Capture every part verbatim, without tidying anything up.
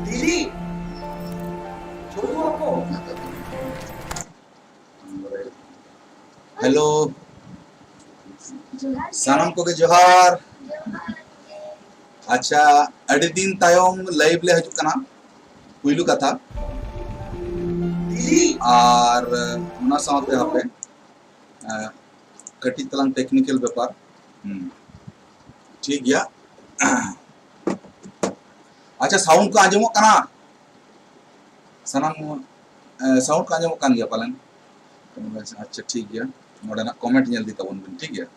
ᱫᱤᱞᱤ, ᱪᱷᱳᱴᱩ ᱵᱟᱹᱵᱩ᱾ ᱦᱮᱞᱳ, ᱡᱚᱦᱟᱨ ᱜᱮ᱾ ᱥᱟᱱᱟᱢ ᱠᱚᱜᱮ ᱡᱚᱦᱟᱨ᱾ ᱡᱚᱦᱟᱨ ᱜᱮ᱾ ᱟᱪᱪᱷᱟ, ᱟᱹᱰᱤ ᱫᱤᱱ ᱛᱟᱭᱚᱢ ᱞᱟᱭᱤᱵᱷ ᱞᱮ ᱦᱤᱡᱩᱜ ᱠᱟᱱᱟ, ᱯᱩᱭᱞᱩ ᱠᱟᱛᱷᱟ᱾ ᱟᱨ ᱚᱱᱟ ᱥᱟᱶᱛᱮ ᱦᱟᱯᱮ, ᱟᱸ, ᱠᱟᱹᱴᱤᱡ ᱛᱟᱞᱟᱝ ᱴᱮᱠᱱᱤᱠᱮᱞ ᱵᱮᱯᱟᱨ᱾ ᱦᱩᱸ᱾ ᱴᱷᱤᱠ ᱜᱮᱭᱟ᱾ ᱟᱪᱪᱷᱟ, ᱥᱟᱣᱩᱱᱰ ᱠᱚ ᱟᱸᱡᱚᱢᱚᱜ ᱠᱟᱱᱟ? ᱥᱟᱱᱟᱢ, ᱮ, ᱥᱟᱣᱩᱱᱰ ᱠᱚ ᱟᱸᱡᱚᱢᱚᱜ ᱠᱟᱱ ᱜᱮᱭᱟ ᱯᱟᱞᱮᱱ? ᱟᱪᱪᱷᱟ, ᱴᱷᱤᱠ ᱜᱮᱭᱟ᱾ ᱱᱚᱰᱮᱱᱟᱜ ᱠᱚᱢᱮᱱᱴ ᱧᱮᱞ ᱤᱫᱤ ᱛᱟᱵᱚᱱ ᱵᱤᱱ, ᱴᱷᱤᱠ ᱜᱮᱭᱟ?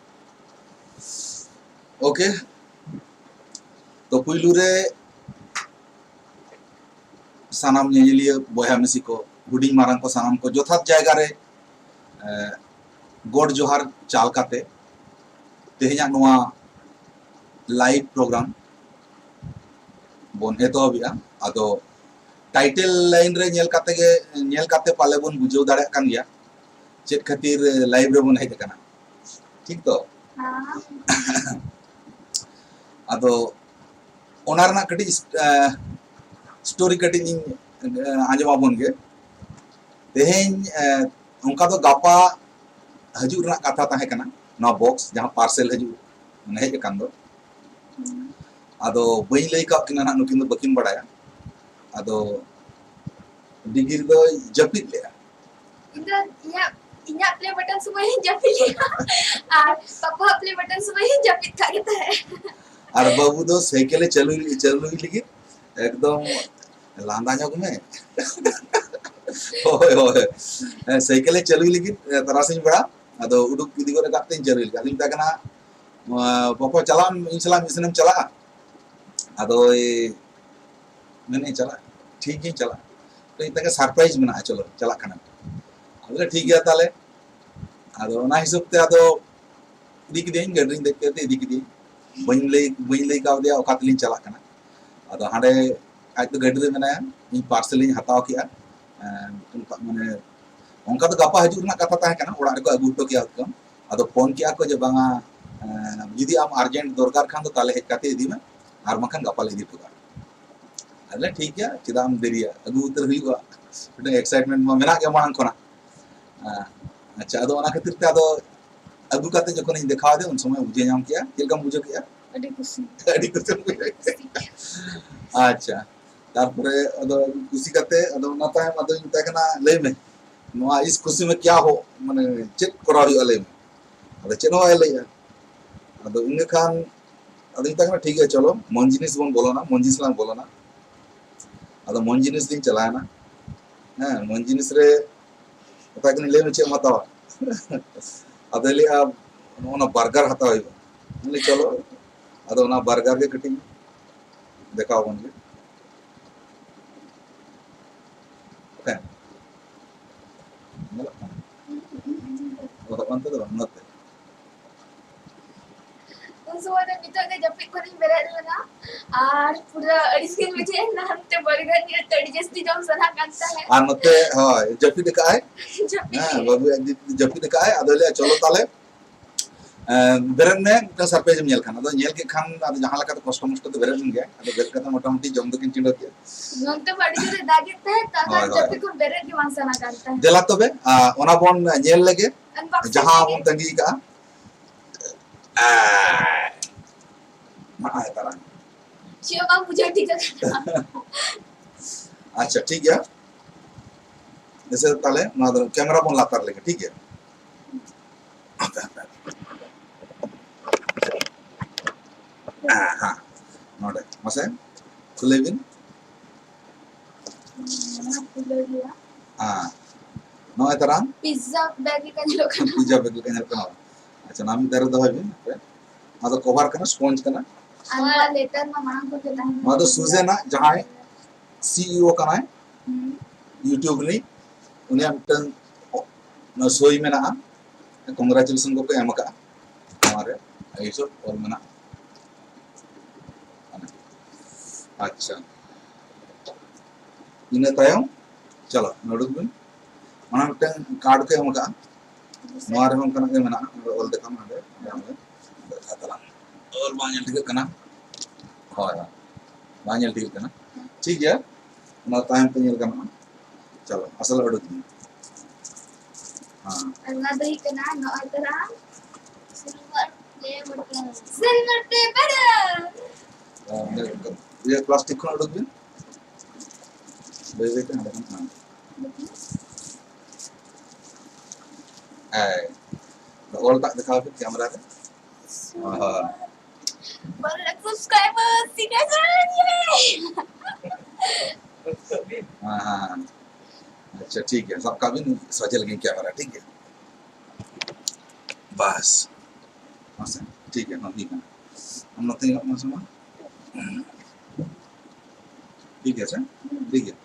ᱳᱠᱮ᱾ ᱛᱚ, ᱯᱩᱭᱞᱩ ᱨᱮ ᱥᱟᱱᱟᱢ ᱧᱮᱧᱮᱞᱤᱭᱟᱹ ᱵᱚᱭᱦᱟ ᱢᱤᱥᱤ ᱠᱚ, ᱦᱩᱰᱤᱧ ᱢᱟᱨᱟᱝ ᱠᱚ, ᱥᱟᱱᱟᱢ ᱠᱚ ᱡᱚᱛᱷᱟᱛ ᱡᱟᱭᱜᱟ ᱨᱮ, ᱮ, ᱜᱚᱰ ᱡᱚᱦᱟᱨ ᱪᱟᱞ ᱠᱟᱛᱮ ᱛᱮᱦᱮᱧᱟᱜ ᱱᱚᱣᱟ ᱞᱟᱭᱤᱵᱷ ᱯᱨᱳᱜᱨᱟᱢ ᱵᱚᱱ ᱮᱛᱚᱦᱚᱵᱮᱜᱼᱟ᱾ ᱟᱫᱚ ᱴᱟᱭᱴᱮᱞ ᱞᱟᱭᱤᱱ ᱨᱮ ᱧᱮᱞ ᱠᱟᱛᱮ ᱜᱮ, ᱧᱮᱞ ᱠᱟᱛᱮ ᱯᱟᱞᱮ ᱵᱚᱱ ᱵᱩᱡᱷᱟᱹᱣ ᱫᱟᱲᱮᱭᱟᱜ ᱠᱟᱱ ᱜᱮᱭᱟ ᱪᱮᱫ ᱠᱷᱟᱹᱛᱤᱨ ᱞᱟᱭᱤᱵᱷ ᱨᱮᱵᱚᱱ ᱦᱮᱡ ᱟᱠᱟᱱᱟ, ᱴᱷᱤᱠ ᱛᱚ? ᱦᱮᱸ᱾ ᱟᱫᱚ ᱚᱱᱟ ᱨᱮᱱᱟᱜ ᱠᱟᱹᱴᱤᱡ, ᱮ, ᱥᱴᱳᱨᱤ ᱠᱟᱹᱴᱤᱡ ᱤᱧ, ᱮ, ᱟᱸᱡᱚᱢ ᱟᱵᱚᱱ ᱜᱮ᱾ ᱛᱮᱦᱮᱧ, ᱮ, ᱚᱱᱠᱟ ᱫᱚ ᱜᱟᱯᱟ ᱦᱤᱡᱩᱜ ᱨᱮᱱᱟᱜ ᱠᱟᱛᱷᱟ ᱛᱟᱦᱮᱸ ᱠᱟᱱᱟ, ᱱᱚᱣᱟ ᱵᱚᱠᱥ ᱡᱟᱦᱟᱸ ᱯᱟᱨᱥᱮᱞ ᱦᱤᱡᱩᱜ, ᱢᱟᱱᱮ ᱦᱮᱡ ᱟᱠᱟᱱ ᱫᱚ᱾ ᱟᱫᱚ ᱵᱟᱹᱧ ᱞᱟᱹᱭ ᱠᱟᱜ ᱠᱤᱱᱟ ᱱᱟᱦᱟᱜ, ᱱᱩᱠᱤᱱ ᱫᱚ ᱵᱟᱹᱠᱤᱱ ᱵᱟᱲᱟᱭᱟ᱾ ᱟᱫᱚ ᱰᱤᱜᱤᱨ ᱫᱚᱭ ᱡᱟᱹᱯᱤᱫ ᱞᱮᱜᱼᱟ᱾ ᱤᱧ ᱫᱚ ᱤᱧᱟᱹᱜ, ᱤᱧᱟᱹᱜ ᱯᱞᱮ ᱵᱟᱴᱚᱱ ᱥᱚᱢᱚᱭ ᱤᱧ ᱡᱟᱹᱯᱤᱫ ᱞᱮᱜᱼᱟ, ᱟᱨ ᱯᱟᱯᱟᱣᱟᱜ ᱯᱞᱮ ᱵᱟᱴᱚᱱ ᱥᱚᱢᱚᱭ ᱤᱧ ᱡᱟᱹᱯᱤᱫ ᱠᱟᱜ ᱜᱮ ᱛᱟᱦᱮᱸᱫ᱾ ᱟᱨ ᱵᱟᱹᱵᱩ ᱫᱚ ᱥᱟᱭᱠᱮᱞᱮ ᱪᱟᱹᱞᱩᱭ, ᱪᱟᱹᱞᱩᱭ ᱞᱟᱹᱜᱤᱫ ᱮᱠᱫᱚᱢ ᱞᱟᱸᱫᱟ ᱧᱚᱜ ᱢᱮ᱾ ᱦᱳᱭ, ᱦᱳᱭ᱾ ᱦᱮᱸ, ᱥᱟᱭᱠᱮᱞᱮ ᱪᱟᱹᱞᱩᱭ ᱞᱟᱹᱜᱤᱫ, ᱮ, ᱛᱟᱨᱟᱥᱤᱧ ᱵᱮᱲᱟ᱾ ᱟᱫᱚ ᱩᱰᱩᱠ ᱤᱫᱤ ᱜᱚᱫ ᱟᱠᱟᱫ ᱛᱮᱧ ᱪᱟᱹᱞᱩᱭ ᱞᱟᱹᱜᱤᱫ᱾ ᱟᱫᱚᱧ ᱢᱮᱛᱟᱭ ᱠᱟᱱᱟ, "ᱵᱟᱯᱟ, ᱪᱟᱞᱟᱜ ᱟᱢ, ᱤᱧ ᱥᱟᱞᱟᱜ ᱢᱤᱫ ᱥᱮᱱ ᱮᱢ ᱪᱟᱞᱟᱜᱼᱟ?" ᱟᱫᱚᱭ ᱢᱮᱱᱮᱫ, "ᱪᱟᱞᱟᱜ, ᱴᱷᱤᱠ ᱜᱤᱧ ᱪᱟᱞᱟᱜᱼᱟ, ᱛᱚ ᱤᱧ ᱛᱟᱠᱮ ᱥᱟᱨᱯᱨᱟᱭᱤᱡᱽ ᱢᱮᱱᱟᱜᱼᱟ, ᱪᱚᱞᱚ ᱪᱟᱞᱟᱜ ᱠᱟᱱᱟ᱾" ᱟᱫᱚ ᱴᱷᱤᱠ ᱜᱮᱭᱟ ᱛᱟᱦᱞᱮ᱾ ᱟᱫᱚ ᱚᱱᱟ ᱦᱤᱥᱟᱹᱵ ᱛᱮ ᱟᱫᱚ ᱤᱫᱤ ᱠᱮᱫᱮᱭᱟᱹᱧ, ᱜᱟᱹᱰᱤ ᱨᱤᱧ ᱫᱮᱡ ᱠᱮᱫᱮ ᱛᱮ ᱤᱫᱤ ᱠᱮᱫᱮᱭᱟᱹᱧ᱾ ᱵᱟᱹᱧ ᱞᱟᱹᱭ, ᱵᱟᱹᱧ ᱞᱟᱹᱭ ᱠᱟᱣᱫᱮᱭᱟ ᱚᱠᱟ ᱛᱮᱞᱤᱧ ᱪᱟᱞᱟᱜ ᱠᱟᱱᱟ᱾ ᱟᱫᱚ ᱦᱟᱸᱰᱮ ᱟᱡ ᱫᱚ ᱜᱟᱹᱰᱤ ᱨᱮ ᱢᱮᱱᱟᱭᱟ, ᱤᱧ ᱯᱟᱨᱥᱮᱞ ᱤᱧ ᱦᱟᱛᱟᱣ ᱠᱮᱜᱼᱟ᱾ ᱮᱸ, ᱚᱱᱠᱟ ᱢᱟᱱᱮ, ᱚᱱᱠᱟ ᱫᱚ ᱜᱟᱯᱟ ᱦᱤᱡᱩᱜ ᱨᱮᱱᱟᱜ ᱠᱟᱛᱷᱟ ᱛᱟᱦᱮᱸ ᱠᱟᱱᱟ, ᱚᱲᱟᱜ ᱨᱮᱠᱚ ᱟᱹᱜᱩ ᱦᱚᱴᱚ ᱠᱮᱭᱟ ᱦᱚᱭᱛᱚ᱾ ᱟᱫᱚ ᱯᱷᱳᱱ ᱠᱮᱜᱼᱟ ᱠᱚ ᱡᱮ, "ᱵᱟᱝᱟ, ᱮᱸ, ᱡᱩᱫᱤ ᱟᱢ ᱟᱨᱡᱮᱱᱴ ᱫᱚᱨᱠᱟᱨ ᱠᱷᱟᱱ ᱫᱚ ᱛᱟᱦᱞᱮ ᱦᱮᱡ ᱠᱟᱛᱮ ᱤᱫᱤ ᱢᱮ, ᱟᱨ ᱵᱟᱝᱠᱷᱟᱱ ᱜᱟᱯᱟ ᱞᱮ ᱤᱫᱤ ᱦᱚᱴᱚ ᱠᱟᱜᱼᱟ᱾" ᱟᱞᱮ, "ᱴᱷᱤᱠ ᱜᱮᱭᱟ, ᱪᱮᱫᱟᱜ ᱮᱢ ᱫᱮᱨᱤᱭᱟ, ᱟᱹᱜᱩ ᱩᱛᱟᱹᱨ ᱦᱩᱭᱩᱜᱼᱟ, ᱢᱤᱫᱴᱟᱝ ᱮᱠᱥᱟᱭᱤᱴᱢᱮᱱᱴ ᱢᱟ ᱢᱮᱱᱟᱜ ᱜᱮᱭᱟ ᱢᱟᱲᱟᱝ ᱠᱷᱚᱱᱟᱜ᱾" ᱦᱮᱸ, ᱟᱪᱪᱷᱟ, ᱟᱫᱚ ᱚᱱᱟ ᱠᱷᱟᱹᱛᱤᱨ ᱛᱮ ᱟᱫᱚ ᱟᱹᱜᱩ ᱠᱟᱛᱮ ᱡᱚᱠᱷᱚᱱᱤᱧ ᱫᱮᱠᱷᱟᱣ ᱟᱫᱮᱭᱟ, ᱩᱱ ᱥᱚᱢᱚᱭ ᱵᱩᱡᱷᱟᱹᱣ ᱧᱟᱢ ᱠᱮᱜᱼᱟ᱾ ᱪᱮᱫ ᱞᱮᱠᱟᱢ ᱵᱩᱡᱷᱟᱹᱣ ᱠᱮᱜᱼᱟ? ᱟᱹᱰᱤ ᱠᱩᱥᱤ᱾ ᱟᱹᱰᱤ ᱠᱩᱥᱤᱢ ᱵᱩᱡᱷᱟᱹᱣ ᱠᱮᱜᱼᱟ᱾ ᱠᱩᱥᱤ᱾ ᱟᱪᱪᱷᱟ, ᱛᱟᱨᱯᱚᱨᱮ ᱟᱫᱚ ᱠᱩᱥᱤ ᱠᱟᱛᱮ, ᱟᱫᱚ ᱚᱱᱟ ᱛᱟᱭᱚᱢ ᱟᱫᱚᱧ ᱢᱮᱛᱟᱭ ᱠᱟᱱᱟ, "ᱞᱟᱹᱭ ᱢᱮ, ᱱᱚᱣᱟ ᱤᱥ ᱠᱷᱩᱥᱤ ᱢᱮ ᱠᱭᱟ ᱦᱳ, ᱢᱟᱱᱮ ᱪᱮᱫ ᱠᱚᱨᱟᱣ ᱦᱩᱭᱩᱜᱼᱟ, ᱞᱟᱹᱭ ᱢᱮ?" ᱟᱫᱚ ᱪᱮᱫ ᱦᱚᱸ ᱵᱟᱭ ᱞᱟᱹᱭᱮᱜᱼᱟ᱾ ᱟᱫᱚ ᱤᱱᱟᱹ ᱠᱷᱟᱱ ᱟᱫᱚᱧ ᱢᱮᱛᱟᱭ ᱠᱟᱱᱟ, "ᱴᱷᱤᱠ ᱜᱮᱭᱟ, ᱪᱚᱞᱚ, ᱢᱚᱱ ᱡᱤᱱᱤᱥ ᱵᱚᱱ ᱵᱚᱞᱚᱱᱟ, ᱢᱚᱱ ᱡᱤᱱᱤᱥ ᱞᱟᱝ ᱵᱚᱞᱚᱱᱟ᱾" ᱟᱫᱚ ᱢᱚᱱ ᱡᱤᱱᱤᱥ ᱞᱤᱧ ᱪᱟᱞᱟᱣᱮᱱᱟ᱾ ᱦᱮᱸ, ᱢᱚᱱ ᱡᱤᱱᱤᱥ ᱨᱮ ᱢᱮᱛᱟᱭ ᱠᱟᱹᱱᱟᱹᱧ, "ᱞᱟᱹᱭ ᱢᱮ, ᱪᱮᱫ ᱮᱢ ᱦᱟᱛᱟᱣᱟ?" ᱟᱫᱚᱭ ᱞᱟᱹᱭᱮᱜᱼᱟ, "ᱱᱚᱜᱼᱚ ᱱᱟ ᱵᱟᱨᱜᱟᱨ ᱦᱟᱛᱟᱣ ᱦᱩᱭᱩᱜᱼᱟ᱾" ᱟᱫᱚᱧ ᱞᱟᱹᱭ, "ᱪᱚᱞᱚ, ᱟᱫᱚ ᱚᱱᱟ ᱵᱟᱨᱜᱟᱨ ᱜᱮ ᱠᱟᱹᱴᱤᱡ ᱫᱮᱠᱷᱟᱣ ᱟᱵᱚᱱ ᱜᱮ᱾" ᱦᱮᱸ, ᱧᱮᱞᱚᱜ ᱠᱟᱱᱟ? ᱚ, ᱚᱱᱛᱮ ᱫᱚ ᱵᱟᱝ, ᱱᱚᱛᱮ᱾ ᱩᱱ ᱥᱚᱢᱚᱭ ᱫᱚ ᱱᱤᱛᱚᱜ ᱜᱮ ᱡᱟᱹᱯᱤᱫ ᱠᱷᱚᱱᱤᱧ ᱵᱮᱨᱮᱫ ᱞᱮᱱᱟ ᱟᱨ ᱯᱩᱨᱟᱹ ᱟᱹᱲᱤᱥ ᱜᱤᱧ ᱵᱩᱡᱷᱟᱹᱣᱮᱫ ᱛᱟᱦᱮᱸᱫ, ᱱᱚᱛᱮ ᱵᱟᱨᱜᱟᱨ ᱧᱮᱞ ᱛᱮ ᱟᱹᱰᱤ ᱡᱟᱹᱥᱛᱤ ᱡᱚᱢ ᱥᱟᱱᱟ ᱠᱟᱱ ᱛᱟᱦᱮᱸᱫ᱾ ᱟᱨ ᱱᱚᱛᱮ, ᱦᱳᱭ, ᱡᱟᱹᱯᱤᱫ ᱟᱠᱟᱫ ᱟᱭ᱾ ᱡᱟᱹᱯᱤᱫ ᱦᱮᱸ, ᱜᱮ᱾ ᱵᱟᱹᱵᱩ ᱡᱟᱹᱯᱤᱫ ᱟᱠᱟᱫ ᱟᱭ, ᱟᱫᱚ ᱞᱟᱹᱭᱟ, "ᱪᱚᱞᱚ ᱛᱟᱦᱞᱮ, ᱮᱸ, ᱵᱮᱨᱮᱫ ᱢᱮ, ᱢᱤᱫᱴᱟᱝ ᱥᱟᱨᱯᱨᱟᱭᱤᱡᱽ ᱮᱢ ᱧᱮᱞ ᱠᱷᱟᱱ᱾" ᱟᱫᱚ ᱧᱮᱞ ᱠᱮᱫ ᱠᱷᱟᱱ, ᱟᱫᱚ ᱡᱟᱦᱟᱸ ᱞᱮᱠᱟᱛᱮ ᱠᱚᱥᱴᱚ ᱢᱚᱥᱴᱚ ᱛᱮ ᱵᱮᱨᱮᱫ ᱮᱱ ᱜᱮᱭᱟ, ᱟᱫᱚ ᱵᱮᱨᱮᱫ ᱠᱟᱛᱮ ᱢᱚᱴᱟᱢᱩᱴᱤ ᱡᱚᱢ ᱫᱚᱠᱤᱱ ᱪᱤᱸᱰᱟᱹ ᱠᱮᱫᱟ᱾ ᱱᱚᱱᱛᱮ ᱢᱟ ᱟᱹᱰᱤ ᱡᱳᱨᱮ ᱫᱟᱜᱮᱫ ᱛᱟᱦᱮᱸᱫ, ᱛᱟᱨᱯᱚᱨ ᱦᱳᱭ, ᱦᱳᱭ᱾ ᱡᱟᱹᱯᱤᱫ ᱠᱷᱚᱱ ᱵᱮᱨᱮᱫ ᱜᱮ ᱵᱟᱝ ᱥᱟᱱᱟ ᱠᱟᱱ ᱛᱟᱦᱮᱸᱫ᱾ ᱫᱮᱞᱟ ᱛᱚᱵᱮ, ᱟᱸ, ᱚᱱᱟ ᱵᱚᱱ ᱧᱮᱞ ᱞᱮᱜᱮ, unboxing ᱡᱟᱦᱟᱸ ᱞᱮᱜᱮ᱾ ᱵᱚᱱ ᱛᱟᱺᱜᱤ ᱠᱟᱜᱼᱟ᱾ ᱟᱸ, ᱱᱚᱜᱼᱚᱭ ᱛᱟᱨᱟᱝ᱾ ᱪᱮᱫ ᱦᱚᱸ ᱵᱟᱝ ᱵᱩᱡᱷᱟᱹᱣ ᱴᱷᱤᱠ ᱟᱠᱟᱱᱟ᱾ ᱟᱪᱪᱷᱟ, ᱴᱷᱤᱠ ᱜᱮᱭᱟ᱾ ᱡᱮᱥᱮ ᱛᱟᱦᱞᱮ ᱱᱚᱣᱟ ᱫᱚ ᱠᱮᱢᱮᱨᱟ ᱵᱚᱱ ᱞᱟᱛᱟᱨ ᱞᱮᱜᱮ, ᱴᱷᱤᱠ ᱜᱮᱭᱟ? ᱦᱟᱯᱮ, ᱦᱟᱯᱮ, ᱦᱟᱯᱮ᱾ ᱦᱮᱸ, ᱦᱮᱸ᱾ ᱱᱚᱰᱮ, ᱢᱟᱥᱮ, ᱠᱷᱩᱞᱟᱹᱭ ᱵᱤᱱ᱾ ᱱᱚᱣᱟ ᱠᱷᱩᱞᱟᱹᱣ ᱦᱩᱭᱩᱜᱼᱟ᱾ ᱦᱮᱸ᱾ ᱱᱚᱜᱼᱚᱭ ᱛᱟᱨᱟᱝ᱾ ᱯᱤᱡᱡᱟ ᱵᱮᱜᱽ ᱞᱮᱠᱟ ᱧᱮᱞᱚᱜ ᱠᱟᱱᱟ᱾ ᱯᱤᱡᱡᱟ ᱵᱮᱜᱽ ᱞᱮᱠᱟ ᱧᱮᱞᱚᱜ ᱠᱟᱱᱟ᱾ ᱟᱪᱪᱷᱟ, ᱱᱚᱣᱟ ᱢᱤᱫ ᱫᱷᱟᱨᱮ ᱫᱚᱦᱚᱭ ᱵᱤᱱ, ᱦᱟᱯᱮ᱾ ᱱᱚᱣᱟ ᱫᱚ ᱠᱚᱵᱷᱟᱨ ᱠᱟᱱᱟ, ᱥᱯᱚᱧᱡᱽ ᱠᱟᱱᱟ᱾ ᱟᱨ ᱱᱚᱣᱟ ᱞᱮᱴᱟᱨ ᱢᱟ ᱢᱟᱲᱟᱝ ᱠᱷᱚᱱ ᱜᱮ ᱛᱟᱦᱮᱸ ᱱᱚᱣᱟ ᱫᱚ ᱠᱟᱱᱟ᱾ ᱥᱩᱡᱮᱱᱟᱜ, ᱡᱟᱦᱟᱸᱭ ᱥᱤ ᱤ ᱳ ᱠᱟᱱᱟᱭ, ᱦᱩᱸ᱾ YouTube ᱨᱤᱱᱤᱡ, ᱩᱱᱤᱭᱟᱜ ᱢᱤᱫᱴᱟᱝ ᱚ-, ᱱᱚᱣᱟ ᱥᱳᱭ ᱢᱮᱱᱟᱜᱼᱟ᱾ ᱠᱚᱝᱜᱨᱟᱪᱩᱞᱮᱥᱚᱱ ᱠᱚᱠᱚ ᱮᱢ ᱟᱠᱟᱫᱼᱟ᱾ ᱱᱚᱣᱟ ᱨᱮ ᱟᱭᱤᱥᱳ ᱚᱞ ᱢᱮᱱᱟᱜᱼᱟ᱾ ᱟᱪᱪᱷᱟ, ᱤᱱᱟᱹ ᱛᱟᱭᱚᱢ ᱪᱚᱞᱚ, ᱱᱚᱰᱩᱠ ᱵᱤᱱ᱾ ᱚᱱᱟ ᱢᱤᱫᱴᱟᱝ ᱠᱟᱨᱰ ᱠᱚ ᱮᱢ ᱟᱠᱟᱫᱼᱟ᱾ ᱱᱚᱣᱟ ᱨᱮᱦᱚᱸ ᱚᱱᱠᱟᱱᱟᱜ ᱜᱮ ᱢᱮᱱᱟᱜᱼᱟ᱾ ᱱᱚᱰᱮ ᱚᱞ ᱞᱮᱠᱷᱟᱱ ᱦᱟᱸᱰᱮ, ᱦᱟᱸᱰᱮ, ᱦᱟᱸᱰᱮ ᱫᱮᱠᱷᱟᱜ ᱛᱟᱞᱟᱝ᱾ ᱚᱞ ᱵᱟᱝ ᱧᱮᱞ ᱴᱷᱤᱠᱟᱹᱜ ᱠᱟᱱᱟ᱾ ᱦᱳᱭ, ᱦᱳᱭ᱾ ᱵᱟᱝ ᱧᱮᱞ ᱴᱷᱤᱠᱟᱹᱜ ᱠᱟᱱᱟ᱾ ᱴᱷᱤᱠ ᱜᱮᱭᱟ᱾ ᱚᱱᱟ ᱛᱟᱭᱚᱢ ᱛᱮ ᱧᱮᱞ ᱜᱟᱱᱚᱜᱼᱟ᱾ ᱪᱚᱞᱚ, ᱟᱥᱚᱞ ᱩᱰᱩᱠ ᱢᱮ᱾ ᱦᱮᱸ᱾ ᱟᱨ ᱱᱚᱣᱟ ᱫᱚ ᱦᱩᱭᱩᱜ ᱠᱟᱱᱟ ᱱᱚᱜᱼᱚᱭ ᱛᱚᱨᱟ silver play button. Silver play button. ᱤᱭᱟᱹ, ᱯᱞᱟᱥᱴᱤᱠ ᱠᱷᱚᱱ ᱩᱰᱩᱠ ᱵᱤᱱ᱾ ᱵᱟᱹᱭ ᱵᱟᱹᱭ ᱛᱮ ᱦᱟᱸᱰᱮ ᱠᱷᱚᱱ, ᱦᱮᱸ᱾ ᱦᱮᱸ᱾ ᱚᱞ ᱴᱟᱜ ᱫᱮᱠᱷᱟᱣ ᱵᱤᱱ ᱠᱮᱢᱮᱨᱟ ᱨᱮ᱾ ᱦᱳᱭ, ᱦᱳᱭ᱾ ᱵᱟᱨᱚ ᱞᱟᱠᱷ subscriber, ᱥᱤᱠᱷᱟ ᱥᱚᱨᱮᱱ, ᱤᱭᱮ! ᱦᱮᱸ, ᱦᱮᱸ, ᱦᱮᱸ᱾ ᱟᱪᱪᱷᱟ, ᱴᱷᱤᱠ ᱜᱮᱭᱟ, ᱥᱟᱵ ᱠᱟᱜ ᱵᱤᱱ, ᱥᱚᱡᱷᱮ ᱞᱟᱹᱜᱤᱫ ᱠᱮᱢᱮᱨᱟ, ᱴᱷᱤᱠ ᱜᱮᱭᱟ᱾ ᱵᱟᱥ, ᱢᱟᱥᱮ, ᱴᱷᱤᱠ ᱜᱮᱭᱟ, ᱦᱚᱸ, ᱦᱩᱭ ᱠᱟᱱᱟ᱾ ᱟᱢ ᱱᱚᱛᱮ ᱧᱮᱞᱚᱜ ᱢᱮ ᱥᱮ ᱢᱟ᱾ ᱴᱷᱤᱠ ᱜᱮᱭᱟ ᱥᱮ? ᱴᱷᱤᱠ ᱜᱮᱭᱟ᱾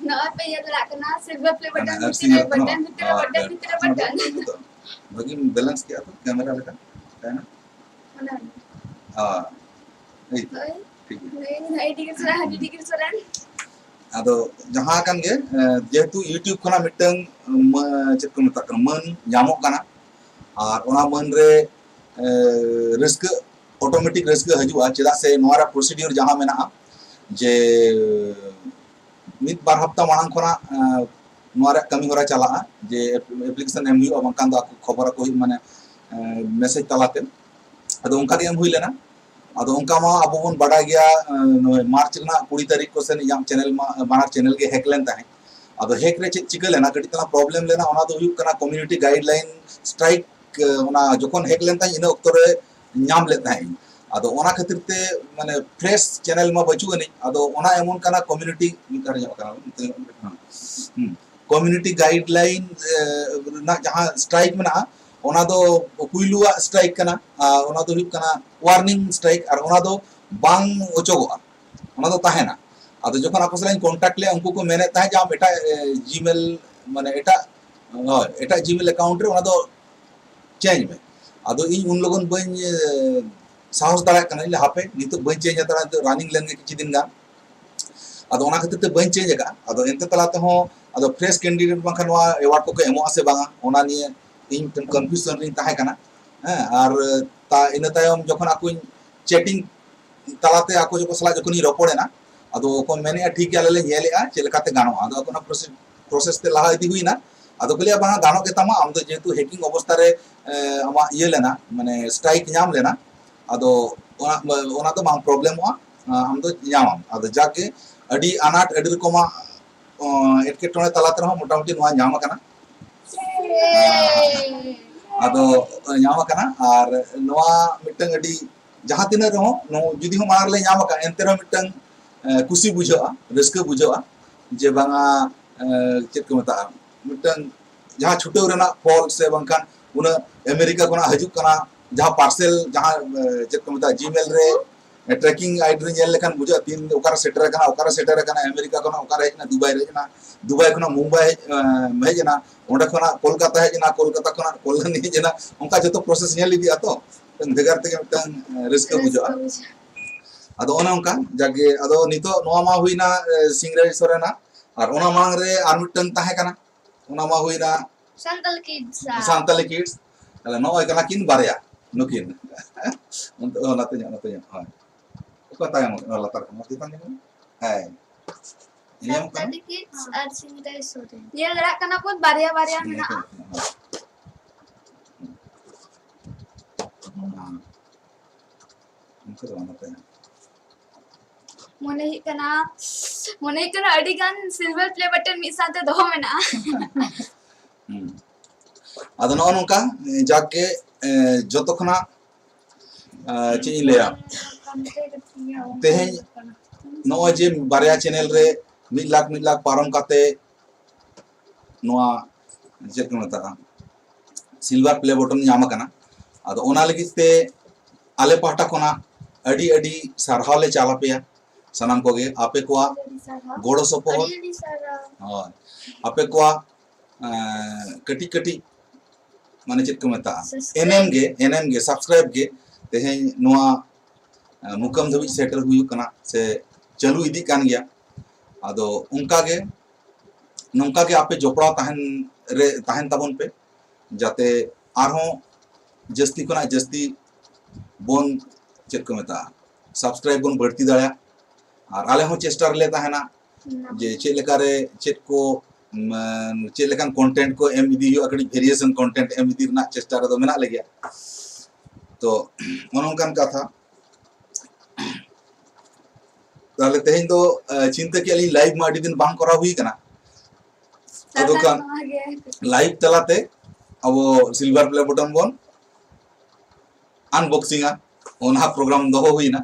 ᱱᱚᱜᱼᱚᱭ ᱯᱮ ᱤᱭᱟᱹ ᱫᱟᱲᱮᱭᱟᱜ ᱠᱟᱱᱟ, silver play button ᱦᱟᱱᱮ ᱵᱷᱤᱛᱤᱨ ᱨᱮ, ᱟᱨ button ᱵᱷᱤᱛᱤᱨ ᱨᱮ, ᱟᱨ button ᱵᱷᱤᱛᱤᱨ ᱨᱮ, ᱟᱨ button᱾ ᱵᱷᱟᱹᱜᱤᱢ balance ᱠᱮᱜᱼᱟ ᱛᱚ, camera ᱞᱮᱠᱟ, ᱛᱟᱦᱮᱱᱟ? ᱚᱱᱟ᱾ ᱦᱳᱭ᱾ ᱮᱭ, ᱦᱳᱭ᱾ ᱴᱷᱤᱠ ᱜᱮᱭᱟ᱾ ᱦᱳᱭ, ᱦᱳᱭ, ᱰᱤᱜᱽᱨᱤ ᱥᱚᱨᱮᱱ, ᱦᱟᱹᱡᱩ ᱰᱤᱜᱽᱨᱤ ᱥᱚᱨᱮᱱ᱾ ᱟᱫᱚ ᱡᱟᱦᱟᱸ ᱠᱟᱱ ᱜᱮ, ᱮ, ᱡᱮᱦᱮᱛᱩ YouTube ᱠᱷᱚᱱᱟᱜ ᱢᱤᱫᱴᱟᱝ, ᱢᱟ-, ᱪᱮᱫ ᱠᱚ ᱢᱮᱛᱟᱜ ᱠᱟᱱᱟ, ᱢᱟᱹᱱ ᱧᱟᱢᱚᱜ ᱠᱟᱱᱟ, ᱟᱨ ᱚᱱᱟ ᱢᱟᱹᱱ ᱨᱮ, ᱮ, ᱨᱟᱹᱥᱠᱟᱹ, automatic ᱨᱟᱹᱥᱠᱟᱹ ᱦᱤᱡᱩᱜᱼᱟ, ᱪᱮᱫᱟᱜ ᱥᱮ ᱱᱚᱣᱟ ᱨᱮᱭᱟᱜ procedure ᱡᱟᱦᱟᱸ ᱢᱮᱱᱟᱜᱼᱟ, ᱡᱮ ᱢᱤᱫ ᱵᱟᱨ ᱦᱟᱯᱛᱟ ᱢᱟᱲᱟᱝ ᱠᱷᱚᱱᱟᱜ, ᱮ, ᱱᱚᱣᱟ ᱨᱮᱭᱟᱜ ᱠᱟᱹᱢᱤ ᱦᱚᱨᱟ ᱪᱟᱞᱟᱜᱼᱟ, ᱡᱮ application ᱮᱢ ᱦᱩᱭᱩᱜᱼᱟ, ᱵᱟᱝᱠᱷᱟᱱ ᱫᱚ ᱟᱠᱚ ᱠᱷᱚᱵᱚᱨ ᱟᱠᱚ ᱦᱩᱭᱩᱜ, ᱢᱟᱱᱮ, ᱮ, message ᱛᱟᱞᱟᱛᱮ᱾ ᱟᱫᱚ ᱚᱱᱠᱟ ᱜᱮ ᱮᱢ ᱦᱩᱭ ᱞᱮᱱᱟ᱾ ᱟᱫᱚ ᱚᱱᱠᱟ ᱢᱟ ᱟᱵᱚ ᱵᱚᱱ ᱵᱟᱰᱟᱭ ᱜᱮᱭᱟ, ᱮ, ᱱᱚᱜᱼᱚᱭ March ᱨᱮᱱᱟᱜ ᱠᱩᱲᱤ ᱛᱟᱹᱨᱤᱠᱷ ᱠᱚ ᱥᱮᱱ ᱤᱧᱟᱹᱜ channel ᱢᱟ, ᱵᱟᱱᱟᱨ channel ᱜᱮ hack ᱞᱮᱱ ᱛᱟᱦᱮᱸᱫ᱾ ᱟᱫᱚ hack ᱨᱮ ᱪᱮᱫ ᱪᱤᱠᱟᱹ ᱞᱮᱱᱟ, ᱠᱟᱹᱴᱤᱡ ᱛᱟᱞᱟᱝ problem ᱞᱮᱱᱟ, ᱚᱱᱟ ᱫᱚ ᱦᱩᱭᱩᱜ ᱠᱟᱱᱟ community guideline strike, ᱮ, ᱚᱱᱟ ᱡᱚᱠᱷᱚᱱ hack ᱞᱮᱱ ᱛᱟᱦᱮᱸᱫ, ᱤᱱᱟᱹ ᱚᱠᱛᱚ ᱨᱮ ᱧᱟᱢ ᱞᱮᱫ ᱛᱟᱦᱮᱸᱫ ᱤᱧ᱾ ᱟᱫᱚ ᱚᱱᱟ ᱠᱷᱟᱹᱛᱤᱨ ᱛᱮ, ᱢᱟᱱᱮ, fresh channel ᱢᱟ ᱵᱟᱹᱪᱩᱜ ᱟᱹᱱᱤᱡ, ᱟᱫᱚ ᱚᱱᱟ ᱮᱢᱚᱱ ᱠᱟᱱᱟ community, ᱢᱤᱫ ᱫᱷᱟᱨᱮ ᱧᱚᱜ ᱠᱟᱱᱟ, ᱱᱚᱛᱮ ᱧᱚᱜ ᱠᱟᱱᱟ᱾ ᱦᱩᱸ᱾ Community guideline, ᱮ, ᱨᱮᱱᱟᱜ ᱡᱟᱦᱟᱸ strike ᱢᱮᱱᱟᱜᱼᱟ, ᱚᱱᱟ ᱫᱚ ᱯᱩᱭᱞᱩᱣᱟᱜ strike ᱠᱟᱱᱟ, ᱟᱨ ᱚᱱᱟ ᱫᱚ ᱦᱩᱭᱩᱜ ᱠᱟᱱᱟ warning strike, ᱟᱨ ᱚᱱᱟ ᱫᱚ ᱵᱟᱝ ᱚᱪᱚᱜᱚᱜᱼᱟ, ᱚᱱᱟ ᱫᱚ ᱛᱟᱦᱮᱱᱟ᱾ ᱟᱫᱚ ᱡᱚᱠᱷᱚᱱ ᱟᱠᱚ ᱥᱟᱞᱟᱜ ᱤᱧ contact ᱞᱮᱜᱼᱟ, ᱩᱱᱠᱩ ᱠᱚ ᱢᱮᱱᱮᱫ ᱛᱟᱦᱮᱸᱫ ᱡᱮ ᱟᱢ ᱮᱴᱟᱜ, ᱮ, Gmail, ᱢᱟᱱᱮ ᱮᱴᱟᱜ, ᱦᱳᱭ, ᱮᱴᱟᱜ Gmail account ᱨᱮ ᱚᱱᱟ ᱫᱚ change ᱢᱮ᱾ ᱟᱫᱚ ᱤᱧ ᱩᱱ ᱞᱚᱜᱚᱱ ᱵᱟᱹᱧ, ᱮ, ᱥᱟᱦᱚᱥ ᱫᱟᱲᱮᱭᱟᱜ ᱠᱟᱱᱟ, ᱤᱧ ᱞᱟᱹᱭᱟ, "ᱦᱟᱯᱮ, ᱱᱤᱛᱚᱜ ᱵᱟᱹᱧ change ᱦᱟᱛᱟᱲᱟ, ᱱᱤᱛᱚᱜ running ᱞᱮᱱ ᱜᱮ ᱠᱤᱪᱷᱩ ᱫᱤᱱ ᱜᱟᱱ᱾" ᱟᱫᱚ ᱚᱱᱟ ᱠᱷᱟᱹᱛᱤᱨ ᱛᱮ ᱵᱟᱹᱧ ᱪᱮᱧᱡᱽ ᱟᱠᱟᱫᱼᱟ᱾ ᱟᱫᱚ ᱮᱱᱛᱮ ᱛᱟᱞᱟ ᱛᱮᱦᱚᱸ ᱟᱫᱚ ᱯᱷᱨᱮᱥ ᱠᱮᱱᱰᱤᱰᱮᱴ ᱵᱟᱝᱠᱷᱟᱱ ᱱᱚᱣᱟ ᱮᱣᱟᱨᱰ ᱠᱚᱠᱚ ᱮᱢᱚᱜᱼᱟ ᱥᱮ ᱵᱟᱝᱟ, ᱚᱱᱟ ᱱᱤᱭᱮ ᱤᱧ ᱢᱤᱫᱴᱟᱝ ᱠᱚᱱᱯᱷᱤᱭᱩᱡᱚᱱ ᱨᱤᱧ ᱛᱟᱦᱮᱸ ᱠᱟᱱᱟ᱾ ᱦᱮᱸ, ᱟᱨ ᱛᱟ ᱤᱱᱟᱹ ᱛᱟᱭᱚᱢ ᱡᱚᱠᱷᱚᱱ ᱟᱠᱚᱧ ᱪᱮᱴᱤᱝ ᱛᱟᱞᱟᱛᱮ ᱟᱠᱚ ᱡᱚᱠᱷᱚᱱ ᱥᱟᱞᱟᱜ ᱡᱚᱠᱷᱚᱱᱤᱧ ᱨᱚᱯᱚᱲᱮᱱᱟ, ᱟᱫᱚ ᱠᱚ ᱢᱮᱱᱮᱫᱼᱟ, "ᱴᱷᱤᱠ ᱜᱮᱭᱟ, ᱟᱞᱮ ᱞᱮ ᱧᱮᱞᱮᱫᱼᱟ ᱪᱮᱫ ᱞᱮᱠᱟᱛᱮ ᱜᱟᱱᱚᱜᱼᱟ᱾" ᱟᱫᱚ ᱟᱠᱚ ᱚᱱᱟ ᱯᱨᱚᱥᱮᱥ ᱛᱮ ᱞᱟᱦᱟ ᱤᱫᱤ ᱦᱩᱭᱱᱟ᱾ ᱟᱫᱚ ᱠᱚ ᱞᱟᱹᱭᱟ, "ᱵᱟᱝᱟ, ᱜᱟᱱᱚᱜ ᱜᱮ ᱛᱟᱢᱟ, ᱟᱢ ᱫᱚ ᱡᱮᱦᱮᱛᱩ ᱦᱮᱠᱤᱝ ᱚᱵᱚᱥᱛᱟ ᱨᱮ ᱮ, ᱟᱢᱟᱜ ᱤᱭᱟᱹ ᱞᱮᱱᱟ, ᱢᱟᱱᱮ ᱥᱴᱨᱟᱭᱤᱠ ᱧᱟᱢ ᱞᱮᱱᱟ, ᱟᱫᱚ ᱚᱱᱟ, ᱚᱱᱟ ᱫᱚ ᱵᱟᱝ ᱯᱨᱚᱵᱞᱮᱢᱚᱜᱼᱟ, ᱟᱢ ᱫᱚ ᱧᱟᱢᱟᱢ᱾" ᱟᱫᱚ ᱡᱟᱠ ᱜᱮ ᱟᱹᱰᱤ ᱟᱱᱟᱴ, ᱟᱹᱰᱤ ᱨᱚᱠᱚᱢᱟᱜ ᱚ, ᱮᱴᱠᱮᱴᱚᱬᱮ ᱛᱟᱞᱟᱛᱮ ᱨᱮᱦᱚᱸ ᱢᱚᱴᱟᱢᱩᱴᱤ ᱱᱚᱣᱟ ᱧᱟᱢ ᱟᱠᱟᱱᱟ᱾ ᱟᱫᱚ ᱧᱟᱢ ᱟᱠᱟᱱᱟ, ᱟᱨ ᱱᱚᱣᱟ ᱢᱤᱫᱴᱟᱝ ᱟᱹᱰᱤ, ᱡᱟᱦᱟᱸ ᱛᱤᱱᱟᱹᱜ ᱨᱮᱦᱚᱸ ᱱᱚᱣᱟ ᱡᱩᱫᱤ ᱦᱚᱸ ᱢᱟᱲᱟᱝ ᱨᱮᱞᱮ ᱧᱟᱢ ᱟᱠᱟᱫ, ᱮᱱᱛᱮ ᱨᱮᱦᱚᱸ ᱢᱤᱫᱴᱟᱝ ᱮ, ᱠᱩᱥᱤ ᱵᱩᱡᱷᱟᱹᱜᱼᱟ, ᱨᱟᱹᱥᱠᱟᱹ ᱵᱩᱡᱷᱟᱹᱜᱼᱟ, ᱡᱮ ᱵᱟᱝᱟ ᱮ, ᱪᱮᱫ ᱠᱚ ᱢᱮᱛᱟᱜᱼᱟ, ᱢᱤᱫᱴᱟᱝ ᱡᱟᱦᱟᱸ ᱪᱷᱩᱴᱟᱹᱣ ᱨᱮᱱᱟᱜ ᱯᱷᱚᱞ ᱥᱮ ᱵᱟᱝᱠᱷᱟᱱ ᱩᱱᱟᱹᱜ ᱟᱢᱮᱨᱤᱠᱟ ᱠᱷᱚᱱᱟᱜ ᱦᱤᱡᱩᱜ ᱠᱟᱱᱟ ᱡᱟᱦᱟᱸ ᱯᱟᱨᱥᱮᱞ, ᱡᱟᱦᱟᱸ ᱮ, ᱪᱮᱫ ᱠᱚ ᱢᱮᱛᱟᱜᱼᱟ, ᱡᱤᱢᱮᱞ ᱨᱮ ᱴᱨᱮᱠᱤᱝ ᱟᱭᱰᱤ ᱨᱮ ᱧᱮᱞ ᱞᱮᱠᱷᱟᱱ ᱵᱩᱡᱷᱟᱹᱜᱼᱟ ᱛᱤᱱ ᱚᱠᱟᱨᱮ ᱥᱮᱴᱮᱨ ᱟᱠᱟᱱᱟ, ᱚᱠᱟᱨᱮ ᱥᱮᱴᱮᱨ ᱟᱠᱟᱱᱟ, ᱟᱢᱮᱨᱤᱠᱟ ᱠᱷᱚᱱᱟᱜ ᱚᱠᱟᱨᱮ ᱦᱮᱡ ᱮᱱᱟ, ᱫᱩᱵᱟᱭ ᱨᱮ ᱦᱮᱡ ᱮᱱᱟ, ᱫᱩᱵᱟᱭ ᱠᱷᱚᱱᱟᱜ ᱢᱩᱢᱵᱟᱭ ᱦᱮᱡ, ᱮ, ᱦᱮᱡ ᱮᱱᱟ, ᱚᱸᱰᱮ ᱠᱷᱚᱱᱟᱜ ᱠᱳᱞᱠᱟᱛᱟ ᱦᱮᱡ ᱮᱱᱟ, ᱠᱳᱞᱠᱟᱛᱟ ᱠᱷᱚᱱᱟᱜ ᱠᱚᱞᱞᱟᱱᱤ ᱦᱮᱡ ᱮᱱᱟ, ᱚᱱᱠᱟ ᱡᱚᱛᱚ ᱯᱨᱚᱥᱮᱥ ᱧᱮᱞ ᱤᱫᱤᱜᱼᱟ ᱛᱚ, ᱵᱷᱮᱜᱟᱨ ᱛᱮᱜᱮ ᱢᱤᱫᱴᱟᱝ ᱮ, ᱨᱟᱹᱥᱠᱟᱹ ᱵᱩᱡᱷᱟᱹᱜᱼᱟ᱾ ᱟᱫᱚ ᱚᱱᱮ ᱚᱱᱠᱟ ᱡᱟᱜᱮ, ᱟᱫᱚ ᱱᱤᱛᱚᱜ ᱱᱚᱣᱟ ᱢᱟ ᱦᱩᱭᱱᱟ ᱮ, ᱥᱤᱝᱨᱟᱹᱭ ᱥᱚᱨᱮᱱᱟᱜ, ᱟᱨ ᱚᱱᱟ ᱢᱟᱲᱟᱝ ᱨᱮ ᱟᱨ ᱢᱤᱫᱴᱟᱝ ᱛᱟᱦᱮᱸ ᱠᱟᱱᱟ, ᱚᱱᱟ ᱢᱟ ᱦᱩᱭᱱᱟ ᱥᱟᱱᱛᱟᱞᱤ ᱠᱤᱰᱥ᱾ ᱥᱟᱱᱛᱟᱞᱤ ᱠᱤᱰᱥ᱾ ᱛᱟᱦᱞᱮ ᱱᱚᱜᱼᱚᱭ ᱠᱟᱱᱟ ᱠᱤᱱ ᱵᱟᱨᱭᱟ ᱱᱩᱠᱤᱱ᱾ ᱚᱱᱛᱮ, ᱚ, ᱱᱟᱛᱮ ᱧᱚᱜ, ᱱᱟᱛᱮ ᱧᱚᱜ, ᱦᱳᱭ᱾ ᱚᱠᱚᱭ ᱛᱟᱭᱚᱢ ᱟᱠᱟᱱᱟ? ᱞᱟᱛᱟᱨ ᱠᱷᱚᱱ, ᱪᱮᱛᱟᱱ ᱧᱚᱜ ᱢᱮ᱾ ᱦᱮᱸ᱾ ᱧᱮᱞ ᱧᱟᱢᱚᱜ ᱠᱟᱱᱟ? ᱥᱟᱱᱛᱟᱞᱤ ᱠᱤᱰᱥ ᱟᱨ ᱥᱤᱝᱨᱟᱹᱭ ᱥᱚᱨᱮᱱ᱾ ᱧᱮᱞ ᱫᱟᱲᱮᱭᱟᱜ ᱠᱟᱱᱟ ᱵᱚᱱ, ᱵᱟᱨᱭᱟ ᱵᱟᱨᱭᱟ ᱱᱤᱭᱟᱹ ᱢᱮᱱᱟᱜᱼᱟ᱾ ᱠᱚ, ᱦᱮᱸ᱾ ᱚᱱᱠᱟ ᱫᱚ ᱵᱟᱝ ᱱᱟᱯᱟᱭᱟ᱾ ᱢᱚᱱᱮ ᱦᱩᱭᱩᱜ ᱠᱟᱱᱟ, ᱢᱚᱱᱮ ᱦᱩᱭᱩᱜ ᱠᱟᱱᱟ ᱟᱹᱰᱤ ᱜᱟᱱ ᱥᱤᱞᱵᱷᱟᱨ ᱯᱞᱮ ᱵᱟᱴᱚᱱ ᱢᱤᱫ ᱥᱟᱶᱛᱮ ᱫᱚᱦᱚ ᱢᱮᱱᱟᱜᱼᱟ᱾ ᱦᱩᱸ᱾ ᱟᱫᱚ ᱱᱚᱜᱼᱚ ᱱᱚᱝᱠᱟ, ᱡᱟᱠ ᱜᱮ, ᱮ, ᱡᱚᱛᱚ ᱠᱷᱚᱱᱟᱜ, ᱮ, ᱪᱮᱫ ᱤᱧ ᱞᱟᱹᱭᱟ, ᱛᱮᱦᱮᱧ ᱱᱚᱜᱼᱚᱭ ᱡᱮ ᱵᱟᱨᱭᱟ ᱪᱮᱱᱮᱞ ᱨᱮ ᱢᱤᱫ ᱞᱟᱠᱷ, ᱢᱤᱫ ᱞᱟᱠᱷ ᱯᱟᱨᱚᱢ ᱠᱟᱛᱮ ᱱᱚᱣᱟ ᱪᱮᱫ ᱠᱚ ᱢᱮᱛᱟᱜᱼᱟ, ᱥᱤᱞᱵᱷᱟᱨ ᱯᱞᱮ ᱵᱚᱴᱚᱱ ᱧᱟᱢ ᱟᱠᱟᱱᱟ᱾ ᱟᱫᱚ ᱚᱱᱟ ᱞᱟᱹᱜᱤᱫ ᱛᱮ ᱟᱞᱮ ᱯᱟᱦᱴᱟ ᱠᱷᱚᱱᱟᱜ ᱟᱹᱰᱤ ᱟᱹᱰᱤ ᱥᱟᱨᱦᱟᱣ ᱞᱮ ᱪᱟᱞ ᱟᱯᱮᱭᱟ ᱥᱟᱱᱟᱢ ᱠᱚᱜᱮ, ᱟᱯᱮ ᱠᱚᱣᱟᱜ ᱟᱹᱰᱤ ᱥᱟᱨᱦᱟᱣ᱾ ᱜᱚᱲᱚ ᱥᱚᱯᱚᱦᱚᱫ᱾ ᱟᱹᱰᱤ ᱟᱹᱰᱤ ᱥᱟᱨᱦᱟᱣ᱾ ᱦᱳᱭ, ᱟᱯᱮ ᱠᱚᱣᱟᱜ ᱮᱸ, ᱠᱟᱹᱴᱤᱡ ᱠᱟᱹᱴᱤᱡ, ᱢᱟᱱᱮ ᱪᱮᱫ ᱠᱚ ᱢᱮᱛᱟᱜᱼᱟ, subscribe᱾ ᱮᱱᱮᱢ ᱜᱮ, ᱮᱱᱮᱢ ᱜᱮ, subscribe ᱜᱮ ᱛᱮᱦᱮᱧ ᱱᱚᱣᱟ, ᱮᱸ, ᱢᱩᱠᱟᱢ ᱫᱷᱟᱹᱵᱤᱡ ᱥᱮᱴᱮᱨ ᱦᱩᱭᱩᱜ ᱠᱟᱱᱟ ᱥᱮ ᱪᱟᱹᱞᱩ ᱤᱫᱤᱜ ᱠᱟᱱ ᱜᱮᱭᱟ᱾ ᱟᱫᱚ ᱚᱱᱠᱟ ᱜᱮ, ᱱᱚᱝᱠᱟ ᱜᱮ ᱟᱯᱮ ᱡᱚᱯᱲᱟᱣ ᱛᱟᱦᱮᱱ ᱨᱮ, ᱛᱟᱦᱮᱱ ᱛᱟᱵᱚᱱ ᱯᱮ, ᱡᱟᱛᱮ ᱟᱨᱦᱚᱸ ᱡᱟᱹᱥᱛᱤ ᱠᱷᱚᱱᱟᱜ ᱡᱟᱹᱥᱛᱤ ᱵᱚᱱ, ᱪᱮᱫ ᱠᱚ ᱢᱮᱛᱟᱜᱼᱟ, subscribe ᱵᱚᱱ ᱵᱟᱹᱲᱛᱤ ᱫᱟᱲᱮᱭᱟᱜ᱾ ᱟᱨ ᱟᱞᱮ ᱦᱚᱸ ᱪᱮᱥᱴᱟ ᱨᱮᱞᱮ ᱛᱟᱦᱮᱱᱟ ᱡᱮ ᱪᱮᱫ ᱞᱮᱠᱟᱨᱮ ᱪᱮᱫ ᱠᱚ, ᱩᱢ, ᱪᱮᱫ ᱞᱮᱠᱟᱱ content ᱠᱚ ᱮᱢ ᱤᱫᱤ ᱦᱩᱭᱩᱜᱼᱟ, ᱠᱟᱹᱴᱤᱡ variation content ᱮᱢ ᱤᱫᱤ ᱨᱮᱱᱟᱜ ᱪᱮᱥᱴᱟ ᱨᱮᱫᱚ ᱢᱮᱱᱟᱜ ᱞᱮᱜᱮᱭᱟ᱾ ᱛᱚ ᱚᱱᱮ ᱚᱱᱠᱟᱱ ᱠᱟᱛᱷᱟ᱾ ᱛᱟᱦᱞᱮ ᱛᱮᱦᱮᱧ ᱫᱚ, ᱮ, ᱪᱤᱱᱛᱟᱹ ᱠᱮᱜᱼᱟ ᱞᱤᱧ live ᱢᱟ ᱟᱹᱰᱤ ᱫᱤᱱ ᱵᱟᱝ ᱠᱚᱨᱟᱣ ᱦᱩᱭ ᱠᱟᱱᱟ᱾ ᱟᱫᱚ ᱠᱷᱟᱱ live ᱛᱟᱞᱟᱛᱮ ᱟᱵᱚ silver play button ᱵᱚᱱ unboxingᱟ, ᱚᱱᱟ program ᱫᱚᱦᱚ ᱦᱩᱭᱱᱟ᱾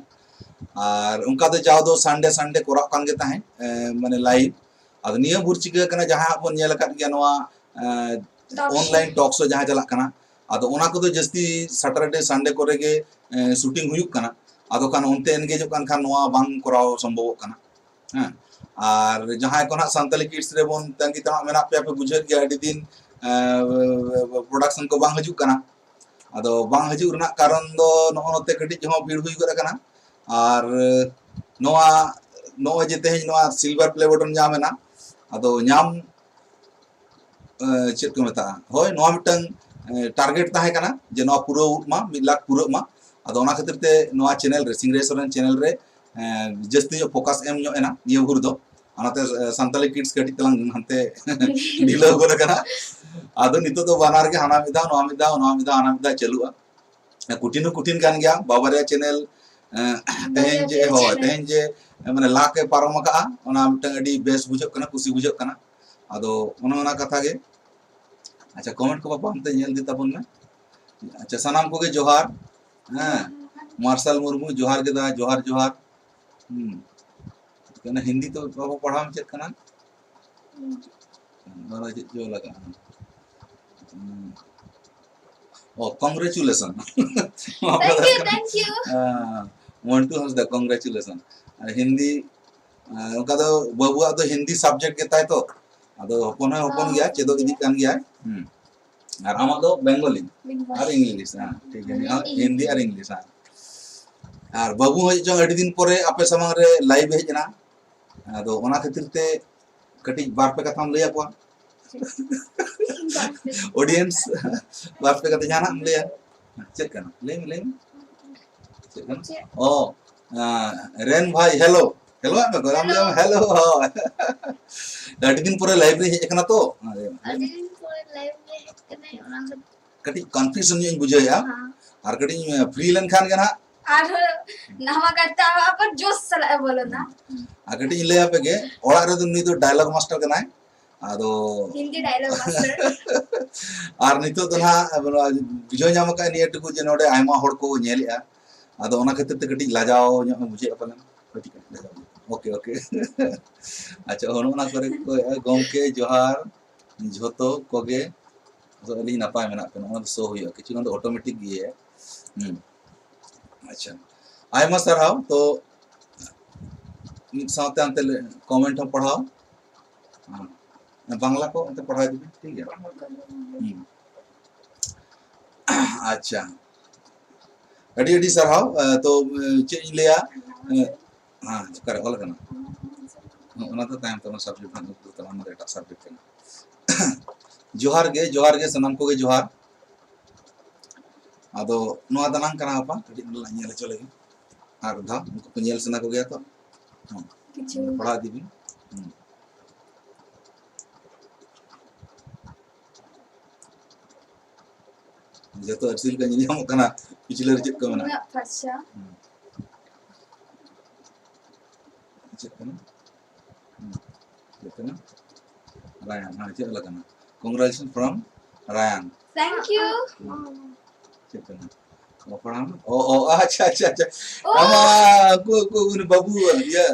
ᱟᱨ ᱚᱱᱠᱟ ᱫᱚ ᱡᱟᱣ ᱫᱚ Sunday Sunday ᱠᱚᱨᱟᱣ ᱠᱟᱱ ᱜᱮ ᱛᱟᱦᱮᱸᱫ, ᱮ, ᱢᱟᱱᱮ live᱾ ᱟᱫᱚ ᱱᱤᱭᱟᱹ ᱵᱷᱳᱨ ᱪᱤᱠᱟᱹ ᱠᱟᱱᱟ, ᱡᱟᱦᱟᱸ ᱵᱚᱱ ᱧᱮᱞ ᱟᱠᱟᱫ ᱜᱮᱭᱟ ᱱᱚᱣᱟ, ᱮ, online talk show ᱡᱟᱦᱟᱸ ᱪᱟᱞᱟᱜ ᱠᱟᱱᱟ, ᱟᱫᱚ ᱚᱱᱟ ᱠᱚᱫᱚ ᱡᱟᱹᱥᱛᱤ Saturday Sunday ᱠᱚᱨᱮ ᱜᱮ, ᱮ, shooting ᱦᱩᱭᱩᱜ ᱠᱟᱱᱟ᱾ ᱟᱫᱚ ᱠᱷᱟᱱ ᱚᱱᱛᱮ engageᱚᱜ ᱠᱟᱱ ᱠᱷᱟᱱ ᱱᱚᱣᱟ ᱵᱟᱝ ᱠᱚᱨᱟᱣ ᱥᱚᱢᱵᱷᱚᱵᱚᱜ ᱠᱟᱱᱟ᱾ ᱦᱮᱸ, ᱟᱨ ᱡᱟᱦᱟᱸᱭ ᱠᱚ ᱱᱟᱜ ᱥᱟᱱᱛᱟᱞᱤ Kids ᱨᱮᱵᱚᱱ ᱛᱟᱺᱜᱤ ᱛᱟᱲᱟᱜ ᱢᱮᱱᱟᱜ ᱯᱮᱭᱟ, ᱯᱮ ᱵᱩᱡᱷᱟᱹᱣᱮᱫ ᱜᱮᱭᱟ, ᱟᱹᱰᱤ ᱫᱤᱱ, ᱮ, production ᱠᱚ ᱵᱟᱝ ᱦᱤᱡᱩᱜ ᱠᱟᱱᱟ᱾ ᱟᱫᱚ ᱵᱟᱝ ᱦᱤᱡᱩᱜ ᱨᱮᱱᱟᱜ ᱠᱟᱨᱚᱱ ᱫᱚ ᱱᱚᱜᱼᱚ ᱱᱚᱛᱮ ᱠᱟᱹᱴᱤᱡ ᱦᱚᱸ ᱵᱷᱤᱲ ᱦᱩᱭ ᱜᱚᱫ ᱟᱠᱟᱱᱟ᱾ ᱟᱨ ᱱᱚᱣᱟ, ᱱᱚᱜᱼᱚᱭ ᱡᱮ ᱛᱮᱦᱮᱧ ᱱᱚᱣᱟ silver play button ᱧᱟᱢ ᱮᱱᱟ, ᱟᱫᱚ ᱧᱟᱢ, ᱮ, ᱪᱮᱫ ᱠᱚ ᱢᱮᱛᱟᱜᱼᱟ, ᱦᱳᱭ, ᱱᱚᱣᱟ ᱢᱤᱫᱴᱟᱝ, ᱮ, target ᱛᱟᱦᱮᱸ ᱠᱟᱱᱟ ᱡᱮ ᱱᱚᱣᱟ ᱯᱩᱨᱟᱹᱣ ᱢᱟ, ᱢᱤᱫ ᱞᱟᱠᱷ ᱯᱩᱨᱟᱹᱜ ᱢᱟ᱾ ᱟᱫᱚ ᱚᱱᱟ ᱠᱷᱟᱹᱛᱤᱨ ᱛᱮ ᱱᱚᱣᱟ channel ᱨᱮ, ᱥᱤᱝᱨᱟᱹᱭ ᱥᱚᱨᱮᱱ channel ᱨᱮ, ᱮ, ᱡᱟᱹᱥᱛᱤ ᱧᱚᱜ focus ᱮᱢ ᱧᱚᱜ ᱮᱱᱟ ᱱᱤᱭᱟᱹ ᱵᱷᱳᱨ ᱫᱚ᱾ ᱚᱱᱟᱛᱮ, ᱮ, ᱥᱟᱱᱛᱟᱞᱤ Kids ᱠᱟᱹᱴᱤᱡ ᱛᱟᱞᱟᱝ ᱦᱟᱱᱛᱮ ᱰᱷᱤᱞᱟᱹᱣ ᱜᱚᱫ ᱟᱠᱟᱱᱟ᱾ ᱟᱫᱚ ᱱᱤᱛᱚᱜ ᱫᱚ ᱵᱟᱱᱟᱨ ᱜᱮ ᱦᱟᱱᱟ ᱢᱤᱫ ᱫᱷᱟᱣ, ᱱᱚᱣᱟ ᱢᱤᱫ ᱫᱷᱟᱣ, ᱱᱚᱣᱟ ᱢᱤᱫ ᱫᱷᱟᱣ, ᱦᱟᱱᱟ ᱢᱤᱫ ᱫᱷᱟᱣ ᱪᱟᱹᱞᱩᱜᱼᱟ᱾ ᱠᱩᱴᱷᱤᱱ ᱦᱚᱸ ᱠᱩᱴᱷᱤᱱ ᱠᱟᱱ ᱜᱮᱭᱟ, ᱵᱟᱵᱟ ᱨᱮᱭᱟᱜ channel, ᱮ, ᱛᱮᱦᱮᱧ ᱡᱮ, ᱦᱳᱭ, ᱛᱮᱦᱮᱧ ᱡᱮ, ᱮ, ᱢᱟᱱᱮ ᱞᱟᱠᱷ ᱮ ᱯᱟᱨᱚᱢ ᱟᱠᱟᱜᱼᱟ, ᱚᱱᱟ ᱢᱤᱫᱴᱟᱝ ᱟᱹᱰᱤ ᱵᱮᱥ ᱵᱩᱡᱷᱟᱹᱜ ᱠᱟᱱᱟ, ᱠᱩᱥᱤ ᱵᱩᱡᱷᱟᱹᱜ ᱠᱟᱱᱟ᱾ ᱟᱫᱚ ᱚᱱᱮ ᱚᱱᱟ ᱠᱟᱛᱷᱟ ᱜᱮ᱾ ᱟᱪᱪᱷᱟ, comment ᱠᱚ ᱵᱟᱯᱟ ᱚᱱᱛᱮ ᱧᱮᱞ ᱤᱫᱤ ᱛᱟᱵᱚᱱ ᱢᱮ᱾ ᱟᱪᱪᱷᱟ, ᱥᱟᱱᱟᱢ ᱠᱚᱜᱮ ᱡᱚᱦᱟᱨ᱾ ᱦᱮᱸ, ᱢᱟᱨᱥᱟᱞ ᱢᱩᱨᱢᱩ, ᱡᱚᱦᱟᱨ ᱜᱮ ᱫᱟ, ᱡᱚᱦᱟᱨ, ᱡᱚᱦᱟᱨ᱾ ᱦᱩᱸ᱾ ᱠᱟᱱᱟ ᱦᱤᱱᱫᱤ ᱛᱚ ᱵᱟᱵᱚ ᱯᱟᱲᱦᱟᱣ ᱪᱮᱫ ᱠᱟᱱᱟ? ᱱᱚᱣᱟ ᱪᱮᱫ ᱪᱚ ᱞᱟᱜᱟᱜᱼᱟ? ᱦᱩᱸ᱾ ᱚ, congratulation᱾ Thank you, thank you. ᱦᱮᱸ, ᱢᱚᱱᱴᱩ ᱦᱟᱸᱥᱫᱟ, congratulation᱾ ᱟᱨ ᱦᱤᱱᱫᱤ, ᱟᱨ ᱚᱱᱠᱟ ᱫᱚ ᱵᱟᱹᱵᱩᱣᱟᱜ ᱫᱚ ᱦᱤᱱᱫᱤ subject ᱜᱮ ᱛᱟᱭ ᱛᱚ, ᱟᱫᱚ ᱦᱚᱯᱚᱱ ᱦᱚᱸ ᱦᱚᱯᱚᱱ ᱜᱮᱭᱟ, ᱪᱮᱫᱚᱜ ᱤᱫᱤᱜ ᱠᱟᱱ ᱜᱮᱭᱟᱭ᱾ ᱦᱩᱸ᱾ ᱟᱨ ᱟᱢᱟᱜ ᱫᱚ ᱵᱮᱝᱜᱚᱞᱤ? ᱵᱮᱝᱜᱚᱞᱤ᱾ ᱟᱨ ᱤᱝᱞᱤᱥ, ᱦᱮᱸ, ᱴᱷᱤᱠ ᱜᱮᱭᱟ᱾ ᱦᱤᱱᱫᱤ᱾ ᱦᱤᱱᱫᱤ ᱟᱨ ᱤᱝᱞᱤᱥ, ᱦᱮᱸ᱾ ᱟᱨ ᱵᱟᱹᱵᱩ ᱦᱚᱸ ᱪᱚᱝ ᱟᱹᱰᱤ ᱫᱤᱱ ᱯᱚᱨᱮ ᱟᱯᱮ ᱥᱟᱢᱟᱝ ᱨᱮ live ᱦᱮᱡ ᱮᱱᱟ᱾ ᱟᱫᱚ ᱚᱱᱟ ᱠᱷᱟᱹᱛᱤᱨ ᱛᱮ ᱠᱟᱹᱴᱤᱡ ᱵᱟᱨ ᱯᱮ ᱠᱟᱛᱷᱟᱢ ᱞᱟᱹᱭ ᱟᱠᱚᱣᱟ᱾ ᱚᱰᱤᱭᱮᱱᱥ, ᱵᱟᱨ ᱯᱮ ᱠᱟᱛᱷᱟ ᱡᱟᱦᱟᱱᱟᱜ ᱮᱢ ᱞᱟᱹᱭᱟ? ᱪᱮᱫ ᱠᱟᱱᱟ? ᱞᱟᱹᱭ ᱢᱮ, ᱞᱟᱹᱭ ᱢᱮ᱾ ᱪᱮᱫ ᱠᱟᱱᱟ? ᱪᱮᱫ? ᱚ, ᱟᱸ, ᱨᱮᱱ ᱵᱷᱟᱭ, ᱦᱮᱞᱳ᱾ ᱦᱮᱞᱳ ᱟᱜ ᱢᱮ ᱜᱚ, ᱟᱢ ᱞᱟᱹᱭ ᱢᱮ, ᱦᱮᱞᱳ᱾ ᱦᱮᱞᱳ, ᱦᱳᱭ᱾ ᱟᱹᱰᱤ ᱫᱤᱱ ᱯᱚᱨᱮ ᱞᱟᱭᱤᱵᱷ ᱨᱮ ᱦᱮᱡ ᱟᱠᱟᱱᱟ ᱛᱚ᱾ ᱟᱹᱰᱤ ᱫᱤᱱ ᱯᱚᱨᱮ ᱞᱟᱭᱤᱵᱷ ᱨᱮ ᱦᱮᱡ ᱠᱟᱱᱟᱭ, ᱚᱱᱟ ᱫᱚ ᱠᱟᱹᱴᱤᱡ ᱠᱚᱱᱯᱷᱤᱭᱩᱡᱚᱱ ᱧᱚᱜ ᱤᱧ ᱵᱩᱡᱷᱟᱹᱣᱮᱫᱼᱟ᱾ ᱦᱮᱸ᱾ ᱟᱨ ᱠᱟᱹᱴᱤᱡ ᱤᱧ ᱯᱷᱨᱤ ᱞᱮᱱᱠᱷᱟᱱ ᱜᱮ ᱱᱟᱦᱟᱜ ᱟᱨᱦᱚᱸ ᱱᱟᱣᱟ ᱠᱟᱨᱛᱮ ᱟᱵᱟᱨ ᱡᱳᱥ ᱥᱟᱞᱟᱜ ᱮ ᱵᱚᱞᱚᱱᱟ᱾ ᱟᱨ ᱠᱟᱹᱴᱤᱡ ᱤᱧ ᱞᱟᱹᱭ ᱟᱯᱮ ᱜᱮ, ᱚᱲᱟᱜ ᱨᱮᱫᱚ ᱱᱩᱭ ᱫᱚ ᱰᱟᱭᱞᱚᱜ ᱢᱟᱥᱴᱟᱨ ᱠᱟᱱᱟᱭ᱾ ᱟᱫᱚ ᱦᱤᱱᱫᱤ ᱰᱟᱭᱞᱚᱜ ᱢᱟᱥᱴᱟᱨ᱾ ᱟᱨ ᱱᱤᱛᱚᱜ ᱫᱚ ᱱᱟᱦᱟᱜ ᱱᱚᱣᱟ ᱵᱩᱡᱷᱟᱹᱣ ᱧᱟᱢ ᱟᱠᱟᱫ ᱱᱤᱭᱟᱹ ᱴᱩᱠᱩ ᱡᱮ ᱱᱚᱰᱮ ᱟᱭᱢᱟ ᱦᱚᱲ ᱠᱚ ᱧᱮᱞᱮᱜᱼᱟ᱾ ᱟᱫᱚ ᱚᱱᱟ ᱠᱷᱟᱹᱛᱤᱨ ᱛᱮ ᱠᱟᱹᱴᱤᱡ ᱞᱟᱡᱟᱣ ᱧᱚᱜ ᱮ ᱵᱩᱡᱷᱟᱹᱣᱮᱫᱼᱟ ᱯᱟᱞᱮᱱ᱾ ᱠᱟᱹᱴᱤᱡ, ᱠᱟᱹᱴᱤᱡ ᱞᱟᱡᱟᱣ ᱧᱚᱜ᱾ Okay, okay. ᱟᱪᱪᱷᱟ, ᱦᱚᱸ, ᱱᱚᱜᱼᱚ ᱱᱟ ᱠᱚᱨᱮ ᱠᱚ, ᱜᱚᱢᱠᱮ ᱡᱚᱦᱟᱨ, ᱡᱷᱚᱛᱚ ᱠᱚᱜᱮ᱾ ᱟᱫᱚ ᱟᱹᱞᱤᱧ ᱱᱟᱯᱟᱭ ᱢᱮᱱᱟᱜ ᱵᱮᱱᱟ, ᱚᱱᱟ ᱫᱚ ᱥᱳ ᱦᱩᱭᱩᱜᱼᱟ, ᱠᱤᱪᱷᱩ ᱜᱟᱱ ᱫᱚ ᱚᱴᱳᱢᱮᱴᱤᱠ ᱜᱮ᱾ ᱦᱩᱸ᱾ ᱟᱪᱪᱷᱟ, ᱟᱭᱢᱟ ᱥᱟᱨᱦᱟᱣ᱾ ᱛᱚ ᱢᱤᱫ ᱥᱟᱶᱛᱮ ᱦᱟᱱᱛᱮ ᱠᱚᱢᱮᱱᱴ ᱦᱚᱸ ᱯᱟᱲᱦᱟᱣ᱾ ᱦᱮᱸ᱾ ᱵᱟᱝᱞᱟ ᱠᱚ ᱚᱱᱛᱮ ᱯᱟᱲᱦᱟᱣ ᱤᱫᱤ ᱵᱤᱱ, ᱴᱷᱤᱠ ᱜᱮᱭᱟ? ᱦᱩᱸ᱾ ᱟᱪᱪᱷᱟ, ᱟᱹᱰᱤ ᱟᱹᱰᱤ ᱥᱟᱨᱦᱟᱣ᱾ ᱮ, ᱛᱚ, ᱮ, ᱪᱮᱫ ᱤᱧ ᱞᱟᱹᱭᱟ? ᱮ, ᱦᱮᱸ, ᱚᱠᱟᱨᱮ ᱚᱞ ᱟᱠᱟᱱᱟ? ᱦᱮᱸ, ᱚᱱᱟ ᱫᱚ ᱛᱟᱭᱚᱢ ᱛᱮ, ᱚᱱᱟ ᱥᱟᱵᱡᱮᱠᱴ ᱦᱟᱸᱜ ᱩᱫᱩᱜ ᱛᱟᱢᱟ, ᱚᱱᱟ ᱫᱚ ᱮᱴᱟᱜ ᱥᱟᱵᱡᱮᱠᱴ ᱠᱟᱱᱟ᱾ ᱡᱚᱦᱟᱨ ᱜᱮ, ᱡᱚᱦᱟᱨ ᱜᱮ, ᱥᱟᱱᱟᱢ ᱠᱚᱜᱮ ᱡᱚᱦᱟᱨ᱾ ᱟᱫᱚ ᱱᱚᱣᱟ ᱫᱟᱱᱟᱝ ᱠᱟᱱᱟ ᱵᱟᱯᱟ, ᱠᱟᱹᱴᱤᱡ ᱱᱚᱰᱮ ᱞᱟᱝ ᱧᱮᱞ ᱦᱚᱪᱚ ᱞᱮᱜᱮ ᱟᱨ ᱫᱷᱟᱣ, ᱩᱱᱠᱩ ᱠᱚ ᱧᱮᱞ ᱥᱟᱱᱟ ᱠᱚᱜᱮᱭᱟ ᱛᱚ᱾ ᱦᱮᱸ᱾ ᱠᱤᱪᱷᱩ᱾ ᱯᱟᱲᱦᱟᱣ ᱤᱫᱤ ᱵᱤᱱ᱾ ᱦᱮᱸ᱾ ᱡᱚᱛᱚ ᱟᱹᱨᱥᱤ ᱞᱮᱠᱟ ᱧᱮᱞ ᱧᱟᱢᱚᱜ ᱠᱟᱱᱟ, ᱯᱤᱪᱷᱞᱟᱹ ᱨᱮ ᱪᱮᱫ ᱠᱚ ᱢᱮᱱᱟᱜᱼᱟ? ᱩᱱᱟᱹᱜ ᱯᱷᱟᱨᱪᱟ᱾ ᱦᱮᱸ᱾ ᱪᱮᱫ ᱠᱟᱱᱟ? ᱦᱩᱸ᱾ ᱪᱮᱫ ᱠᱟᱱᱟ? ᱨᱟᱭᱟᱱ, ᱦᱮᱸ, ᱪᱮᱫ ᱚᱞ ᱠᱟᱱᱟ? Congratulations from ᱨᱟᱭᱟᱱ᱾ Thank you. ᱦᱩᱸ᱾ ᱪᱮᱫ ᱠᱟᱱᱟ? ᱚ, ᱯᱟᱲᱦᱟᱣ ᱢᱮ᱾ ᱚ, ᱚ, ᱟᱪᱪᱷᱟ, ᱟᱪᱪᱷᱟ, ᱟᱪᱪᱷᱟ᱾ ᱚ᱾ ᱟᱢᱟ, ᱩᱱᱠᱩ, ᱩᱱᱠᱩ, ᱩᱱᱤ ᱵᱟᱹᱵᱩ, ᱤᱭᱟᱹ᱾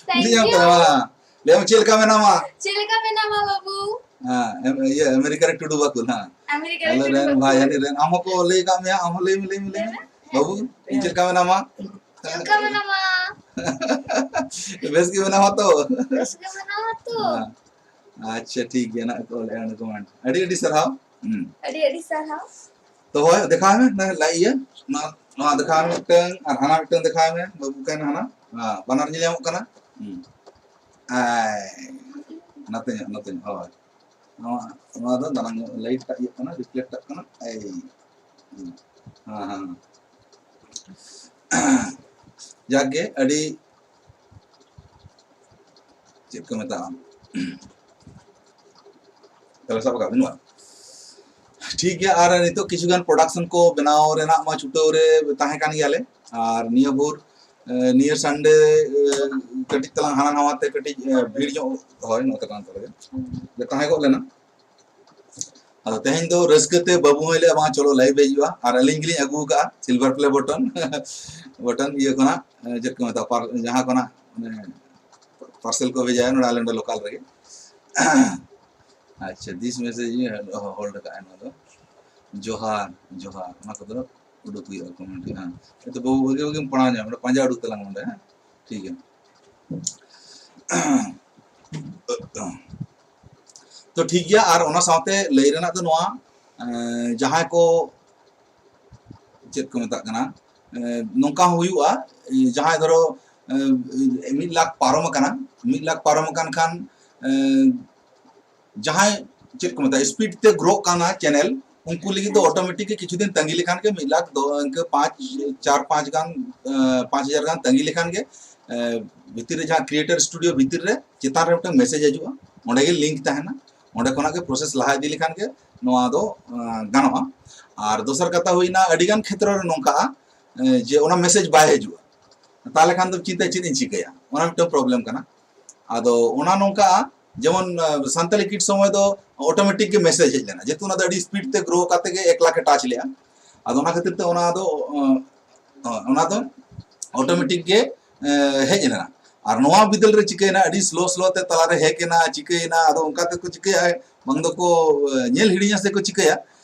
Thank ᱵᱩᱡᱷᱟᱹᱣ ᱧᱟᱢ you. ᱠᱮᱫᱟᱢ, ᱦᱮᱸ᱾ ᱞᱟᱹᱭ ᱢᱮ, ᱪᱮᱫ ᱞᱮᱠᱟ ᱢᱮᱱᱟᱢᱟ? ᱪᱮᱫ ᱞᱮᱠᱟ ᱢᱮᱱᱟᱢᱟ, ᱵᱟᱹᱵᱩ? ᱦᱮᱸ, ᱮᱢ-, ᱤᱭᱟᱹ, ᱟᱢᱮᱨᱤᱠᱟ ᱨᱮ ᱴᱩᱰᱩ ᱵᱟᱠᱩᱞ, ᱦᱮᱸ᱾ ᱟᱢᱮᱨᱤᱠᱟ ᱨᱮ ᱟᱞᱮ ᱴᱩᱰᱩ ᱨᱮᱱ ᱵᱟᱠᱩᱞ᱾ ᱵᱷᱟᱭ, ᱦᱟᱹᱱᱤ ᱨᱮᱱ, ᱟᱢ ᱦᱚᱸᱠᱚ ᱞᱟᱹᱭ ᱠᱟᱜ ᱢᱮᱭᱟ, ᱟᱢ ᱦᱚᱸ ᱞᱟᱹᱭ ᱢᱮ, ᱞᱟᱹᱭ ᱢᱮ, ᱞᱟᱹᱭ ᱢᱮ᱾ ᱵᱟᱹᱵᱩ, ᱤᱧ ᱪᱮᱫ ᱞᱮᱠᱟ ᱢᱮᱱᱟᱢᱟ? ᱪᱮᱫ ᱞᱮᱠᱟ ᱢᱮᱱᱟᱢᱟ? ᱵᱮᱥ ᱜᱮ ᱢᱮᱱᱟᱢᱟ ᱛᱚ? ᱵᱮᱥ ᱜᱮ ᱢᱮᱱᱟᱢᱟ ᱛᱚ? ᱦᱮᱸ᱾ ᱟᱪᱪᱷᱟ, ᱴᱷᱤᱠ ᱜᱮᱭᱟ, ᱱᱟᱜ ᱠᱚ ᱚᱞᱮᱜᱼᱟ ᱚᱸᱰᱮ ᱠᱚᱢᱮᱱᱴ᱾ ᱟᱹᱰᱤ ᱟᱹᱰᱤ ᱥᱟᱨᱦᱟᱣ᱾ ᱦᱩᱸ᱾ ᱟᱹᱰᱤ ᱟᱹᱰᱤ ᱥᱟᱨᱦᱟᱣ᱾ ᱛᱚ ᱦᱳᱭ, ᱫᱮᱠᱷᱟᱣ ᱢᱮ, ᱱᱚᱣᱟ ᱞᱟᱭ-, ᱤᱭᱟᱹ, ᱱᱚᱣᱟ, ᱱᱚᱣᱟ ᱫᱮᱠᱷᱟᱣ ᱢᱮ ᱢᱤᱫᱴᱟᱝ, ᱟᱨ ᱦᱟᱱᱟ ᱢᱤᱫᱴᱟᱝ ᱫᱮᱠᱷᱟᱣ ᱢᱮ, ᱵᱟᱹᱵᱩ ᱠᱟᱱ ᱦᱟᱱᱟ᱾ ᱦᱮᱸ, ᱵᱟᱱᱟᱨ ᱧᱮᱞ ᱧᱟᱢᱚᱜ ᱠᱟᱱᱟ᱾ ᱦᱩᱸ᱾ ᱟᱭ, ᱱᱚᱛᱮ ᱧᱚᱜ, ᱱᱚᱛᱮ ᱧᱚᱜ, ᱦᱳᱭ᱾ ᱱᱚᱣᱟ, ᱱᱚᱣᱟ ᱫᱚ ᱫᱟᱱᱟᱝ ᱧᱚᱜ ᱞᱟᱭᱤᱴ ᱴᱟᱜ ᱤᱭᱟᱹᱜ ᱠᱟᱱᱟ, ᱨᱤᱯᱷᱞᱮᱠᱴ ᱴᱟᱜ ᱠᱟᱱᱟ᱾ ᱮᱭ, ᱦᱮᱸ, ᱦᱮᱸ᱾ ᱡᱟᱠ ᱜᱮ, ᱟᱹᱰᱤ, ᱪᱮᱫ ᱠᱚ ᱢᱮᱛᱟᱜᱼᱟ, ᱛᱟᱦᱞᱮ ᱥᱟᱵ ᱠᱟᱜ ᱵᱤᱱ ᱱᱚᱣᱟ᱾ ᱴᱷᱤᱠ ᱜᱮᱭᱟ, ᱟᱨ ᱱᱤᱛᱚᱜ ᱠᱤᱪᱷᱩ ᱜᱟᱱ ᱯᱨᱚᱰᱟᱠᱥᱚᱱ ᱠᱚ ᱵᱮᱱᱟᱣ ᱨᱮᱱᱟᱜ ᱢᱟ ᱪᱷᱩᱴᱟᱹᱣ ᱨᱮ ᱛᱟᱦᱮᱸ ᱠᱟᱱ ᱜᱮᱭᱟᱞᱮ, ᱟᱨ ᱱᱤᱭᱟᱹ ᱵᱷᱳᱨ, ᱮ, ᱱᱤᱭᱟᱹ ᱥᱟᱱᱰᱮ, ᱮ, ᱠᱟᱹᱴᱤᱡ ᱛᱟᱞᱟᱝ ᱦᱟᱱᱟ ᱱᱟᱣᱟ ᱛᱮ ᱠᱟᱹᱴᱤᱡ, ᱮ, ᱵᱷᱤᱲ ᱧᱚᱜ, ᱦᱳᱭ, ᱱᱚᱛᱮ ᱠᱟᱱ ᱛᱟᱞᱮ ᱜᱮ, ᱛᱟᱦᱮᱸ ᱜᱚᱫ ᱞᱮᱱᱟ᱾ ᱟᱫᱚ ᱛᱮᱦᱮᱧ ᱫᱚ ᱨᱟᱹᱥᱠᱟᱹ ᱛᱮ ᱵᱟᱹᱵᱩ ᱦᱚᱸᱭ ᱞᱟᱹᱭᱟ, "ᱵᱟᱝ, ᱪᱚᱞᱚ live ᱮ ᱦᱤᱡᱩᱜᱼᱟ", ᱟᱨ ᱟᱹᱞᱤᱧ ᱜᱮᱞᱤᱧ ᱟᱹᱜᱩ ᱟᱠᱟᱫᱼᱟ silver play button, button ᱤᱭᱟᱹ ᱠᱷᱚᱱᱟᱜ, ᱮ, ᱪᱮᱫ ᱠᱚ ᱢᱮᱛᱟᱜᱼᱟ, ᱯᱟᱨ-, ᱡᱟᱦᱟᱸ ᱠᱷᱚᱱᱟᱜ, ᱢᱟᱱᱮ, parcel ᱠᱚ ᱵᱷᱮᱡᱟᱭᱟ ᱱᱚᱰᱮ ᱟᱞᱮ ᱱᱚᱰᱮ local ᱨᱮᱜᱮ᱾ ᱟᱪᱪᱷᱟ, this message ᱦᱳᱞᱰ ᱠᱟᱜᱼᱟ ᱱᱚᱣᱟ ᱫᱚ᱾ ᱡᱚᱦᱟᱨ, ᱡᱚᱦᱟᱨ, ᱚᱱᱟ ᱠᱚᱫᱚ ᱩᱰᱩᱠ ᱦᱩᱭᱩᱜᱼᱟ comment ᱨᱮ, ᱦᱮᱸ᱾ ᱱᱤᱛᱚᱜ ᱵᱟᱹᱵᱩ ᱵᱷᱟᱹᱜᱤ ᱵᱷᱟᱹᱜᱤᱢ ᱯᱟᱲᱦᱟᱣ ᱧᱟᱢ, ᱚᱸᱰᱮ ᱯᱟᱸᱡᱟ ᱩᱰᱩᱠ ᱛᱟᱞᱟᱝ ᱚᱸᱰᱮ, ᱦᱮᱸ, ᱴᱷᱤᱠ ᱜᱮᱭᱟ᱾ ᱛᱚ ᱴᱷᱤᱠ ᱜᱮᱭᱟ, ᱟᱨ ᱚᱱᱟ ᱥᱟᱶᱛᱮ ᱞᱟᱹᱭ ᱨᱮᱱᱟᱜ ᱫᱚ ᱱᱚᱣᱟ, ᱮᱸ, ᱡᱟᱦᱟᱸᱭ ᱠᱚ, ᱪᱮᱫ ᱠᱚ ᱢᱮᱛᱟᱜ ᱠᱟᱱᱟ, ᱮᱸ, ᱱᱚᱝᱠᱟ ᱦᱚᱸ ᱦᱩᱭᱩᱜᱼᱟ, ᱡᱟᱦᱟᱸᱭ ᱫᱷᱚᱨᱚ, ᱮᱸ, ᱢᱤᱫ ᱞᱟᱠᱷ ᱯᱟᱨᱚᱢ ᱟᱠᱟᱱᱟ, ᱢᱤᱫ ᱞᱟᱠᱷ ᱯᱟᱨᱚᱢ ᱟᱠᱟᱱ ᱠᱷᱟᱱ, ᱮᱸ, ᱡᱟᱦᱟᱸᱭ, ᱪᱮᱫ ᱠᱚ ᱢᱮᱛᱟᱜᱼᱟ, speed ᱛᱮ grow ᱠᱟᱱᱟ channel, ᱩᱱᱠᱩ ᱞᱟᱹᱜᱤᱫ ᱫᱚ automatic ᱜᱮ ᱠᱤᱪᱷᱩ ᱫᱤᱱ ᱛᱟᱺᱜᱤ ᱞᱮᱠᱷᱟᱱ ᱜᱮ, ᱢᱤᱫ ᱞᱟᱠᱷ ᱫᱚ ᱤᱱᱠᱟᱹ ᱯᱟᱸᱪ, ᱪᱟᱨ, ᱯᱟᱸᱪ ᱜᱟᱱ, ᱮᱸ, ᱯᱟᱸᱪ ᱦᱟᱡᱟᱨ ᱜᱟᱱ ᱛᱟᱺᱜᱤ ᱞᱮᱠᱷᱟᱱ ᱜᱮ, ᱮᱸ, ᱵᱷᱤᱛᱤᱨ ᱨᱮ ᱡᱟᱦᱟᱸ Creator Studio ᱵᱷᱤᱛᱤᱨ ᱨᱮ ᱪᱮᱛᱟᱱ ᱨᱮ ᱢᱤᱫᱴᱟᱝ message ᱦᱤᱡᱩᱜᱼᱟ, ᱚᱸᱰᱮ ᱜᱮ link ᱛᱟᱦᱮᱱᱟ, ᱚᱸᱰᱮ ᱠᱷᱚᱱᱟᱜ ᱜᱮ process ᱞᱟᱦᱟ ᱤᱫᱤ ᱞᱮᱠᱷᱟᱱ ᱜᱮ ᱱᱚᱣᱟ ᱫᱚ, ᱮᱸ, ᱜᱟᱱᱚᱜᱼᱟ᱾ ᱟᱨ ᱫᱚᱥᱟᱨ ᱠᱟᱛᱷᱟ ᱦᱩᱭᱱᱟ, ᱟᱹᱰᱤᱜᱟᱱ ᱠᱷᱮᱛᱨᱚ ᱨᱮ ᱱᱚᱝᱠᱟᱜᱼᱟ, ᱮᱸ, ᱡᱮ ᱚᱱᱟ message ᱵᱟᱭ ᱦᱤᱡᱩᱜᱼᱟ, ᱛᱟᱦᱚᱞᱮ ᱠᱷᱟᱱ ᱫᱚ ᱪᱤᱱᱛᱟᱹ ᱪᱮᱫ ᱤᱧ ᱪᱤᱠᱟᱹᱭᱟ, ᱚᱱᱟ ᱢᱤᱫᱴᱟᱝ problem ᱠᱟᱱᱟ᱾ ᱟᱫᱚ ᱚᱱᱟ ᱱᱚᱝᱠᱟ, ᱡᱮᱢᱚᱱ, ᱟᱸ, ᱥᱟᱱᱛᱟᱞᱤ ᱠᱤᱴ ᱥᱚᱢᱚᱭ ᱫᱚ automatic ᱜᱮ message ᱦᱮᱡ ᱞᱮᱱᱟ, ᱡᱮᱦᱮᱛᱩ ᱚᱱᱟ ᱫᱚ ᱟᱹᱰᱤ speed ᱛᱮ grow ᱠᱟᱛᱮ ᱜᱮ ᱮᱠ ᱞᱟᱠᱷ ᱮ touch ᱞᱮᱜᱼᱟ᱾ ᱟᱫᱚ ᱚᱱᱟ ᱠᱷᱟᱹᱛᱤᱨ ᱛᱮ ᱚᱱᱟ ᱫᱚ, ᱟᱸ, ᱚᱱᱟ ᱫᱚ automatic ᱜᱮ, ᱮᱸ, ᱦᱮᱡ ᱞᱮᱱᱟ᱾ ᱟᱨ ᱱᱚᱣᱟ ᱵᱤᱫᱟᱹᱞ ᱨᱮ ᱪᱤᱠᱟᱹᱭᱮᱱᱟ, ᱟᱹᱰᱤ slow slow ᱛᱮ ᱛᱟᱞᱟᱨᱮ hack ᱮᱱᱟ, ᱪᱤᱠᱟᱹᱭᱮᱱᱟ, ᱟᱫᱚ ᱚᱱᱠᱟ ᱛᱮᱠᱚ ᱪᱤᱠᱟᱹᱭᱟ, ᱵᱟᱝ ᱫᱚᱠᱚ, ᱮᱸ, ᱧᱮᱞ ᱦᱤᱲᱤᱧᱟ ᱥᱮ ᱠᱚ ᱪᱤᱠᱟᱹᱭᱟ᱾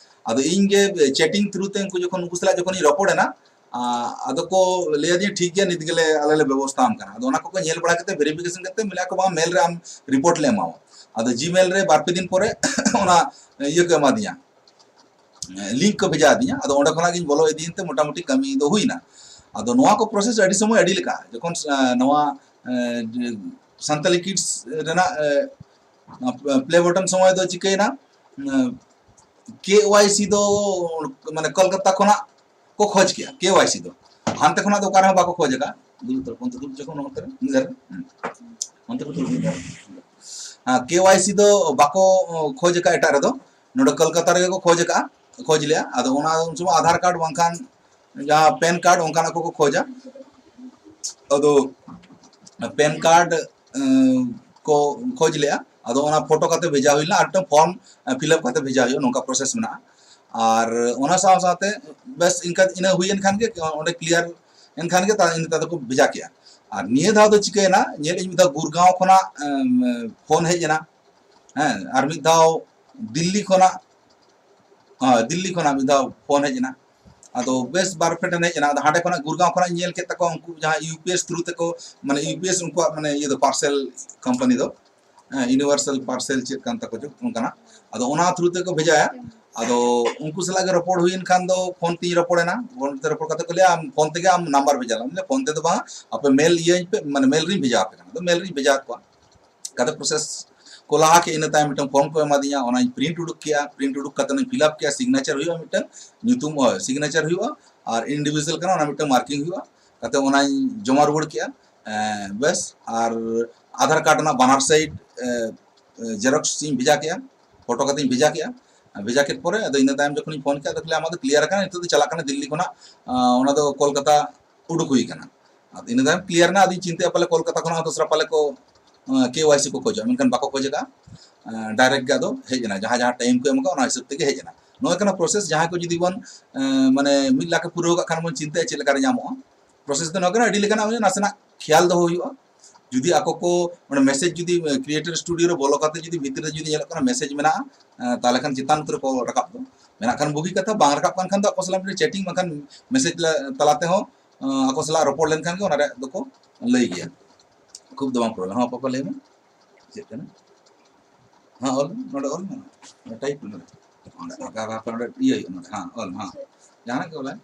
ᱟᱫᱚ ᱤᱧ ᱜᱮ chatting through ᱛᱮ ᱩᱱᱠᱩ ᱡᱚᱠᱷᱚᱱ, ᱩᱱᱠᱩ ᱥᱟᱞᱟᱜ ᱡᱚᱠᱷᱚᱱᱤᱧ ᱨᱚᱯᱚᱲ ᱮᱱᱟ, ᱟᱸ, ᱟᱫᱚ ᱠᱚ ᱞᱟᱹᱭ ᱟᱹᱫᱤᱧᱟ, "ᱴᱷᱤᱠ ᱜᱮᱭᱟ, ᱱᱤᱛ ᱜᱮᱞᱮ ᱟᱞᱮ ᱞᱮ ᱵᱮᱵᱚᱥᱛᱷᱟ ᱟᱢ ᱠᱟᱱᱟ᱾" ᱟᱫᱚ ᱚᱱᱟ ᱠᱚᱠᱚ ᱧᱮᱞ ᱵᱟᱲᱟ ᱠᱟᱛᱮ, verification ᱠᱟᱛᱮ, ᱢᱮᱱᱟ ᱠᱚ, "ᱵᱟᱝ, mail ᱨᱮ ᱟᱢ report ᱞᱮ ᱮᱢᱟᱢᱟ᱾" ᱟᱫᱚ Gmail ᱨᱮ ᱵᱟᱨ ᱯᱮ ᱫᱤᱱ ᱯᱚᱨᱮ ᱚᱱᱟ ᱤᱭᱟᱹ ᱠᱚ ᱮᱢᱟ ᱫᱤᱧᱟ, link ᱠᱚ ᱵᱷᱮᱡᱟ ᱟᱹᱫᱤᱧᱟ᱾ ᱟᱫᱚ ᱚᱸᱰᱮ ᱠᱷᱚᱱᱟᱜ ᱜᱤᱧ ᱵᱚᱞᱚ ᱤᱫᱤᱭᱮᱱ ᱛᱮ ᱢᱚᱴᱟᱢᱩᱴᱤ ᱠᱟᱹᱢᱤ ᱫᱚ ᱦᱩᱭᱱᱟ᱾ ᱟᱫᱚ ᱱᱚᱣᱟ ᱠᱚ process ᱟᱹᱰᱤ ᱥᱚᱢᱚᱭ ᱟᱹᱰᱤ ᱞᱮᱠᱟ, ᱡᱚᱠᱷᱚᱱ, ᱟᱸ, ᱱᱚᱣᱟ, ᱟᱸ, ᱥᱟᱱᱛᱟᱞᱤ ᱠᱤᱰᱥ ᱨᱮᱱᱟᱜ ᱯᱞᱮ ᱵᱚᱴᱚᱱ ᱥᱚᱢᱚᱭ ᱫᱚ ᱪᱤᱠᱟᱹᱭᱮᱱᱟ, ᱠᱮ ᱣᱟᱭ ᱥᱤ ᱫᱚ ᱢᱟᱱᱮ ᱠᱳᱞᱠᱟᱛᱟ ᱠᱷᱚᱱᱟᱜ ᱠᱚ ᱠᱷᱚᱡᱽ ᱠᱮᱜᱼᱟ, ᱠᱮ ᱣᱟᱭ ᱥᱤ ᱫᱚ᱾ ᱦᱟᱱᱛᱮ ᱠᱷᱚᱱᱟᱜ ᱫᱚ ᱚᱠᱟ ᱨᱮᱦᱚᱸ ᱵᱟᱠᱚ ᱠᱷᱚᱡᱽ ᱟᱠᱟᱫ᱾ ᱫᱩᱲᱩᱵ ᱩᱛᱟᱹᱨ, ᱚᱱᱛᱮ ᱫᱩᱲᱩᱵ ᱡᱚᱠᱷᱚᱱ ᱚᱱᱛᱮ ᱨᱮ, ᱱᱤᱡᱮᱨ, ᱦᱩᱸ᱾ ᱚᱱᱛᱮ ᱠᱚ ᱫᱩᱲᱩᱵ ᱩᱛᱟᱹᱨ᱾ ᱦᱮᱸ, ᱠᱮ ᱣᱟᱭ ᱥᱤ ᱫᱚ ᱵᱟᱠᱚ ᱠᱷᱚᱡᱽ ᱟᱠᱟᱫ ᱮᱴᱟᱜ ᱨᱮᱫᱚ, ᱱᱚᱰᱮ ᱠᱳᱞᱠᱟᱛᱟ ᱨᱮᱜᱮ ᱠᱚ ᱠᱷᱚᱡᱽ ᱟᱠᱟᱫᱼᱟ, ᱠᱷᱚᱡᱽ ᱞᱮᱜᱼᱟ᱾ ᱟᱫᱚ ᱚᱱᱟ ᱩᱱ ᱥᱚᱢᱚᱭ ᱟᱫᱷᱟᱨ ᱠᱟᱨᱰ ᱵᱟᱝᱠᱷᱟᱱ ᱡᱟᱦᱟᱸ ᱯᱮᱱ ᱠᱟᱨᱰ ᱚᱱᱠᱟᱱᱟᱜ ᱠᱚᱠᱚ ᱠᱷᱚᱡᱟ᱾ ᱟᱫᱚ ᱯᱮᱱ ᱠᱟᱨᱰ ᱮᱸ, ᱠᱚ ᱠᱷᱚᱡᱽ ᱞᱮᱜᱼᱟ᱾ ᱟᱫᱚ ᱚᱱᱟ ᱯᱷᱳᱴᱳ ᱠᱟᱛᱮ ᱵᱷᱮᱡᱟ ᱦᱩᱭ ᱞᱮᱱᱟ, ᱟᱨ ᱢᱤᱫᱴᱟᱝ ᱯᱷᱚᱨᱢ ᱯᱷᱤᱞᱟᱯ ᱠᱟᱛᱮ ᱵᱷᱮᱡᱟ ᱦᱩᱭᱩᱜᱼᱟ, ᱱᱚᱝᱠᱟ ᱯᱨᱚᱥᱮᱥ ᱢᱮᱱᱟᱜᱼᱟ᱾ ᱟᱨ ᱚᱱᱟ ᱥᱟᱶ ᱥᱟᱶᱛᱮ ᱵᱮᱥ ᱤᱱᱠᱟ ᱤᱱᱟᱹ ᱦᱩᱭᱮᱱ ᱠᱷᱟᱱ ᱜᱮ, ᱚᱸᱰᱮ ᱠᱞᱤᱭᱟᱨ ᱮᱱᱠᱷᱟᱱ ᱜᱮ ᱛᱟ-, ᱤᱱᱟᱹ ᱛᱟᱭᱚᱢ ᱫᱚᱠᱚ ᱵᱷᱮᱡᱟ ᱠᱮᱜᱼᱟ᱾ ᱟᱨ ᱱᱤᱭᱟᱹ ᱫᱷᱟᱣ ᱫᱚ ᱪᱤᱠᱟᱹᱭᱮᱱᱟ, ᱧᱮᱞ ᱤᱧ ᱢᱤᱫ ᱫᱷᱟᱣ ᱜᱩᱨᱜᱟᱸᱣ ᱠᱷᱚᱱᱟᱜ ᱮᱢ, ᱯᱷᱳᱱ ᱦᱮᱡ ᱮᱱᱟ, ᱦᱮᱸ, ᱟᱨ ᱢᱤᱫ ᱫᱷᱟᱣ ᱫᱤᱞᱞᱤ ᱠᱷᱚᱱᱟᱜ, ᱦᱮᱸ, ᱫᱤᱞᱞᱤ ᱠᱷᱚᱱᱟᱜ ᱢᱤᱫ ᱫᱷᱟᱣ ᱯᱷᱳᱱ ᱦᱮᱡ ᱮᱱᱟ᱾ ᱟᱫᱚ ᱵᱮᱥ ᱵᱟᱨ ᱯᱮ ᱴᱷᱮᱱ ᱦᱮᱡ ᱮᱱᱟ᱾ ᱟᱫᱚ ᱦᱟᱸᱰᱮ ᱠᱷᱚᱱᱟᱜ ᱜᱩᱨᱜᱟᱸᱣ ᱠᱷᱚᱱᱟᱜ ᱤᱧ ᱧᱮᱞ ᱠᱮᱫ ᱛᱟᱠᱚᱣᱟ, ᱩᱱᱠᱩ ᱡᱟᱦᱟᱸ ᱤᱭᱩ ᱯᱤ ᱮᱥ ᱛᱷᱨᱩ ᱛᱮᱠᱚ, ᱢᱟᱱᱮ ᱤᱭᱩ ᱯᱤ ᱮᱥ ᱩᱱᱠᱩᱣᱟᱜ ᱢᱟᱱᱮ ᱤᱭᱟᱹ ᱫᱚ ᱯᱟᱨᱥᱮᱞ ᱠᱳᱢᱯᱟᱱᱤ ᱫᱚ, ᱦᱮᱸ, ᱤᱭᱩᱱᱤᱵᱷᱟᱨᱥᱟᱞ ᱯᱟᱨᱥᱮᱞ ᱪᱮᱫ ᱠᱟᱱ ᱛᱟᱠᱚ ᱪᱚ ᱚᱱᱠᱟᱱᱟᱜ᱾ ᱟᱫᱚ ᱚᱱᱟ ᱛᱷᱨᱩ ᱛᱮᱠᱚ ᱵᱷᱮᱡᱟᱭᱟ᱾ ᱟᱫᱚ ᱩᱱᱠᱩ ᱥᱟᱞᱟᱜ ᱜᱮ ᱨᱚᱯᱚᱲ ᱦᱩᱭᱮᱱ ᱠᱷᱟᱱ ᱫᱚ ᱯᱷᱳᱱ ᱛᱮᱧ ᱨᱚᱯᱚᱲᱮᱱᱟ᱾ ᱯᱷᱳᱱ ᱛᱮ ᱨᱚᱯᱚᱲ ᱠᱟᱛᱮ ᱠᱚ ᱞᱟᱹᱭᱟ, "ᱟᱢ ᱯᱷᱳᱱ ᱛᱮᱜᱮ ᱟᱢ ᱱᱟᱢᱵᱟᱨ ᱵᱷᱮᱡᱟ ᱞᱮᱢ᱾" ᱯᱷᱳᱱ ᱛᱮᱫᱚ ᱵᱟᱝ, ᱟᱯᱮ ᱢᱮᱞ ᱤᱭᱟᱹᱧ ᱯᱮ, ᱢᱟᱱᱮ ᱢᱮᱞ ᱨᱤᱧ ᱵᱷᱮᱡᱟ ᱟᱯᱮ ᱠᱟᱱᱟ᱾ ᱟᱫᱚ ᱢᱮᱞ ᱨᱤᱧ ᱵᱷᱮᱡᱟ ᱟᱠᱚᱣᱟ᱾ ᱠᱟᱛᱮ ᱯᱨᱚᱥᱮᱥ ᱠᱚ ᱞᱟᱦᱟ ᱠᱮᱫ, ᱤᱱᱟᱹ ᱛᱟᱭᱚᱢ ᱢᱤᱫᱴᱟᱝ ᱯᱷᱚᱨᱢ ᱠᱚ ᱮᱢᱟᱫᱤᱧᱟ, ᱚᱱᱟᱧ ᱯᱨᱤᱱᱴ ᱩᱰᱩᱠ ᱠᱮᱜᱼᱟ᱾ ᱯᱨᱤᱱᱴ ᱩᱰᱩᱠ ᱠᱟᱛᱮ ᱚᱱᱟᱧ ᱯᱷᱤᱞᱟᱯ ᱠᱮᱜᱼᱟ, ᱥᱤᱜᱽᱱᱮᱪᱟᱨ ᱦᱩᱭᱩᱜᱼᱟ, ᱢᱤᱫᱴᱟᱝ ᱧᱩᱛᱩᱢ, ᱚ, ᱥᱤᱜᱽᱱᱮᱪᱟᱨ ᱦᱩᱭᱩᱜᱼᱟ ᱟᱨ ᱤᱱᱰᱤᱵᱷᱤᱡᱩᱣᱟᱞ ᱠᱟᱱᱟ, ᱚᱱᱟ ᱢᱤᱫᱴᱟᱝ ᱢᱟᱨᱠᱤᱝ ᱦᱩᱭᱩᱜᱼᱟ᱾ ᱠᱟᱛᱮ ᱚᱱᱟᱧ ᱡᱚᱢᱟ ᱨᱩᱣᱟᱹᱲ ᱠᱮᱜᱼᱟ᱾ ᱮᱸ, ᱵᱮᱥ, ᱟᱨ ᱟᱫᱷᱟᱨ ᱠᱟᱨᱰ ᱨᱮᱱᱟᱜ ᱵᱟᱱᱟᱨ ᱥᱟᱭᱤᱰ, ᱮ, ᱮ, ᱡᱮᱨᱚᱠᱥ ᱤᱧ ᱵᱷᱮᱡᱟ ᱠᱮᱜᱼᱟ, ᱯᱷᱳᱴᱳ ᱠᱟᱛᱮᱧ ᱵᱷᱮᱡᱟ ᱠᱮᱜᱼᱟ᱾ ᱟᱨ ᱵᱷᱮᱡᱟ ᱠᱮᱫ ᱯᱚᱨᱮ ᱟᱫᱚ ᱤᱱᱟᱹ ᱛᱟᱭᱚᱢ ᱡᱚᱠᱷᱚᱱᱤᱧ ᱯᱷᱳᱱ ᱠᱮᱜᱼᱟ, ᱟᱫᱚ ᱠᱚ ᱞᱟᱹᱭᱟ, "ᱟᱢᱟᱜ ᱫᱚ ᱠᱞᱤᱭᱟᱨ ᱟᱠᱟᱱᱟ, ᱱᱤᱛᱚᱜ ᱫᱚ ᱪᱟᱞᱟᱜ ᱠᱟᱱᱟ ᱫᱤᱞᱞᱤ ᱠᱷᱚᱱᱟᱜ, ᱟ, ᱚᱱᱟ ᱫᱚ ᱠᱳᱞᱠᱟᱛᱟ ᱩᱰᱩᱠ ᱦᱩᱭ ᱟᱠᱟᱱᱟ᱾" ᱟᱫᱚ ᱤᱱᱟᱹ ᱛᱟᱭᱚᱢ ᱠᱞᱤᱭᱟᱨ ᱮᱱᱟ, ᱟᱫᱚᱧ ᱪᱤᱱᱛᱟᱹᱭᱟ ᱯᱟᱞᱮ ᱠᱳᱞᱠᱟᱛᱟ ᱠᱷᱚᱱᱟᱜ ᱦᱚᱸ ᱫᱚᱥᱨᱟ ᱯᱟᱞᱮ ᱠᱚ, ᱟ, ᱠᱮ ᱣᱟᱭ ᱥᱤ ᱠᱚ ᱠᱷᱚᱡᱚᱜᱼᱟ, ᱢᱮᱱᱠᱷᱟᱱ ᱵᱟᱠᱚ ᱠᱷᱚᱡ ᱟᱠᱟᱫᱼᱟ᱾ ᱟ, ᱰᱟᱭᱨᱮᱠᱴ ᱜᱮ ᱟᱫᱚ ᱦᱮᱡ ᱮᱱᱟ, ᱡᱟᱦᱟᱸ ᱡᱟᱦᱟᱸ ᱴᱟᱭᱤᱢ ᱠᱚ ᱮᱢ ᱟᱠᱟᱫ, ᱚᱱᱟ ᱦᱤᱥᱟᱹᱵ ᱛᱮᱜᱮ ᱦᱮᱡ ᱮᱱᱟ᱾ ᱱᱚᱣᱟ ᱠᱟᱱᱟ ᱯᱨᱚᱥᱮᱥ, ᱡᱟᱦᱟᱸᱭ ᱠᱚ ᱡᱩᱫᱤ ᱵᱚᱱ, ᱮ, ᱢᱟᱱᱮ ᱢᱤᱫ ᱞᱟᱠᱷ ᱮ ᱯᱩᱨᱟᱹᱣ ᱠᱟᱜ ᱠᱷᱟᱱ ᱵᱚᱱ ᱪᱤᱱᱛᱟᱹᱭᱟ ᱪᱮᱫ ᱞᱮᱠᱟᱨᱮ ᱧᱟᱢᱚᱜᱼᱟ᱾ ᱯᱨᱚᱥᱮᱥ ᱫᱚ ᱱᱚᱣᱟ ᱠᱟᱱᱟ, ᱟᱹᱰᱤ ᱞᱮᱠᱟᱱᱟᱜ ᱱᱟᱥᱮᱱᱟᱜ ᱠᱷᱮᱭᱟᱞ ᱫᱚᱦᱚ ᱦᱩᱭᱩᱜᱼᱟ᱾ ᱡᱩᱫᱤ ᱟᱠᱚ ᱠᱚ ᱚᱸᱰᱮ ᱢᱮᱥᱮᱡᱽ ᱡᱩᱫᱤ, ᱮ, ᱠᱨᱤᱭᱮᱴᱚᱨ ᱥᱴᱩᱰᱤᱭᱳ ᱨᱮ ᱵᱚᱞᱚ ᱠᱟᱛᱮ ᱡᱩᱫᱤ ᱵᱷᱤᱛᱤᱨ ᱨᱮ ᱡᱩᱫᱤ ᱧᱮᱞᱚᱜ ᱠᱟᱱᱟ ᱢᱮᱥᱮᱡᱽ ᱢᱮᱱᱟᱜᱼᱟ, ᱮ, ᱛᱟᱦᱚᱞᱮ ᱠᱷᱟᱱ ᱪᱮᱛᱟᱱ ᱩᱛᱟᱹᱨ ᱠᱚ ᱨᱟᱠᱟᱵ ᱫᱚ᱾ ᱢᱮᱱᱟᱜ ᱠᱷᱟᱱ ᱵᱩᱜᱤ ᱠᱟᱛᱷᱟ, ᱵᱟᱝ ᱨᱟᱠᱟᱵ ᱠᱟᱱ ᱠᱷᱟᱱ ᱫᱚ ᱟᱠᱚ ᱥᱟᱞᱟᱜ ᱢᱤᱫᱴᱮᱱ ᱪᱮᱴᱤᱝ ᱵᱟᱝᱠᱷᱟᱱ ᱢᱮᱥᱮᱡᱽ ᱛᱟᱞᱟ ᱛᱮᱦᱚᱸ, ᱮ, ᱟᱠᱚ ᱥᱟᱞᱟᱜ ᱨᱚᱯᱚᱲ ᱞᱮᱱᱠᱷᱟᱱ ᱜᱮ ᱚᱱᱟ ᱨᱮᱭᱟᱜ ᱫᱚᱠᱚ ᱞᱟᱹᱭ ᱜᱮᱭᱟ᱾ ᱠᱷᱩᱵ ᱫᱚ ᱵᱟᱝ ᱯᱨᱚᱵᱞᱮᱢ᱾ ᱦᱚᱸ, ᱯᱟᱯᱟ ᱞᱟᱹᱭ ᱢᱮ, ᱪᱮᱫ ᱠᱟᱱᱟ? ᱦᱮᱸ, ᱚᱞ ᱢᱮ, ᱱᱚᱰᱮ ᱚᱞ ᱢᱮ, ᱴᱟᱭᱤᱯ ᱢᱮ ᱱᱚᱰᱮ᱾ ᱚᱸᱰᱮ, ᱦᱟᱯᱮ, ᱦᱟᱯᱮ, ᱦᱟᱯᱮ, ᱱᱚᱰᱮ ᱤᱭᱟᱹ ᱦᱩᱭᱩᱜᱼᱟ ᱱᱚᱰᱮ, ᱦᱮᱸ, ᱚᱞ ᱢᱮ, ᱦᱮᱸ᱾ ᱡᱟᱦᱟᱱᱟᱜ ᱜᱮ ᱚᱞᱟᱭ᱾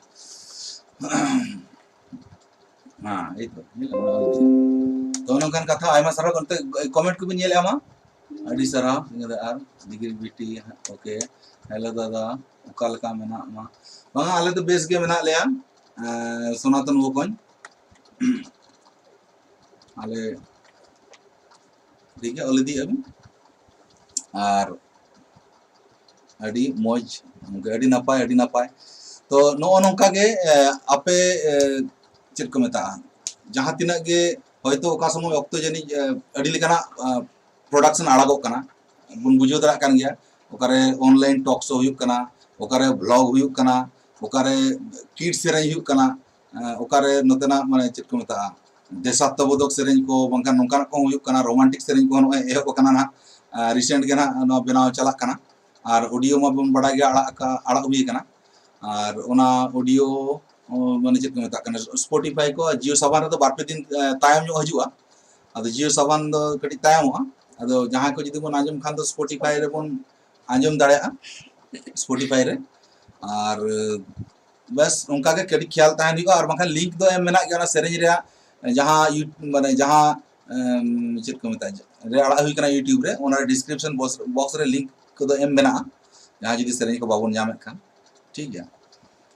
ᱦᱮᱸ, ᱮᱭ ᱛᱚ, ᱧᱮᱞ ᱢᱮ, ᱱᱚᱰᱮ ᱚᱞ ᱢᱮ᱾ ᱛᱚ, ᱱᱚᱝᱠᱟᱱ ᱠᱟᱛᱷᱟ, ᱟᱭᱢᱟ ᱥᱟᱨᱦᱟᱣ᱾ ᱚᱱᱛᱮ comment ᱠᱚᱵᱤᱱ ᱧᱮᱞᱮᱫᱼᱟ ᱢᱟ? ᱟᱹᱰᱤ ᱥᱟᱨᱦᱟᱣ᱾ ᱤᱧ ᱫᱚ ᱟᱨ ᱰᱤᱜᱽᱨᱤ ᱵᱤᱴᱤ, OK᱾ ᱦᱮᱞᱳ ᱫᱟᱫᱟ, ᱚᱠᱟ ᱞᱮᱠᱟ ᱢᱮᱱᱟᱜ ᱢᱟ? ᱵᱟᱝᱟ, ᱟᱞᱮ ᱫᱚ ᱵᱮᱥ ᱜᱮ ᱢᱮᱱᱟᱜ ᱞᱮᱭᱟ᱾ ᱮᱸ, ᱥᱚᱱᱟᱛᱚᱱ ᱵᱚᱠᱚᱧ, ᱟᱞᱮ ᱴᱷᱤᱠ ᱜᱮᱭᱟ, ᱚᱞ ᱤᱫᱤᱭᱮᱫᱼᱟ ᱵᱤᱱ᱾ ᱟᱨ ᱟᱹᱰᱤ ᱢᱚᱡᱽ, ᱜᱚᱢᱠᱮ, ᱟᱹᱰᱤ ᱱᱟᱯᱟᱭ, ᱟᱹᱰᱤ ᱱᱟᱯᱟᱭ᱾ ᱛᱚ, ᱱᱚᱜᱼᱚ ᱱᱚᱝᱠᱟ ᱜᱮ, ᱮ, ᱟᱯᱮ, ᱮ, ᱪᱮᱫ ᱠᱚ ᱢᱮᱛᱟᱜᱼᱟ, ᱡᱟᱦᱟᱸ ᱛᱤᱱᱟᱹᱜ ᱜᱮ ᱦᱚᱭᱛᱳ ᱚᱠᱟ ᱥᱚᱢᱚᱭ ᱚᱠᱛᱚ ᱡᱟᱹᱱᱤᱡ, ᱮ, ᱟᱹᱰᱤ ᱞᱮᱠᱟᱱᱟᱜ, ᱮ, production ᱟᱲᱟᱜᱚᱜ ᱠᱟᱱᱟ, ᱵᱚᱱ ᱵᱩᱡᱷᱟᱹᱣ ᱫᱟᱲᱮᱭᱟᱜ ᱠᱟᱱ ᱜᱮᱭᱟ᱾ ᱚᱠᱟᱨᱮ online talk show ᱦᱩᱭᱩᱜ ᱠᱟᱱᱟ, ᱚᱠᱟᱨᱮ vlog ᱦᱩᱭᱩᱜ ᱠᱟᱱᱟ, ᱚᱠᱟᱨᱮ ᱠᱤᱰᱥ ᱥᱮᱨᱮᱧ ᱦᱩᱭᱩᱜ ᱠᱟᱱᱟ, ᱮ, ᱚᱠᱟᱨᱮ ᱱᱚᱛᱮᱱᱟᱜ, ᱢᱟᱱᱮ, ᱪᱮᱫ ᱠᱚ ᱢᱮᱛᱟᱜᱼᱟ, ᱫᱮᱥᱟᱛᱛᱚᱵᱳᱫᱷᱚᱠ ᱥᱮᱨᱮᱧ ᱠᱚ, ᱵᱟᱝᱠᱷᱟᱱ ᱱᱚᱝᱠᱟᱱᱟᱜ ᱠᱚᱦᱚᱸ ᱦᱩᱭᱩᱜ ᱠᱟᱱᱟ᱾ romantic ᱥᱮᱨᱮᱧ ᱠᱚᱦᱚᱸ ᱱᱚᱜᱼᱚᱭ ᱮᱦᱚᱵ ᱟᱠᱟᱱᱟ ᱱᱟᱦᱟᱜ, ᱮ, recent ᱜᱮ ᱱᱟᱦᱟᱜ ᱱᱚᱣᱟ ᱵᱮᱱᱟᱣ ᱪᱟᱞᱟᱜ ᱠᱟᱱᱟ᱾ ᱟᱨ audio ᱢᱟᱵᱚᱱ ᱵᱟᱲᱟᱭ ᱜᱮᱭᱟ, ᱟᱲᱟᱜ ᱟᱠᱟ-, ᱟᱲᱟᱜ ᱦᱩᱭ ᱟᱠᱟᱱᱟ᱾ ᱟᱨ ᱚᱱᱟ audio, ᱚ, ᱢᱟᱱᱮ, ᱪᱮᱫ ᱠᱚ ᱢᱮᱛᱟᱜ ᱠᱟᱱᱟ, Spotify ᱠᱚ, Jio Saavn ᱨᱮᱫᱚ ᱵᱟᱨ ᱯᱮ ᱫᱤᱱ, ᱮ, ᱛᱟᱭᱚᱢ ᱧᱚᱜ ᱦᱤᱡᱩᱜᱼᱟ᱾ ᱟᱫᱚ Jio Saavn ᱫᱚ ᱠᱟᱹᱴᱤᱡ ᱛᱟᱭᱚᱢᱚᱜᱼᱟ᱾ ᱟᱫᱚ ᱡᱟᱦᱟᱸᱭ ᱠᱚ ᱡᱩᱫᱤ ᱵᱚᱱ ᱟᱸᱡᱚᱢ ᱠᱷᱟᱱ ᱫᱚ Spotify ᱨᱮᱵᱚᱱ ᱟᱸᱡᱚᱢ ᱫᱟᱲᱮᱭᱟᱜᱼᱟ, Spotify ᱨᱮ᱾ ᱟᱨ ᱵᱮᱥ, ᱚᱱᱠᱟ ᱜᱮ ᱠᱟᱹᱴᱤᱡ ᱠᱷᱮᱭᱟᱞ ᱛᱟᱦᱮᱱ ᱦᱩᱭᱩᱜᱼᱟ᱾ ᱟᱨ ᱵᱟᱝᱠᱷᱟᱱ link ᱫᱚ ᱮᱢ ᱢᱮᱱᱟᱜ ᱜᱮᱭᱟ, ᱚᱱᱟ ᱥᱮᱨᱮᱧ ᱨᱮᱭᱟᱜ ᱡᱟᱦᱟᱸ ᱭᱩ-, ᱢᱟᱱᱮ ᱡᱟᱦᱟᱸ, ᱮᱢ, ᱪᱮᱫ ᱠᱚ ᱢᱮᱛᱟᱜᱼᱟ, ᱨᱮ ᱟᱲᱟᱜ ᱦᱩᱭ ᱠᱟᱱᱟ YouTube ᱨᱮ, ᱚᱱᱟ description box, box ᱨᱮ link ᱠᱚᱫᱚ ᱮᱢ ᱢᱮᱱᱟᱜᱼᱟ, ᱡᱟᱦᱟᱸ ᱡᱩᱫᱤ ᱥᱮᱨᱮᱧ ᱠᱚ ᱵᱟᱵᱚᱱ ᱧᱟᱢᱮᱫ ᱠᱷᱟᱱ, ᱴᱷᱤᱠ ᱜᱮᱭᱟ᱾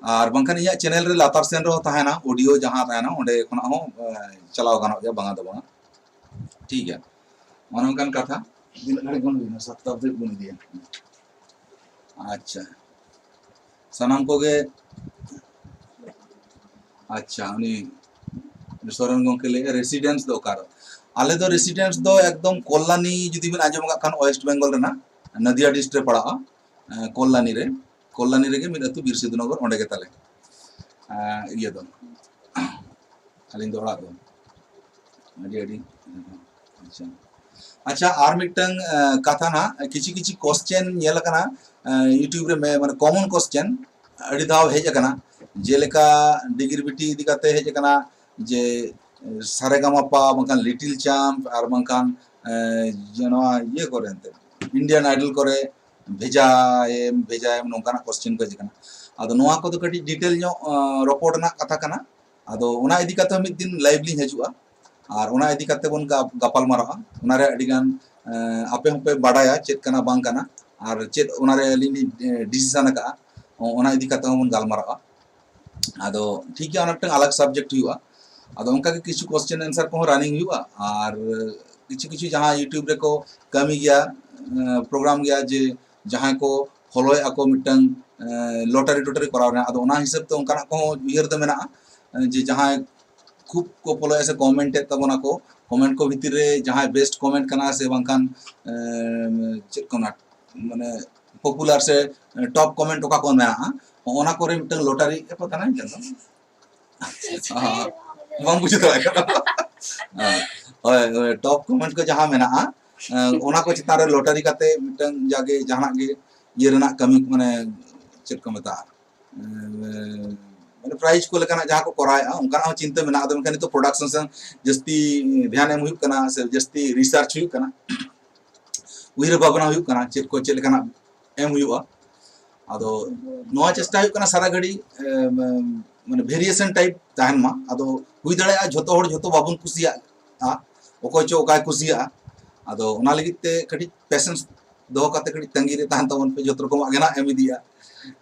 ᱟᱨ ᱵᱟᱝᱠᱷᱟᱱ ᱤᱧᱟᱹᱜ channel ᱨᱮ ᱞᱟᱛᱟᱨ ᱥᱮᱱ ᱨᱮᱦᱚᱸ ᱛᱟᱦᱮᱱᱟ, audio ᱡᱟᱦᱟᱸ ᱛᱟᱦᱮᱱᱟ, ᱚᱸᱰᱮ ᱠᱷᱚᱱᱟᱜ ᱦᱚᱸ, ᱮ, ᱪᱟᱞᱟᱣ ᱜᱟᱱᱚᱜ ᱜᱮᱭᱟ, ᱵᱟᱝᱟ ᱫᱚ ᱵᱟᱝᱟ, ᱴᱷᱤᱠ ᱜᱮᱭᱟ᱾ ᱚᱱᱮ ᱚᱱᱠᱟᱱ ᱠᱟᱛᱷᱟ᱾ ᱛᱤᱱᱟᱹᱜ ᱜᱷᱟᱹᱲᱤᱡ ᱵᱚᱱ ᱦᱩᱭᱱᱟ? ᱥᱟᱛᱴᱟ ᱚᱵᱫᱤ ᱵᱚᱱ ᱤᱫᱤᱭᱟ᱾ ᱟᱪᱪᱷᱟ, ᱥᱟᱱᱟᱢ ᱠᱚᱜᱮ, ᱟᱪᱪᱷᱟ, ᱩᱱᱤ ᱥᱚᱨᱮᱱ ᱜᱚᱢᱠᱮ ᱞᱟᱹᱭᱮᱫᱼᱟ, residence ᱫᱚ ᱚᱠᱟᱨᱮ? ᱟᱞᱮ ᱫᱚ residence ᱫᱚ ᱮᱠᱫᱚᱢ ᱠᱚᱞᱞᱟᱱᱤ, ᱡᱩᱫᱤ ᱵᱤᱱ ᱟᱸᱡᱚᱢ ᱟᱠᱟᱫ ᱠᱷᱟᱱ, West Bengal ᱨᱮᱱᱟᱜ ᱱᱟᱫᱤᱭᱟ district ᱨᱮ ᱯᱟᱲᱟᱜᱼᱟ᱾ ᱮᱸ, ᱠᱚᱞᱞᱟᱱᱤ ᱨᱮ, ᱠᱚᱞᱞᱟᱱᱤ ᱨᱮᱜᱮ ᱢᱤᱫ ᱟᱹᱛᱩ, ᱵᱤᱨ ᱥᱤᱫᱷᱩ ᱱᱚᱜᱚᱨ, ᱚᱸᱰᱮ ᱜᱮ ᱛᱟᱞᱮ, ᱮᱸ, ᱤᱭᱟᱹ ᱫᱚ, ᱟᱹᱞᱤᱧ ᱫᱚ ᱚᱲᱟᱜ ᱫᱚ᱾ ᱟᱹᱰᱤ, ᱟᱹᱰᱤ, ᱟᱪᱪᱷᱟ᱾ ᱟᱪᱪᱷᱟ, ᱟᱨ ᱢᱤᱫᱴᱟᱝ, ᱮᱸ, ᱠᱟᱛᱷᱟ ᱱᱟᱜ, ᱠᱤᱪᱷᱩ ᱠᱤᱪᱷᱩ question ᱧᱮᱞ ᱟᱠᱟᱱᱟ, ᱮᱸ, YouTube ᱨᱮ, ᱢᱮ-, ᱢᱟᱱᱮ common question ᱟᱹᱰᱤ ᱫᱷᱟᱣ ᱦᱮᱡ ᱟᱠᱟᱱᱟ, ᱡᱮᱞᱮᱠᱟ ᱰᱤᱜᱽᱨᱤ ᱵᱤᱴᱤ ᱤᱫᱤ ᱠᱟᱛᱮ ᱦᱮᱡ ᱟᱠᱟᱱᱟ ᱡᱮ, ᱥᱟᱨᱮᱜᱟᱢᱟᱯᱟ, ᱵᱟᱝᱠᱷᱟᱱ Little Champ, ᱟᱨ ᱵᱟᱝᱠᱷᱟᱱ, ᱮᱸ, ᱡᱮ ᱱᱚᱣᱟ ᱤᱭᱟᱹ ᱠᱚᱨᱮ ᱮᱱᱛᱮ, Indian Idol ᱠᱚᱨᱮ ᱵᱷᱮᱡᱟᱭᱮᱢ, ᱵᱷᱮᱡᱟᱭᱮᱢ, ᱱᱚᱝᱠᱟᱱᱟᱜ question ᱠᱚ ᱦᱮᱡ ᱟᱠᱟᱱᱟ᱾ ᱟᱫᱚ ᱱᱚᱣᱟ ᱠᱚᱫᱚ ᱠᱟᱹᱴᱤᱡ detail ᱧᱚᱜ, ᱟᱸ, ᱨᱚᱯᱚᱲ ᱨᱮᱱᱟᱜ ᱠᱟᱛᱷᱟ ᱠᱟᱱᱟ᱾ ᱟᱫᱚ ᱚᱱᱟ ᱤᱫᱤ ᱠᱟᱛᱮ ᱦᱚᱸ ᱢᱤᱫ ᱫᱤᱱ live ᱞᱤᱧ ᱦᱤᱡᱩᱜᱼᱟ᱾ ᱟᱨ ᱚᱱᱟ ᱤᱫᱤ ᱠᱟᱛᱮ ᱵᱚᱱ ᱜᱟ- ᱜᱟᱯᱟᱞ ᱢᱟᱨᱟᱜᱼᱟ᱾ ᱚᱱᱟᱨᱮ ᱟᱹᱰᱤᱜᱟᱱ ᱮᱸ, ᱟᱯᱮ ᱦᱚᱸᱯᱮ ᱵᱟᱰᱟᱭᱟ ᱪᱮᱫ ᱠᱟᱱᱟ ᱵᱟᱝ ᱠᱟᱱᱟ, ᱟᱨ ᱪᱮᱫ ᱚᱱᱟᱨᱮ ᱟᱹᱞᱤᱧ ᱞᱤᱧ ᱰᱤᱥᱤᱥᱚᱱ ᱟᱠᱟᱫᱼᱟ, ᱚᱱᱟ ᱤᱫᱤ ᱠᱟᱛᱮ ᱦᱚᱸᱵᱚᱱ ᱜᱟᱞᱢᱟᱨᱟᱜᱼᱟ᱾ ᱟᱫᱚ ᱴᱷᱤᱠ ᱜᱮᱭᱟ, ᱚᱱᱟ ᱢᱤᱫᱴᱟᱝ ᱟᱞᱟᱜᱽ ᱥᱟᱵᱡᱮᱠᱴ ᱦᱩᱭᱩᱜᱼᱟ᱾ ᱟᱫᱚ ᱚᱱᱠᱟᱜᱮ ᱠᱤᱪᱷᱩ ᱠᱚᱥᱪᱮᱱ ᱮᱱᱥᱟᱨ ᱠᱚᱦᱚᱸ ᱨᱟᱱᱤᱝ ᱦᱩᱭᱩᱜᱼᱟ, ᱟᱨ ᱠᱤᱪᱷᱩ ᱠᱤᱪᱷᱩ ᱡᱟᱦᱟᱸ ᱭᱩᱴᱩᱵᱽ ᱨᱮᱠᱚ ᱠᱟᱹᱢᱤ ᱜᱮᱭᱟ, ᱯᱨᱳᱜᱨᱟᱢ ᱜᱮᱭᱟ, ᱡᱮ ᱡᱟᱦᱟᱸᱭ ᱠᱚ ᱯᱷᱚᱞᱳᱭᱮᱫᱼᱟ ᱠᱚ ᱢᱤᱫᱴᱟᱝ ᱞᱚᱴᱟᱨᱤ ᱴᱚᱴᱟᱨᱤ ᱠᱚᱨᱟᱣ ᱨᱮᱱᱟᱜ, ᱟᱫᱚ ᱚᱱᱟ ᱦᱤᱥᱟᱹᱵ ᱛᱮ ᱚᱱᱠᱟᱱᱟᱜ ᱠᱚᱦᱚᱸ ᱩᱭᱦᱟᱹᱨ ᱫᱚ ᱢᱮᱱᱟᱜᱼᱟ, ᱡᱮ ᱡᱟᱦᱟᱸᱭ ᱠᱷᱩᱵ ᱠᱚ ᱯᱷᱚᱞᱳᱭᱮᱫᱼᱟ ᱥᱮ ᱠᱚᱢᱮᱱᱴ ᱮᱫ ᱛᱟᱵᱚᱱᱟ ᱠᱚ, ᱠᱚᱢᱮᱱᱴ ᱠᱚ ᱵᱷᱤᱛᱤᱨ ᱨᱮ ᱡᱟᱦᱟᱸᱭ ᱵᱮᱥᱴ ᱠᱚᱢᱮᱱᱴ ᱠᱟᱱᱟ ᱥᱮ ᱵᱟᱝᱠᱷᱟᱱ ᱮᱸ, ᱪᱮᱫ ᱠᱚ ᱢᱮᱱᱟ, ᱢᱟᱱᱮ ᱯᱚᱯᱩᱞᱟᱨ ᱥᱮ ᱴᱚᱯ ᱠᱚᱢᱮᱱᱴ ᱚᱠᱟ ᱠᱚ ᱢᱮᱱᱟᱜᱼᱟ, ᱚᱱᱟ ᱠᱚᱨᱮ ᱢᱤᱫᱴᱟᱝ ᱞᱚᱴᱟᱨᱤ ᱮ ᱯᱟᱛᱟ ᱱᱟᱧ ᱠᱟᱱᱟ᱾ ᱵᱟᱢ ᱵᱩᱡᱷᱟᱹᱣ ᱫᱟᱲᱮᱭᱟᱜ ᱠᱟᱱᱟ᱾ ᱦᱳᱭ, ᱦᱳᱭ, ᱴᱚᱯ ᱠᱚᱢᱮᱱᱴ ᱠᱚ ᱡᱟᱦᱟᱸ ᱢᱮᱱᱟᱜᱼᱟ, ᱚᱱᱟ ᱠᱚ ᱪᱮᱛᱟᱱ ᱨᱮ ᱞᱚᱴᱟᱨᱤ ᱠᱟᱛᱮ ᱢᱤᱫᱴᱟᱝ ᱡᱟᱜᱮ ᱡᱟᱦᱟᱱᱟᱜ ᱜᱮ ᱤᱭᱟᱹ ᱨᱮᱱᱟᱜ ᱠᱟᱹᱢᱤ, ᱢᱟᱱᱮ ᱪᱮᱫ ᱠᱚ ᱢᱮᱛᱟᱜᱼᱟ, ᱢᱟᱱᱮ ᱯᱨᱟᱭᱤᱡᱽ ᱠᱚ ᱞᱮᱠᱟᱱᱟᱜ ᱡᱟᱦᱟᱸ ᱠᱚ ᱠᱚᱨᱟᱣᱮᱫᱼᱟ, ᱚᱱᱠᱟᱱᱟᱜ ᱦᱚᱸ ᱪᱤᱱᱛᱟᱹ ᱢᱮᱱᱟᱜᱼᱟ᱾ ᱟᱫᱚ ᱢᱮᱱᱠᱷᱟᱱ ᱱᱤᱛᱚᱜ ᱯᱨᱚᱰᱟᱠᱥᱚᱱ ᱥᱮᱫ ᱡᱟᱹᱥᱛᱤ ᱫᱷᱮᱭᱟᱱ ᱮᱢ ᱦᱩᱭᱩᱜ ᱠᱟᱱᱟ ᱥᱮ ᱡᱟᱹᱥᱛᱤ ᱨᱤᱥᱟᱨᱪ ᱦᱩᱭᱩᱜ ᱠᱟᱱᱟ, ᱩᱭᱦᱟᱹᱨ ᱵᱷᱟᱵᱽᱱᱟ ᱦᱩᱭᱩᱜ ᱠᱟᱱᱟ ᱪᱮᱫ ᱠᱚ ᱪᱮᱫ ᱞᱮᱠᱟᱱᱟᱜ ᱮᱢ ᱦᱩᱭᱩᱜᱼᱟ᱾ ᱟᱫᱚ ᱱᱚᱣᱟ ᱪᱮᱥᱴᱟ ᱦᱩᱭᱩᱜ ᱠᱟᱱᱟ ᱥᱟᱨᱟ ᱜᱷᱟᱹᱲᱤ, ᱮᱢ, ᱮᱢ, ᱢᱟᱱᱮ ᱵᱷᱮᱨᱤᱭᱮᱥᱚᱱ ᱴᱟᱭᱤᱯ ᱛᱟᱦᱮᱱ ᱢᱟ᱾ ᱟᱫᱚ ᱦᱩᱭ ᱫᱟᱲᱮᱭᱟᱜᱼᱟ ᱡᱷᱚᱛᱚ ᱦᱚᱲ ᱡᱷᱚᱛᱚ ᱵᱟᱵᱚᱱ ᱠᱩᱥᱤᱭᱟᱜᱼᱟ, ᱚᱠᱚᱭ ᱪᱚ ᱚᱠᱟᱭ ᱠᱩᱥᱤᱭᱟᱜᱼᱟ᱾ ᱟᱫᱚ ᱚᱱᱟ ᱞᱟᱹᱜᱤᱫ ᱛᱮ ᱠᱟᱹᱴᱤᱡ ᱯᱮᱥᱮᱱᱥ ᱫᱚᱦᱚ ᱠᱟᱛᱮ ᱠᱟᱹᱴᱤᱡ ᱛᱟᱺᱜᱤ ᱨᱮ ᱛᱟᱦᱮᱱ ᱛᱟᱵᱚᱱ ᱯᱮ, ᱡᱷᱚᱛᱚ ᱨᱚᱠᱚᱢᱟᱜ ᱜᱮ ᱱᱟᱜ ᱮᱢ ᱤᱫᱤᱜᱼᱟ᱾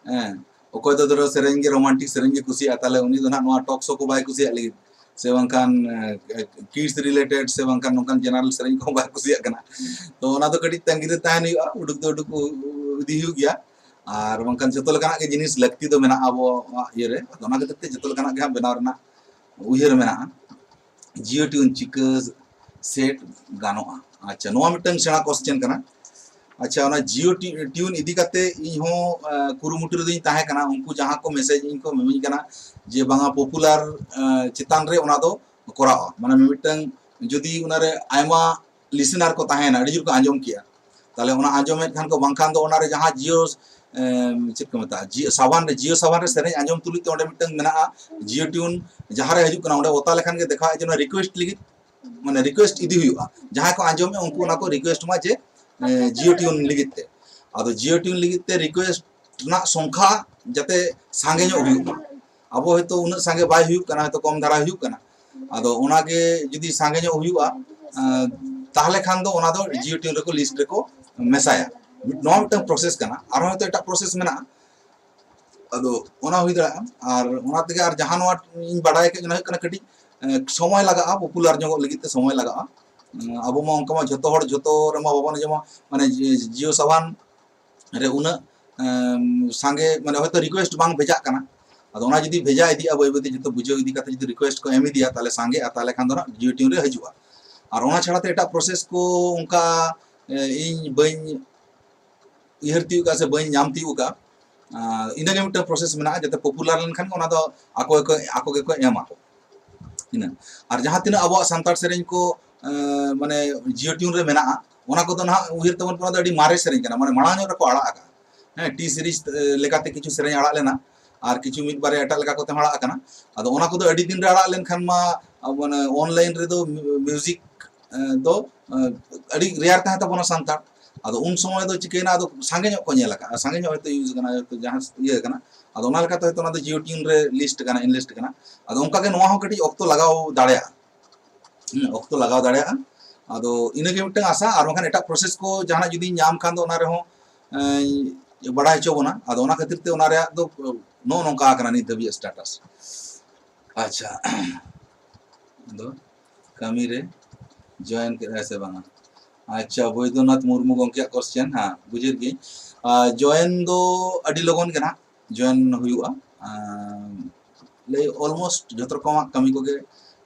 ᱦᱮᱸ, ᱚᱠᱚᱭ ᱫᱚ ᱫᱷᱚᱨᱚ ᱥᱮᱨᱮᱧ ᱜᱮ, ᱨᱳᱢᱟᱱᱴᱤᱠ ᱥᱮᱨᱮᱧ ᱜᱮ ᱠᱩᱥᱤᱭᱟᱜᱼᱟ, ᱛᱟᱦᱞᱮ ᱩᱱᱤ ᱫᱚ ᱱᱟᱜ ᱱᱚᱣᱟ ᱴᱚᱠ ᱥᱳ ᱠᱚ ᱵᱟᱭ ᱠᱩᱥᱤᱭᱟᱜ ᱞᱟᱹᱜᱤᱫ, ᱥᱮ ᱵᱟᱝᱠᱷᱟᱱ ᱠᱤᱰᱥ ᱨᱤᱞᱮᱴᱮᱰ ᱥᱮ ᱵᱟᱝᱠᱷᱟᱱ ᱱᱚᱝᱠᱟᱱ ᱡᱮᱱᱟᱨᱮᱞ ᱥᱮᱨᱮᱧ ᱠᱚᱦᱚᱸ ᱵᱟᱭ ᱠᱩᱥᱤᱭᱟᱜ ᱠᱟᱱᱟ᱾ ᱛᱚ ᱚᱱᱟ ᱫᱚ ᱠᱟᱹᱴᱤᱡ ᱛᱟᱺᱜᱤ ᱨᱮ ᱛᱟᱦᱮᱱ ᱦᱩᱭᱩᱜᱼᱟ, ᱩᱰᱩᱠ ᱫᱚ ᱩᱰᱩᱠ ᱤᱫᱤ ᱦᱩᱭᱩᱜ ᱜᱮᱭᱟ᱾ ᱟᱨ ᱵᱟᱝᱠᱷᱟᱱ ᱡᱚᱛᱚ ᱞᱮᱠᱟᱱᱟᱜ ᱜᱮ ᱡᱤᱱᱤᱥ ᱞᱟᱹᱠᱛᱤ ᱫᱚ ᱢᱮᱱᱟᱜᱼᱟ ᱟᱵᱚᱣᱟᱜ ᱤᱭᱟᱹᱨᱮ᱾ ᱟᱫᱚ ᱚᱱᱟ ᱠᱷᱟᱹᱛᱤᱨ ᱛᱮ ᱡᱚᱛᱚ ᱞᱮᱠᱟᱱᱟᱜ ᱜᱮ ᱦᱟᱸᱜ ᱵᱮᱱᱟᱣ ᱨᱮᱱᱟᱜ ᱩᱭᱦᱟᱹᱨ ᱢᱮᱱᱟᱜᱼᱟ᱾ ᱡᱤᱭᱳ ᱴᱤᱭᱩᱱ ᱪᱤᱠᱟᱹ ᱥᱮᱴ ᱜᱟᱱᱚᱜᱼᱟ? ᱟᱪᱪᱷᱟ, ᱱᱚᱣᱟ ᱢᱤᱫᱴᱟᱝ ᱥᱮᱬᱟ ᱠᱚᱥᱪᱮᱱ ᱠᱟᱱᱟ᱾ ᱟᱪᱪᱷᱟ, ᱚᱱᱟ ᱡᱤᱭᱳ ᱴᱤ- ᱴᱤᱭᱩᱱ ᱤᱫᱤ ᱠᱟᱛᱮ ᱤᱧ ᱦᱚᱸ, ᱟᱸ, ᱠᱩᱨᱩᱢᱩᱴᱩ ᱨᱮᱫᱚᱧ ᱛᱟᱦᱮᱸ ᱠᱟᱱᱟ᱾ ᱩᱱᱠᱩ ᱡᱟᱦᱟᱸ ᱠᱚ ᱢᱮᱥᱮᱡᱽ ᱤᱧ ᱠᱚ ᱮᱢᱟᱹᱧ ᱠᱟᱱᱟ ᱡᱮ ᱵᱟᱝᱟ ᱯᱚᱯᱩᱞᱟᱨ, ᱟᱸ, ᱪᱮᱛᱟᱱ ᱨᱮ ᱚᱱᱟ ᱫᱚ ᱠᱚᱨᱟᱣᱟ, ᱢᱟᱱᱮ ᱢᱤᱢᱤᱫᱴᱟᱝ ᱡᱩᱫᱤ ᱚᱱᱟᱨᱮ ᱟᱭᱢᱟ ᱞᱤᱥᱮᱱᱟᱨ ᱠᱚ ᱛᱟᱦᱮᱱᱟ, ᱟᱹᱰᱤ ᱡᱳᱨ ᱠᱚ ᱟᱸᱡᱚᱢ ᱠᱮᱜᱼᱟ, ᱛᱟᱦᱞᱮ ᱚᱱᱟ ᱟᱸᱡᱚᱢᱮᱫ ᱠᱷᱟᱱ ᱠᱚ, ᱵᱟᱝᱠᱷᱟᱱ ᱫᱚ ᱚᱱᱟᱨᱮ ᱡᱟᱦᱟᱸ ᱡᱤᱭᱳ, ᱮᱢ, ᱪᱮᱫ ᱠᱚ ᱢᱮᱛᱟᱜᱼᱟ, ᱡᱤᱭᱳ ᱥᱟᱵᱟᱱ ᱨᱮ, ᱡᱤᱭᱳ ᱥᱟᱵᱟᱱ ᱨᱮ ᱥᱮᱨᱮᱧ ᱟᱸᱡᱚᱢ ᱛᱩᱞᱩᱡ ᱛᱮ ᱚᱸᱰᱮ ᱢᱤᱫᱴᱟᱝ ᱢᱮᱱᱟᱜᱼᱟ, ᱡᱤᱭᱳ ᱴᱤᱭᱩᱱ ᱡᱟᱦᱟᱸ ᱨᱮ ᱦᱤᱡᱩᱜ ᱠᱟᱱᱟ, ᱚᱸᱰᱮ ᱚᱛᱟ ᱞᱮᱠᱷᱟᱱ ᱜᱮ ᱫᱮᱠᱷᱟᱣᱟ ᱡᱮ ᱱᱚᱣᱟ ᱨᱤᱠᱩᱭᱮᱥᱴ ᱞᱟᱹᱜᱤᱫ, ᱢᱟᱱᱮ ᱨᱤᱠᱩᱭᱮᱥᱴ ᱤᱫᱤ ᱦᱩᱭᱩᱜᱼᱟ᱾ ᱡᱟᱦᱟᱸᱭ ᱠᱚ ᱟᱸᱡᱚᱢᱮᱫᱼᱟ ᱩᱱᱠᱩ ᱚᱱᱟ ᱠᱚ ᱨᱤᱠᱩᱭᱮᱥᱴ ᱢᱟ ᱡᱮ, ᱮ, ᱡᱤᱭᱳ ᱴᱤᱭᱩᱱ ᱞᱟᱹᱜᱤᱫ ᱛᱮ᱾ ᱟᱫᱚ ᱡᱤᱭᱳ ᱴᱤᱭᱩᱱ ᱞᱟᱹᱜᱤᱫ ᱛᱮ ᱨᱤᱠᱩᱭᱮᱥᱴ ᱨᱮᱱᱟᱜ ᱥᱚᱝᱠᱷᱟ ᱡᱟᱛᱮ ᱥᱟᱸᱜᱮ ᱧᱚᱜ ᱦᱩᱭᱩᱜ ᱢᱟ᱾ ᱟᱵᱚ ᱦᱚᱭᱛᱳ ᱩᱱᱟᱹᱜ ᱥᱟᱸᱜᱮ ᱵᱟᱭ ᱦᱩᱭᱩᱜ ᱠᱟᱱᱟ, ᱦᱚᱭᱛᱳ ᱠᱚᱢ ᱫᱷᱟᱨᱟ ᱦᱩᱭᱩᱜ ᱠᱟᱱᱟ, ᱟᱫᱚ ᱚᱱᱟᱜᱮ ᱡᱩᱫᱤ ᱥᱟᱸᱜᱮ ᱧᱚᱜ ᱦᱩᱭᱩᱜᱼᱟ, ᱟᱸ, ᱛᱟᱦᱞᱮ ᱠᱷᱟᱱ ᱫᱚ ᱚᱱᱟ ᱫᱚ ᱡᱤᱭᱳ ᱴᱤᱭᱩᱱ ᱨᱮᱠᱚ ᱞᱤᱥᱴ ᱨᱮᱠᱚ ᱢᱮᱥᱟᱭᱟ᱾ ᱱᱚᱣᱟ ᱢᱤᱫᱴᱟᱝ ᱯᱨᱚᱥᱮᱥ ᱠᱟᱱᱟ᱾ ᱟᱨᱦᱚᱸ ᱦᱚᱭᱛᱳ ᱮᱴᱟᱜ ᱯᱨᱚᱥᱮᱥ ᱢᱮᱱᱟᱜᱼᱟ, ᱟᱫᱚ ᱚᱱᱟ ᱦᱩᱭ ᱫᱟᱲᱮᱭᱟᱜᱼᱟ᱾ ᱟᱨ ᱚᱱᱟ ᱛᱮᱜᱮ ᱟᱨ ᱡᱟᱦᱟᱸ ᱱᱚᱣᱟ ᱤᱧ ᱵᱟᱰᱟᱭ ᱠᱮᱫ, ᱚᱱᱟ ᱦᱩᱭᱩᱜ ᱠᱟᱱᱟ ᱠᱟᱹᱴᱤᱡ, ᱮᱸ, ᱥᱚᱢᱚᱭ ᱞᱟᱜᱟᱜᱼᱟ, ᱯᱚᱯᱩᱞᱟᱨ ᱧᱚᱜᱚᱜ ᱞᱟᱹᱜᱤᱫ ᱛᱮ ᱥᱚᱢᱚᱭ ᱞᱟᱜᱟᱜᱼᱟ᱾ ᱮᱸ, ᱟᱵᱚ ᱢᱟ ᱚᱱᱠᱟ ᱢᱟ ᱡᱷᱚᱛᱚ ᱦᱚᱲ ᱡᱷᱚᱛᱚ ᱨᱮᱢᱟ ᱵᱟᱵᱚᱱ ᱟᱸᱡᱚᱢᱟ, ᱢᱟᱱᱮ ᱡᱤ-, ᱡᱤᱭᱳ ᱥᱟᱵᱟᱱ ᱨᱮ ᱩᱱᱟᱹᱜ, ᱮᱸ, ᱥᱟᱸᱜᱮ, ᱢᱟᱱᱮ ᱦᱚᱭᱛᱳ ᱨᱤᱠᱩᱭᱮᱥᱴ ᱵᱟᱝ ᱵᱷᱮᱡᱟᱜ ᱠᱟᱱᱟ᱾ ᱟᱫᱚ ᱚᱱᱟ ᱡᱩᱫᱤ ᱵᱷᱮᱡᱟ ᱤᱫᱤᱜᱼᱟ, ᱵᱟᱹᱭ ᱵᱟᱹᱭ ᱛᱮ ᱡᱷᱚᱛᱚ ᱵᱩᱡᱷᱟᱹᱣ ᱤᱫᱤ ᱠᱟᱛᱮ ᱡᱩᱫᱤ ᱨᱤᱠᱩᱭᱮᱥᱴ ᱠᱚ ᱮᱢ ᱤᱫᱤᱭᱟ, ᱛᱟᱦᱞᱮ ᱥᱟᱸᱜᱮᱜᱼᱟ, ᱛᱟᱦᱞᱮ ᱠᱷᱟᱱ ᱫᱚ ᱱᱟᱜ ᱡᱤᱭᱳ ᱴᱤᱭᱩᱱ ᱨᱮ ᱦᱤᱡᱩᱜᱼᱟ᱾ ᱟᱨ ᱚᱱᱟ ᱪᱷᱟᱲᱟ ᱛᱮ ᱮᱴᱟᱜ ᱯᱨᱚᱥᱮᱥ ᱠᱚ ᱚᱱᱠᱟ, ᱮ, ᱤᱧ ᱵᱟᱹᱧ ᱩᱭᱦᱟᱹᱨ ᱛᱤᱭᱳᱜ ᱠᱟᱜᱼᱟ ᱥᱮ ᱵᱟᱹᱧ ᱧᱟᱢ ᱛᱤᱭᱳᱜ ᱠᱟᱜᱼᱟ᱾ ᱟᱸ, ᱤᱱᱟᱹᱜᱮ ᱢᱤᱫᱴᱟᱝ ᱯᱨᱚᱥᱮᱥ ᱢᱮᱱᱟᱜᱼᱟ, ᱡᱟᱛᱮ ᱯᱚᱯᱩᱞᱟᱨ ᱞᱮᱱᱠᱷᱟᱱ ᱜᱮ ᱚᱱᱟ ᱫᱚ ᱟᱠᱚ ᱜᱮᱠᱚ, ᱟᱠᱚ ᱜᱮᱠᱚ ᱮᱢᱟ ᱠᱚ᱾ ᱤᱱᱟᱹ᱾ ᱟᱨ ᱡᱟᱦᱟᱸ ᱛᱤᱱᱟᱹᱜ ᱟᱵᱚᱣᱟᱜ ᱥᱟᱱᱛᱟᱲ ᱥᱮᱨᱮᱧ ᱠᱚ, ᱮᱸ, ᱢᱟᱱᱮ ᱡᱤᱭᱳ ᱴᱤᱭᱩᱱ ᱨᱮ ᱢᱮᱱᱟᱜᱼᱟ, ᱚᱱᱟ ᱠᱚᱫᱚ ᱱᱟᱦᱟᱜ ᱩᱭᱦᱟᱹᱨ ᱛᱟᱵᱚᱱ ᱯᱮ, ᱚᱱᱟ ᱫᱚ ᱟᱹᱰᱤ ᱢᱟᱨᱮ ᱥᱮᱨᱮᱧ ᱠᱟᱱᱟ, ᱢᱟᱱᱮ ᱢᱟᱲᱟᱝ ᱧᱚᱜ ᱨᱮᱠᱚ ᱟᱲᱟᱜ ᱟᱠᱟᱫᱼᱟ᱾ ᱦᱮᱸ, ᱴᱤ ᱥᱤᱨᱤᱡᱽ, ᱮ, ᱞᱮᱠᱟᱛᱮ ᱠᱤᱪᱷᱩ ᱥᱮᱨᱮᱧ ᱟᱲᱟᱜ ᱞᱮᱱᱟ, ᱟᱨ ᱠᱤᱪᱷᱩ ᱢᱤᱫ ᱵᱟᱨᱭᱟ ᱮᱴᱟᱜ ᱞᱮᱠᱟ ᱠᱚᱛᱮ ᱦᱚᱸ ᱟᱲᱟᱜ ᱟᱠᱟᱱᱟ᱾ ᱟᱫᱚ ᱚᱱᱟ ᱠᱚᱫᱚ ᱟᱹᱰᱤ ᱫᱤᱱ ᱨᱮ ᱟᱲᱟᱜ ᱞᱮᱱᱠᱷᱟᱱ ᱢᱟ, ᱟᱵᱚ ᱢᱟᱱᱮ ᱚᱱᱞᱟᱭᱤᱱ ᱨᱮᱫᱚ ᱢᱤ-, ᱢᱤᱭᱩᱡᱤᱠ, ᱮ, ᱫᱚ, ᱮ, ᱟᱹᱰᱤ ᱨᱮᱭᱟᱨ ᱛᱟᱦᱮᱸ ᱛᱟᱵᱚᱱᱟ ᱥᱟᱱᱛᱟᱲ᱾ ᱟᱫᱚ ᱩᱱ ᱥᱚᱢᱚᱭ ᱫᱚ ᱪᱤᱠᱟᱹᱭᱮᱱᱟ, ᱟᱫᱚ ᱥᱟᱸᱜᱮ ᱧᱚᱜ ᱠᱚ ᱧᱮᱞ ᱟᱠᱟᱫᱼᱟ, ᱥᱟᱸᱜᱮ ᱧᱚᱜ ᱦᱚᱭᱛᱳ ᱤᱭᱩᱡᱽ ᱟᱠᱟᱱᱟ, ᱦᱚᱭᱛᱳ ᱡᱟᱦᱟᱸ ᱤᱭᱟᱹ ᱟᱠᱟᱱᱟ᱾ ᱟᱫᱚ ᱚᱱᱟ ᱞᱮᱠᱟᱛᱮ ᱦᱚᱭᱛᱳ ᱚᱱᱟ ᱫᱚ ᱡᱤᱭᱳ ᱴᱤᱭᱩᱱ ᱨᱮ ᱞᱤᱥᱴ ᱟᱠᱟᱱᱟ, ᱮᱱᱞᱤᱥᱴ ᱟᱠᱟᱱᱟ᱾ ᱟᱫᱚ ᱚᱱᱠᱟᱜᱮ ᱱᱚᱣᱟ ᱦᱚᱸ ᱠᱟᱹᱴᱤᱡ ᱚᱠᱛᱚ ᱞᱟᱜᱟᱣ ᱫᱟᱲᱮᱭᱟᱜᱼᱟ᱾ ᱦᱩᱸ, ᱚᱠᱛᱚ ᱞᱟᱜᱟᱣ ᱫᱟᱲᱮᱭᱟᱜᱼᱟ᱾ ᱟᱫᱚ ᱤᱱᱟᱹᱜᱮ ᱢᱤᱫᱴᱟᱝ ᱟᱥᱟ, ᱟᱨ ᱵᱟᱝᱠᱷᱟᱱ ᱮᱴᱟᱜ ᱯᱨᱚᱥᱮᱥ ᱠᱚ ᱡᱟᱦᱟᱱᱟᱜ ᱡᱩᱫᱤᱧ ᱧᱟᱢ ᱠᱷᱟᱱ ᱫᱚ ᱚᱱᱟ ᱨᱮᱦᱚᱸ, ᱮᱸ, ᱵᱟᱲᱟᱭ ᱦᱚᱪᱚ ᱵᱚᱱᱟ᱾ ᱟᱫᱚ ᱚᱱᱟ ᱠᱷᱟᱹᱛᱤᱨ ᱛᱮ ᱚᱱᱟ ᱨᱮᱭᱟᱜ ᱫᱚ ᱱᱚᱜᱼᱚ ᱱᱚᱝᱠᱟ ᱟᱠᱟᱱᱟ ᱱᱤᱛ ᱫᱷᱟᱹᱵᱤᱡ ᱥᱴᱮᱴᱟᱥ᱾ ᱟᱪᱪᱷᱟ, ᱟᱫᱚ ᱠᱟᱹᱢᱤ ᱨᱮ ᱡᱚᱭᱮᱱ ᱠᱮᱫᱟᱭ ᱥᱮ ᱵᱟᱝᱟ? ᱟᱪᱪᱷᱟ, ᱵᱳᱭᱫᱚᱱᱟᱛᱷ ᱢᱩᱨᱢᱩ ᱜᱚᱢᱠᱮᱭᱟᱜ ᱠᱚᱥᱪᱮᱱ, ᱦᱮᱸ, ᱵᱩᱡᱷᱟᱹᱣ ᱜᱤᱭᱟᱹᱧ᱾ ᱟᱨ ᱡᱚᱭᱮᱱ ᱫᱚ ᱟᱹᱰᱤ ᱞᱚᱜᱚᱱ ᱜᱮ ᱱᱟᱦᱟᱜ ᱡᱚᱭᱮᱱ ᱦᱩᱭᱩᱜᱼᱟ᱾ ᱟᱨ ᱞᱟᱹᱭ ᱚᱞᱢᱳᱥᱴ ᱡᱚᱛᱚ ᱨᱚᱠᱚᱢᱟᱜ ᱠᱟᱹᱢᱤ ᱠᱚᱜᱮ,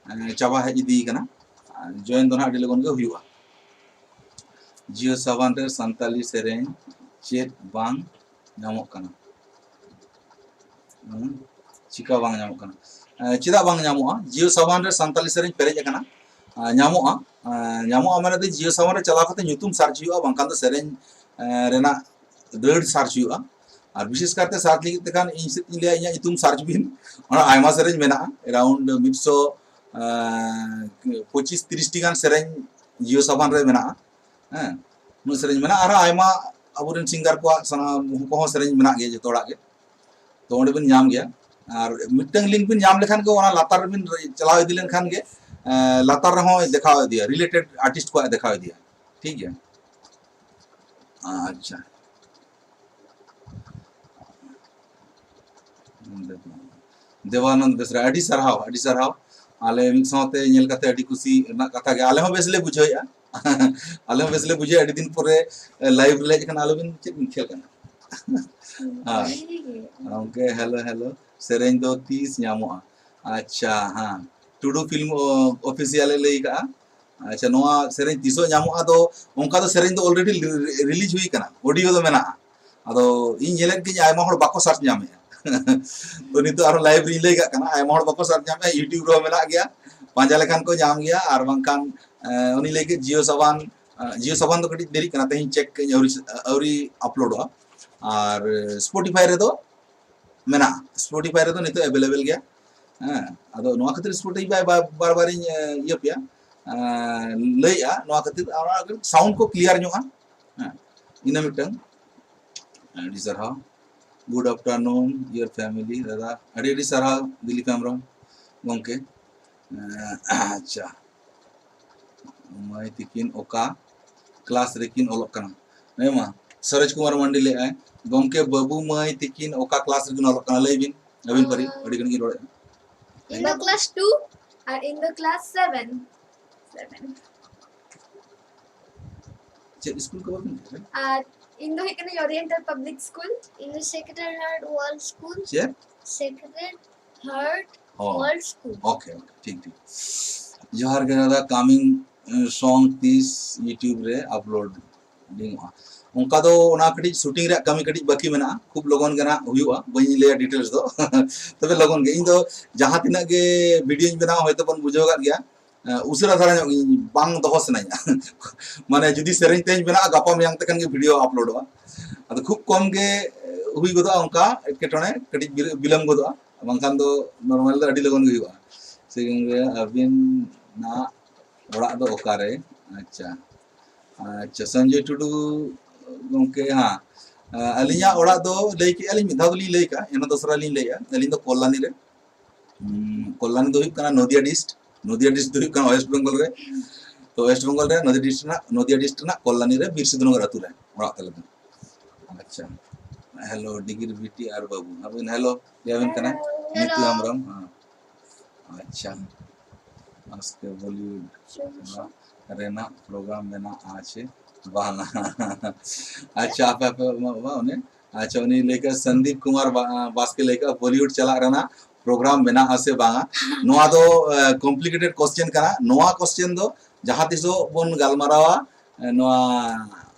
ᱮᱸ, ᱪᱟᱵᱟ ᱦᱮᱡ ᱤᱫᱤ ᱠᱟᱱᱟ᱾ ᱟᱨ ᱡᱚᱭᱮᱱ ᱫᱚ ᱱᱟᱦᱟᱜ ᱟᱹᱰᱤ ᱞᱚᱜᱚᱱ ᱜᱮ ᱦᱩᱭᱩᱜᱼᱟ᱾ ᱡᱤᱭᱳ ᱥᱟᱵᱟᱱ ᱨᱮ ᱥᱟᱱᱛᱟᱞᱤ ᱥᱮᱨᱮᱧ ᱪᱮᱫ ᱵᱟᱝ ᱧᱟᱢᱚᱜ ᱠᱟᱱᱟ? ᱦᱩᱸ, ᱪᱤᱠᱟ ᱵᱟᱝ ᱧᱟᱢᱚᱜ ᱠᱟᱱᱟ? ᱮᱸ, ᱪᱮᱫᱟᱜ ᱵᱟᱝ ᱧᱟᱢᱚᱜᱼᱟ? ᱡᱤᱭᱳ ᱥᱟᱵᱟᱱ ᱨᱮ ᱥᱟᱱᱛᱟᱞᱤ ᱥᱮᱨᱮᱧ ᱯᱮᱨᱮᱡ ᱟᱠᱟᱱᱟ᱾ ᱮᱸ, ᱧᱟᱢᱚᱜᱼᱟ᱾ ᱮᱸ, ᱧᱟᱢᱚᱜᱼᱟ ᱢᱟᱱᱮ ᱫᱚ ᱡᱤᱭᱳ ᱥᱟᱵᱟᱱ ᱨᱮ ᱪᱟᱞᱟᱣ ᱠᱟᱛᱮ ᱧᱩᱛᱩᱢ ᱥᱟᱨᱪ ᱦᱩᱭᱩᱜᱼᱟ, ᱵᱟᱝᱠᱷᱟᱱ ᱫᱚ ᱥᱮᱨᱮᱧ, ᱮᱸ, ᱨᱮᱱᱟᱜ ᱨᱟᱹᱲ ᱥᱟᱨᱪ ᱦᱩᱭᱩᱜᱼᱟ᱾ ᱟᱨ ᱵᱤᱥᱮᱥ ᱠᱟᱨᱛᱮ ᱥᱟᱨᱪ ᱞᱟᱹᱜᱤᱫ ᱛᱮᱠᱷᱟᱱ ᱤᱧ ᱥᱮᱫ ᱤᱧ ᱞᱟᱹᱭᱟ, ᱤᱧᱟᱹᱜ ᱧᱩᱛᱩᱢ ᱥᱟᱨᱪ ᱵᱤᱱ᱾ ᱚᱱᱟ ᱟᱭᱢᱟ ᱥᱮᱨᱮᱧ ᱢᱮᱱᱟᱜᱼᱟ, ᱮᱨᱟᱣᱩᱱᱰ ᱢᱤᱫᱥᱚ, ᱮᱸ, ᱯᱚᱸᱪᱤᱥ ᱛᱤᱨᱤᱥ ᱴᱤ ᱜᱟᱱ ᱥᱮᱨᱮᱧ ᱡᱤᱭᱳ ᱥᱟᱵᱟᱱ ᱨᱮ ᱢᱮᱱᱟᱜᱼᱟ᱾ ᱦᱮᱸ, ᱩᱱᱟᱹᱜ ᱥᱮᱨᱮᱧ ᱢᱮᱱᱟᱜᱼᱟ᱾ ᱟᱨᱦᱚᱸ ᱟᱭᱢᱟ ᱟᱵᱚᱨᱮᱱ ᱥᱤᱝᱜᱟᱨ ᱠᱚᱣᱟᱜ ᱥᱟᱱᱟᱢ ᱠᱚᱦᱚᱸ ᱥᱮᱨᱮᱧ ᱢᱮᱱᱟᱜ ᱜᱮᱭᱟ ᱡᱚᱛᱚ ᱦᱚᱲᱟᱜ ᱜᱮ, ᱛᱚ ᱚᱸᱰᱮ ᱵᱤᱱ ᱧᱟᱢ ᱜᱮᱭᱟ᱾ ᱟᱨ ᱢᱤᱫᱴᱟᱝ ᱞᱤᱝᱠ ᱵᱤᱱ ᱧᱟᱢ ᱞᱮᱠᱷᱟᱱ ᱜᱮ, ᱚᱱᱟ ᱞᱟᱛᱟᱨ ᱨᱮᱵᱤᱱ ᱪᱟᱞᱟᱣ ᱤᱫᱤ ᱞᱮᱱᱠᱷᱟᱱ ᱜᱮ, ᱮᱸ, ᱞᱟᱛᱟᱨ ᱨᱮᱦᱚᱸ ᱫᱮᱠᱷᱟᱣ ᱤᱫᱤᱭᱟ, ᱨᱤᱞᱮᱴᱮᱰ ᱟᱨᱴᱤᱥᱴ ᱠᱚᱣᱟᱜ ᱫᱮᱠᱷᱟᱣ ᱤᱫᱤᱭᱟ᱾ ᱴᱷᱤᱠ ᱜᱮᱭᱟ? ᱟᱪᱪᱷᱟ᱾ ᱫᱮᱵᱟᱱᱚᱱᱫ ᱵᱮᱥᱨᱟ, ᱟᱹᱰᱤ ᱥᱟᱨᱦᱟᱣ, ᱟᱹᱰᱤ ᱥᱟᱨᱦᱟᱣ᱾ ᱟᱞᱮ ᱢᱤᱫ ᱥᱟᱶᱛᱮ ᱧᱮᱞ ᱠᱟᱛᱮ ᱟᱹᱰᱤ ᱠᱩᱥᱤ ᱨᱮᱱᱟᱜ ᱠᱟᱛᱷᱟ ᱜᱮ, ᱟᱞᱮ ᱦᱚᱸ ᱵᱮᱥ ᱞᱮ ᱵᱩᱡᱷᱟᱹᱣᱮᱫᱼᱟ᱾ ᱟᱞᱮ ᱦᱚᱸ ᱵᱮᱥ ᱞᱮ ᱵᱩᱡᱷᱟᱹᱣᱟ, ᱟᱹᱰᱤ ᱫᱤᱱ ᱯᱚᱨᱮ ᱞᱟᱭᱤᱵᱷ ᱨᱮ ᱦᱮᱡ ᱠᱟᱱᱟ, ᱟᱞᱚᱵᱤᱱ ᱪᱮᱫ ᱵᱤᱱ ᱠᱷᱮᱞ ᱠᱟᱱᱟ? ᱦᱳᱭ᱾ ᱜᱚᱢᱠᱮ, ᱦᱮᱞᱳ, ᱦᱮᱞᱳ᱾ ᱥᱮᱨᱮᱧ ᱫᱚ ᱛᱤᱥ ᱧᱟᱢᱚᱜᱼᱟ? ᱟᱪᱪᱷᱟ, ᱦᱮᱸ, ᱴᱩᱰᱩ ᱯᱷᱤᱞᱢ ᱚ-, ᱚᱯᱷᱤᱥᱤᱭᱟᱞ ᱮ ᱞᱟᱹᱭ ᱠᱟᱜᱼᱟ᱾ ᱟᱪᱪᱷᱟ, ᱱᱚᱣᱟ ᱥᱮᱨᱮᱧ ᱛᱤᱥᱚᱜ ᱧᱟᱢᱚᱜᱼᱟ? ᱫᱚ ᱚᱱᱠᱟ ᱫᱚ ᱥᱮᱨᱮᱧ ᱫᱚ ᱚᱞᱨᱮᱰᱤ ᱨᱤᱞᱤᱡᱽ ᱦᱩᱭ ᱠᱟᱱᱟ, ᱚᱰᱤᱭᱳ ᱫᱚ ᱢᱮᱱᱟᱜᱼᱟ᱾ ᱟᱫᱚ ᱤᱧ ᱧᱮᱞᱮᱫ ᱜᱤᱭᱟᱹᱧ ᱟᱭᱢᱟ ᱦᱚᱲ ᱵᱟᱠᱚ ᱥᱟᱨᱪ ᱧᱟᱢᱮᱫᱼᱟ᱾ ᱛᱚ ᱱᱤᱛᱚᱜ ᱟᱨᱦᱚᱸ ᱞᱟᱭᱤᱵᱷ ᱨᱤᱧ ᱞᱟᱹᱭ ᱠᱟᱜ ᱠᱟᱱᱟ, ᱟᱭᱢᱟ ᱦᱚᱲ ᱵᱟᱠᱚ ᱥᱟᱨᱪ ᱧᱟᱢᱮᱫᱼᱟ, YouTube ᱨᱮᱦᱚᱸ ᱢᱮᱱᱟᱜ ᱜᱮᱭᱟ, ᱯᱟᱸᱡᱟ ᱞᱮᱠᱷᱟᱱ ᱠᱚ ᱧᱟᱢ ᱜᱮᱭᱟ᱾ ᱟᱨ ᱵᱟᱝᱠᱷᱟᱱ, ᱮᱸ, ᱩᱱᱤ ᱞᱟᱹᱭ ᱠᱮᱫ ᱡᱤᱭᱳ ᱥᱟᱵᱟᱱ, ᱮᱸ, ᱡᱤᱭᱳ ᱥᱟᱵᱟᱱ ᱫᱚ ᱠᱟᱹᱴᱤᱡ ᱫᱮᱨᱤᱜ ᱠᱟᱱᱟ, ᱛᱮᱦᱮᱧ ᱪᱮᱠ ᱠᱟᱹᱧ, ᱟᱹᱣᱨᱤ, ᱟᱹᱣᱨᱤ ᱟᱯᱞᱳᱰᱚᱜᱼᱟ᱾ ᱟᱨ Spotify ᱨᱮᱫᱚ ᱢᱮᱱᱟᱜᱼᱟ, Spotify ᱨᱮᱫᱚ ᱱᱤᱛᱚᱜ ᱮᱵᱮᱞᱮᱵᱮᱞ ᱜᱮᱭᱟ᱾ ᱦᱮᱸ, ᱟᱫᱚ ᱱᱚᱣᱟ ᱠᱷᱟᱹᱛᱤᱨ Spotify ᱵᱟ-, ᱵᱟᱨ ᱵᱟᱨᱤᱧ, ᱮᱸ, ᱤᱭᱟᱹ ᱯᱮᱭᱟ, ᱮᱸ, ᱞᱟᱹᱭᱮᱜᱼᱟ, ᱱᱚᱣᱟ ᱠᱷᱟᱹᱛᱤᱨ ᱟᱨ ᱚᱱᱟ ᱥᱟᱣᱩᱱᱰ ᱠᱚ ᱠᱞᱤᱭᱟᱨ ᱧᱚᱜᱼᱟ᱾ ᱦᱮᱸ, ᱤᱱᱟᱹ ᱢᱤᱫᱴᱟᱝ᱾ ᱟᱹᱰᱤ ᱥᱟᱨᱦᱟᱣ᱾ Good afternoon, your family, ᱫᱟᱫᱟ᱾ ᱟᱹᱰᱤ ᱟᱹᱰᱤ ᱥᱟᱨᱦᱟᱣ, ᱫᱤᱞᱤᱯ ᱦᱮᱢᱵᱨᱚᱢ ᱜᱚᱢᱠᱮ᱾ ᱮᱸ, ᱟᱪᱪᱷᱟ, ᱢᱟᱹᱭ ᱛᱤᱠᱤᱱ ᱚᱠᱟ ᱠᱞᱟᱥ ᱨᱮᱠᱤᱱ ᱚᱞᱚᱜ ᱠᱟᱱᱟ? ᱦᱮᱸ ᱢᱟ, ᱥᱚᱨᱚᱡᱽ ᱠᱩᱢᱟᱨ ᱢᱟᱱᱰᱤ ᱞᱟᱹᱭᱮᱫᱼᱟᱭ, ᱜᱚᱢᱠᱮ, ᱵᱟᱹᱵᱩ ᱢᱟᱹᱭ ᱛᱤᱠᱤᱱ ᱚᱠᱟ ᱠᱞᱟᱥ ᱨᱮᱠᱤᱱ ᱚᱞᱚᱜ ᱠᱟᱱᱟ? ᱞᱟᱹᱭ ᱵᱤᱱ, ᱟᱹᱵᱤᱱ ᱯᱟᱹᱨᱤ, ᱟᱹᱰᱤ ᱜᱷᱟᱹᱲᱤᱡ ᱠᱤᱱ ᱨᱚᱲᱮᱫᱼᱟ᱾ ᱤᱧ ᱫᱚ ᱠᱞᱟᱥ ᱴᱩ ᱟᱨ ᱤᱧ ᱫᱚ ᱠᱞᱟᱥ ᱥᱮᱵᱷᱮᱱ᱾ ᱥᱮᱵᱷᱮᱱ᱾ ᱪᱮᱫ ᱥᱠᱩᱞ ᱠᱚ ᱵᱟᱵᱤᱱ ᱞᱟᱹᱭ ᱠᱮᱫᱟ? ᱟᱨ ᱤᱧ ᱫᱚ ᱦᱩᱭᱩᱜ ᱠᱟᱱᱟ Oriental Public School. ᱤᱧ ᱫᱚ Sacred Heart World School. ᱪᱮᱫ? Sacred Heart ᱚ᱾ World School. ᱳᱠᱮ, ᱳᱠᱮ, ᱴᱷᱤᱠ, ᱴᱷᱤᱠ᱾ ᱡᱚᱦᱟᱨ ᱜᱮ ᱫᱟᱫᱟ, coming, ᱮ, song ᱛᱤᱥ YouTube ᱨᱮ ᱟᱯᱞᱳᱰᱤᱝᱚᱜᱼᱟ? ᱚᱱᱠᱟ ᱫᱚ ᱚᱱᱟ ᱠᱟᱹᱴᱤᱡ ᱥᱩᱴᱤᱝ ᱨᱮᱭᱟᱜ ᱠᱟᱹᱢᱤ ᱠᱟᱹᱴᱤᱡ ᱵᱟᱹᱠᱤ ᱢᱮᱱᱟᱜᱼᱟ, ᱠᱷᱩᱵ ᱞᱚᱜᱚᱱ ᱜᱮ ᱱᱟᱦᱟᱜ ᱦᱩᱭᱩᱜᱼᱟ, ᱵᱟᱹᱧ ᱞᱟᱹᱭᱟ ᱰᱤᱴᱮᱞᱥ ᱫᱚ᱾ ᱛᱚᱵᱮ ᱞᱚᱜᱚᱱ ᱜᱮ, ᱤᱧ ᱫᱚ ᱡᱟᱦᱟᱸ ᱛᱤᱱᱟᱹᱜ ᱜᱮ ᱵᱷᱤᱰᱤᱭᱳᱧ ᱵᱮᱱᱟᱣᱟ, ᱦᱚᱭᱛᱳ ᱵᱚᱱ ᱵᱩᱡᱷᱟᱹᱣ ᱟᱠᱟᱫ ᱜᱮᱭᱟ, ᱮ, ᱩᱥᱟᱹᱨᱟ ᱫᱷᱟᱨᱟ ᱧᱚᱜ ᱤᱧ ᱵᱟᱝ ᱫᱚᱦᱚ ᱥᱟᱱᱟᱧᱟ᱾ ᱢᱟᱱᱮ ᱡᱩᱫᱤ ᱥᱮᱨᱮᱧ ᱛᱮᱦᱮᱧ ᱵᱮᱱᱟᱜᱼᱟ, ᱜᱟᱯᱟ ᱢᱮᱭᱟᱝ ᱛᱮᱠᱷᱟᱱ ᱜᱮ ᱵᱷᱤᱰᱤᱭᱳ ᱟᱯᱞᱳᱰᱚᱜᱼᱟ᱾ ᱟᱫᱚ ᱠᱷᱩᱵ ᱠᱚᱢ ᱜᱮ, ᱮ, ᱦᱩᱭ ᱜᱚᱫᱚᱜᱼᱟ ᱚᱱᱠᱟ ᱮᱴᱠᱮᱴᱚᱬᱮ, ᱠᱟᱹᱴᱤᱡ ᱵᱤᱞ-, ᱵᱤᱞᱚᱢ ᱜᱚᱫᱚᱜᱼᱟ, ᱵᱟᱝᱠᱷᱟᱱ ᱫᱚ ᱱᱚᱨᱢᱟᱞ ᱫᱚ ᱟᱹᱰᱤ ᱞᱚᱜᱚᱱ ᱜᱮ ᱦᱩᱭᱩᱜᱼᱟ᱾ ᱥᱮ ᱜᱚᱝᱠᱮ, ᱟᱹᱵᱤᱱᱟᱜ ᱚᱲᱟᱜ ᱫᱚ ᱚᱠᱟᱨᱮ? ᱟᱪᱪᱷᱟ, ᱟᱪᱪᱷᱟ, ᱥᱚᱧᱡᱚᱭ ᱴᱩᱰᱩ ᱜᱚᱝᱠᱮ, ᱦᱮᱸ, ᱟᱹᱞᱤᱧᱟᱜ ᱚᱲᱟᱜ ᱫᱚ ᱞᱟᱹᱭ ᱠᱮᱜᱼᱟ ᱞᱤᱧ, ᱢᱤᱫ ᱫᱷᱟᱣ ᱫᱚᱞᱤᱧ ᱞᱟᱹᱭ ᱠᱟᱜᱼᱟ, ᱮᱱᱟ ᱫᱚᱥᱨᱟ ᱞᱤᱧ ᱞᱟᱹᱭᱮᱜᱼᱟ, ᱟᱹᱞᱤᱧ ᱫᱚ ᱠᱚᱞᱞᱟᱱᱤ ᱨᱮ᱾ ᱩᱸ, ᱠᱚᱞᱞᱟᱱᱤ ᱫᱚ ᱦᱩᱭᱩᱜ ᱠᱟᱱᱟ ᱱᱚᱫᱤᱭᱟ ᱰᱤᱥᱴ᱾ ᱱᱚᱫᱤᱭᱟ ᱰᱤᱥᱴ ᱫᱚ ᱦᱩᱭᱩᱜ ᱠᱟᱱᱟ ᱳᱭᱮᱥᱴ ᱵᱮᱝᱜᱚᱞ ᱨᱮ᱾ ᱛᱚ ᱳᱭᱮᱥᱴ ᱵᱮᱝᱜᱚᱞ ᱨᱮ ᱱᱚᱫᱤᱭᱟ ᱰᱤᱥᱴ ᱨᱮᱱᱟᱜ, ᱱᱚᱫᱤᱭᱟ ᱰᱤᱥᱴ ᱨᱮᱱᱟᱜ ᱠᱚᱞᱞᱟᱱᱤ ᱨᱮ ᱵᱤᱨ ᱥᱤᱫᱷᱩ ᱱᱚᱜᱚᱨ ᱟᱹᱛᱩ ᱨᱮ ᱚᱲᱟᱜ ᱛᱟᱞᱮ ᱫᱚ᱾ ᱟᱪᱪᱷᱟ, ᱦᱮᱞᱳ ᱰᱤᱜᱤᱨ ᱵᱤᱴᱤ ᱟᱨ ᱵᱟᱹᱵᱩ, ᱟᱹᱵᱤᱱ ᱦᱮᱞᱳ ᱞᱟᱹᱭ ᱟᱵᱤᱱ ᱠᱟᱱᱟ᱾ ᱦᱮᱞᱳ᱾ ᱱᱤᱛᱩ ᱦᱮᱢᱵᱨᱚᱢ, ᱦᱮᱸ᱾ ᱟᱪᱪᱷᱟ, ᱟᱡᱠᱮ ᱵᱚᱞᱤᱣᱩᱰ ᱨᱮᱱᱟᱜ ᱯᱨᱳᱜᱨᱟᱢ ᱢᱮᱱᱟᱜᱼᱟ ᱪᱮ ᱵᱟᱝᱟ? ᱟᱪᱪᱷᱟ, ᱟᱯᱮ, ᱟᱯᱮ, ᱚᱱᱟ, ᱚᱱᱟ, ᱚᱱᱮ, ᱟᱪᱪᱷᱟ, ᱩᱱᱤ ᱞᱟᱹᱭ ᱠᱮᱫᱟ, ᱥᱚᱱᱫᱤᱯ ᱠᱩᱢᱟᱨ ᱵᱟ-, ᱵᱟᱥᱠᱮ ᱞᱟᱹᱭ ᱠᱮᱫᱟ, ᱵᱚᱞᱤᱣᱩᱰ ᱪᱟᱞᱟᱜ ᱨᱮᱱᱟᱜ ᱯᱨᱳᱜᱨᱟᱢ ᱢᱮᱱᱟᱜᱼᱟ ᱥᱮ ᱵᱟᱝᱟ? ᱱᱚᱣᱟ ᱫᱚ, ᱮ, ᱠᱚᱢᱯᱞᱤᱠᱮᱴᱮᱰ ᱠᱚᱥᱪᱮᱱ ᱠᱟᱱᱟ᱾ ᱱᱚᱣᱟ ᱠᱚᱥᱪᱮᱱ ᱫᱚ ᱡᱟᱦᱟᱸ ᱛᱤᱥᱚᱜ ᱵᱚᱱ ᱜᱟᱞᱢᱟᱨᱟᱣᱟ, ᱮ, ᱱᱚᱣᱟ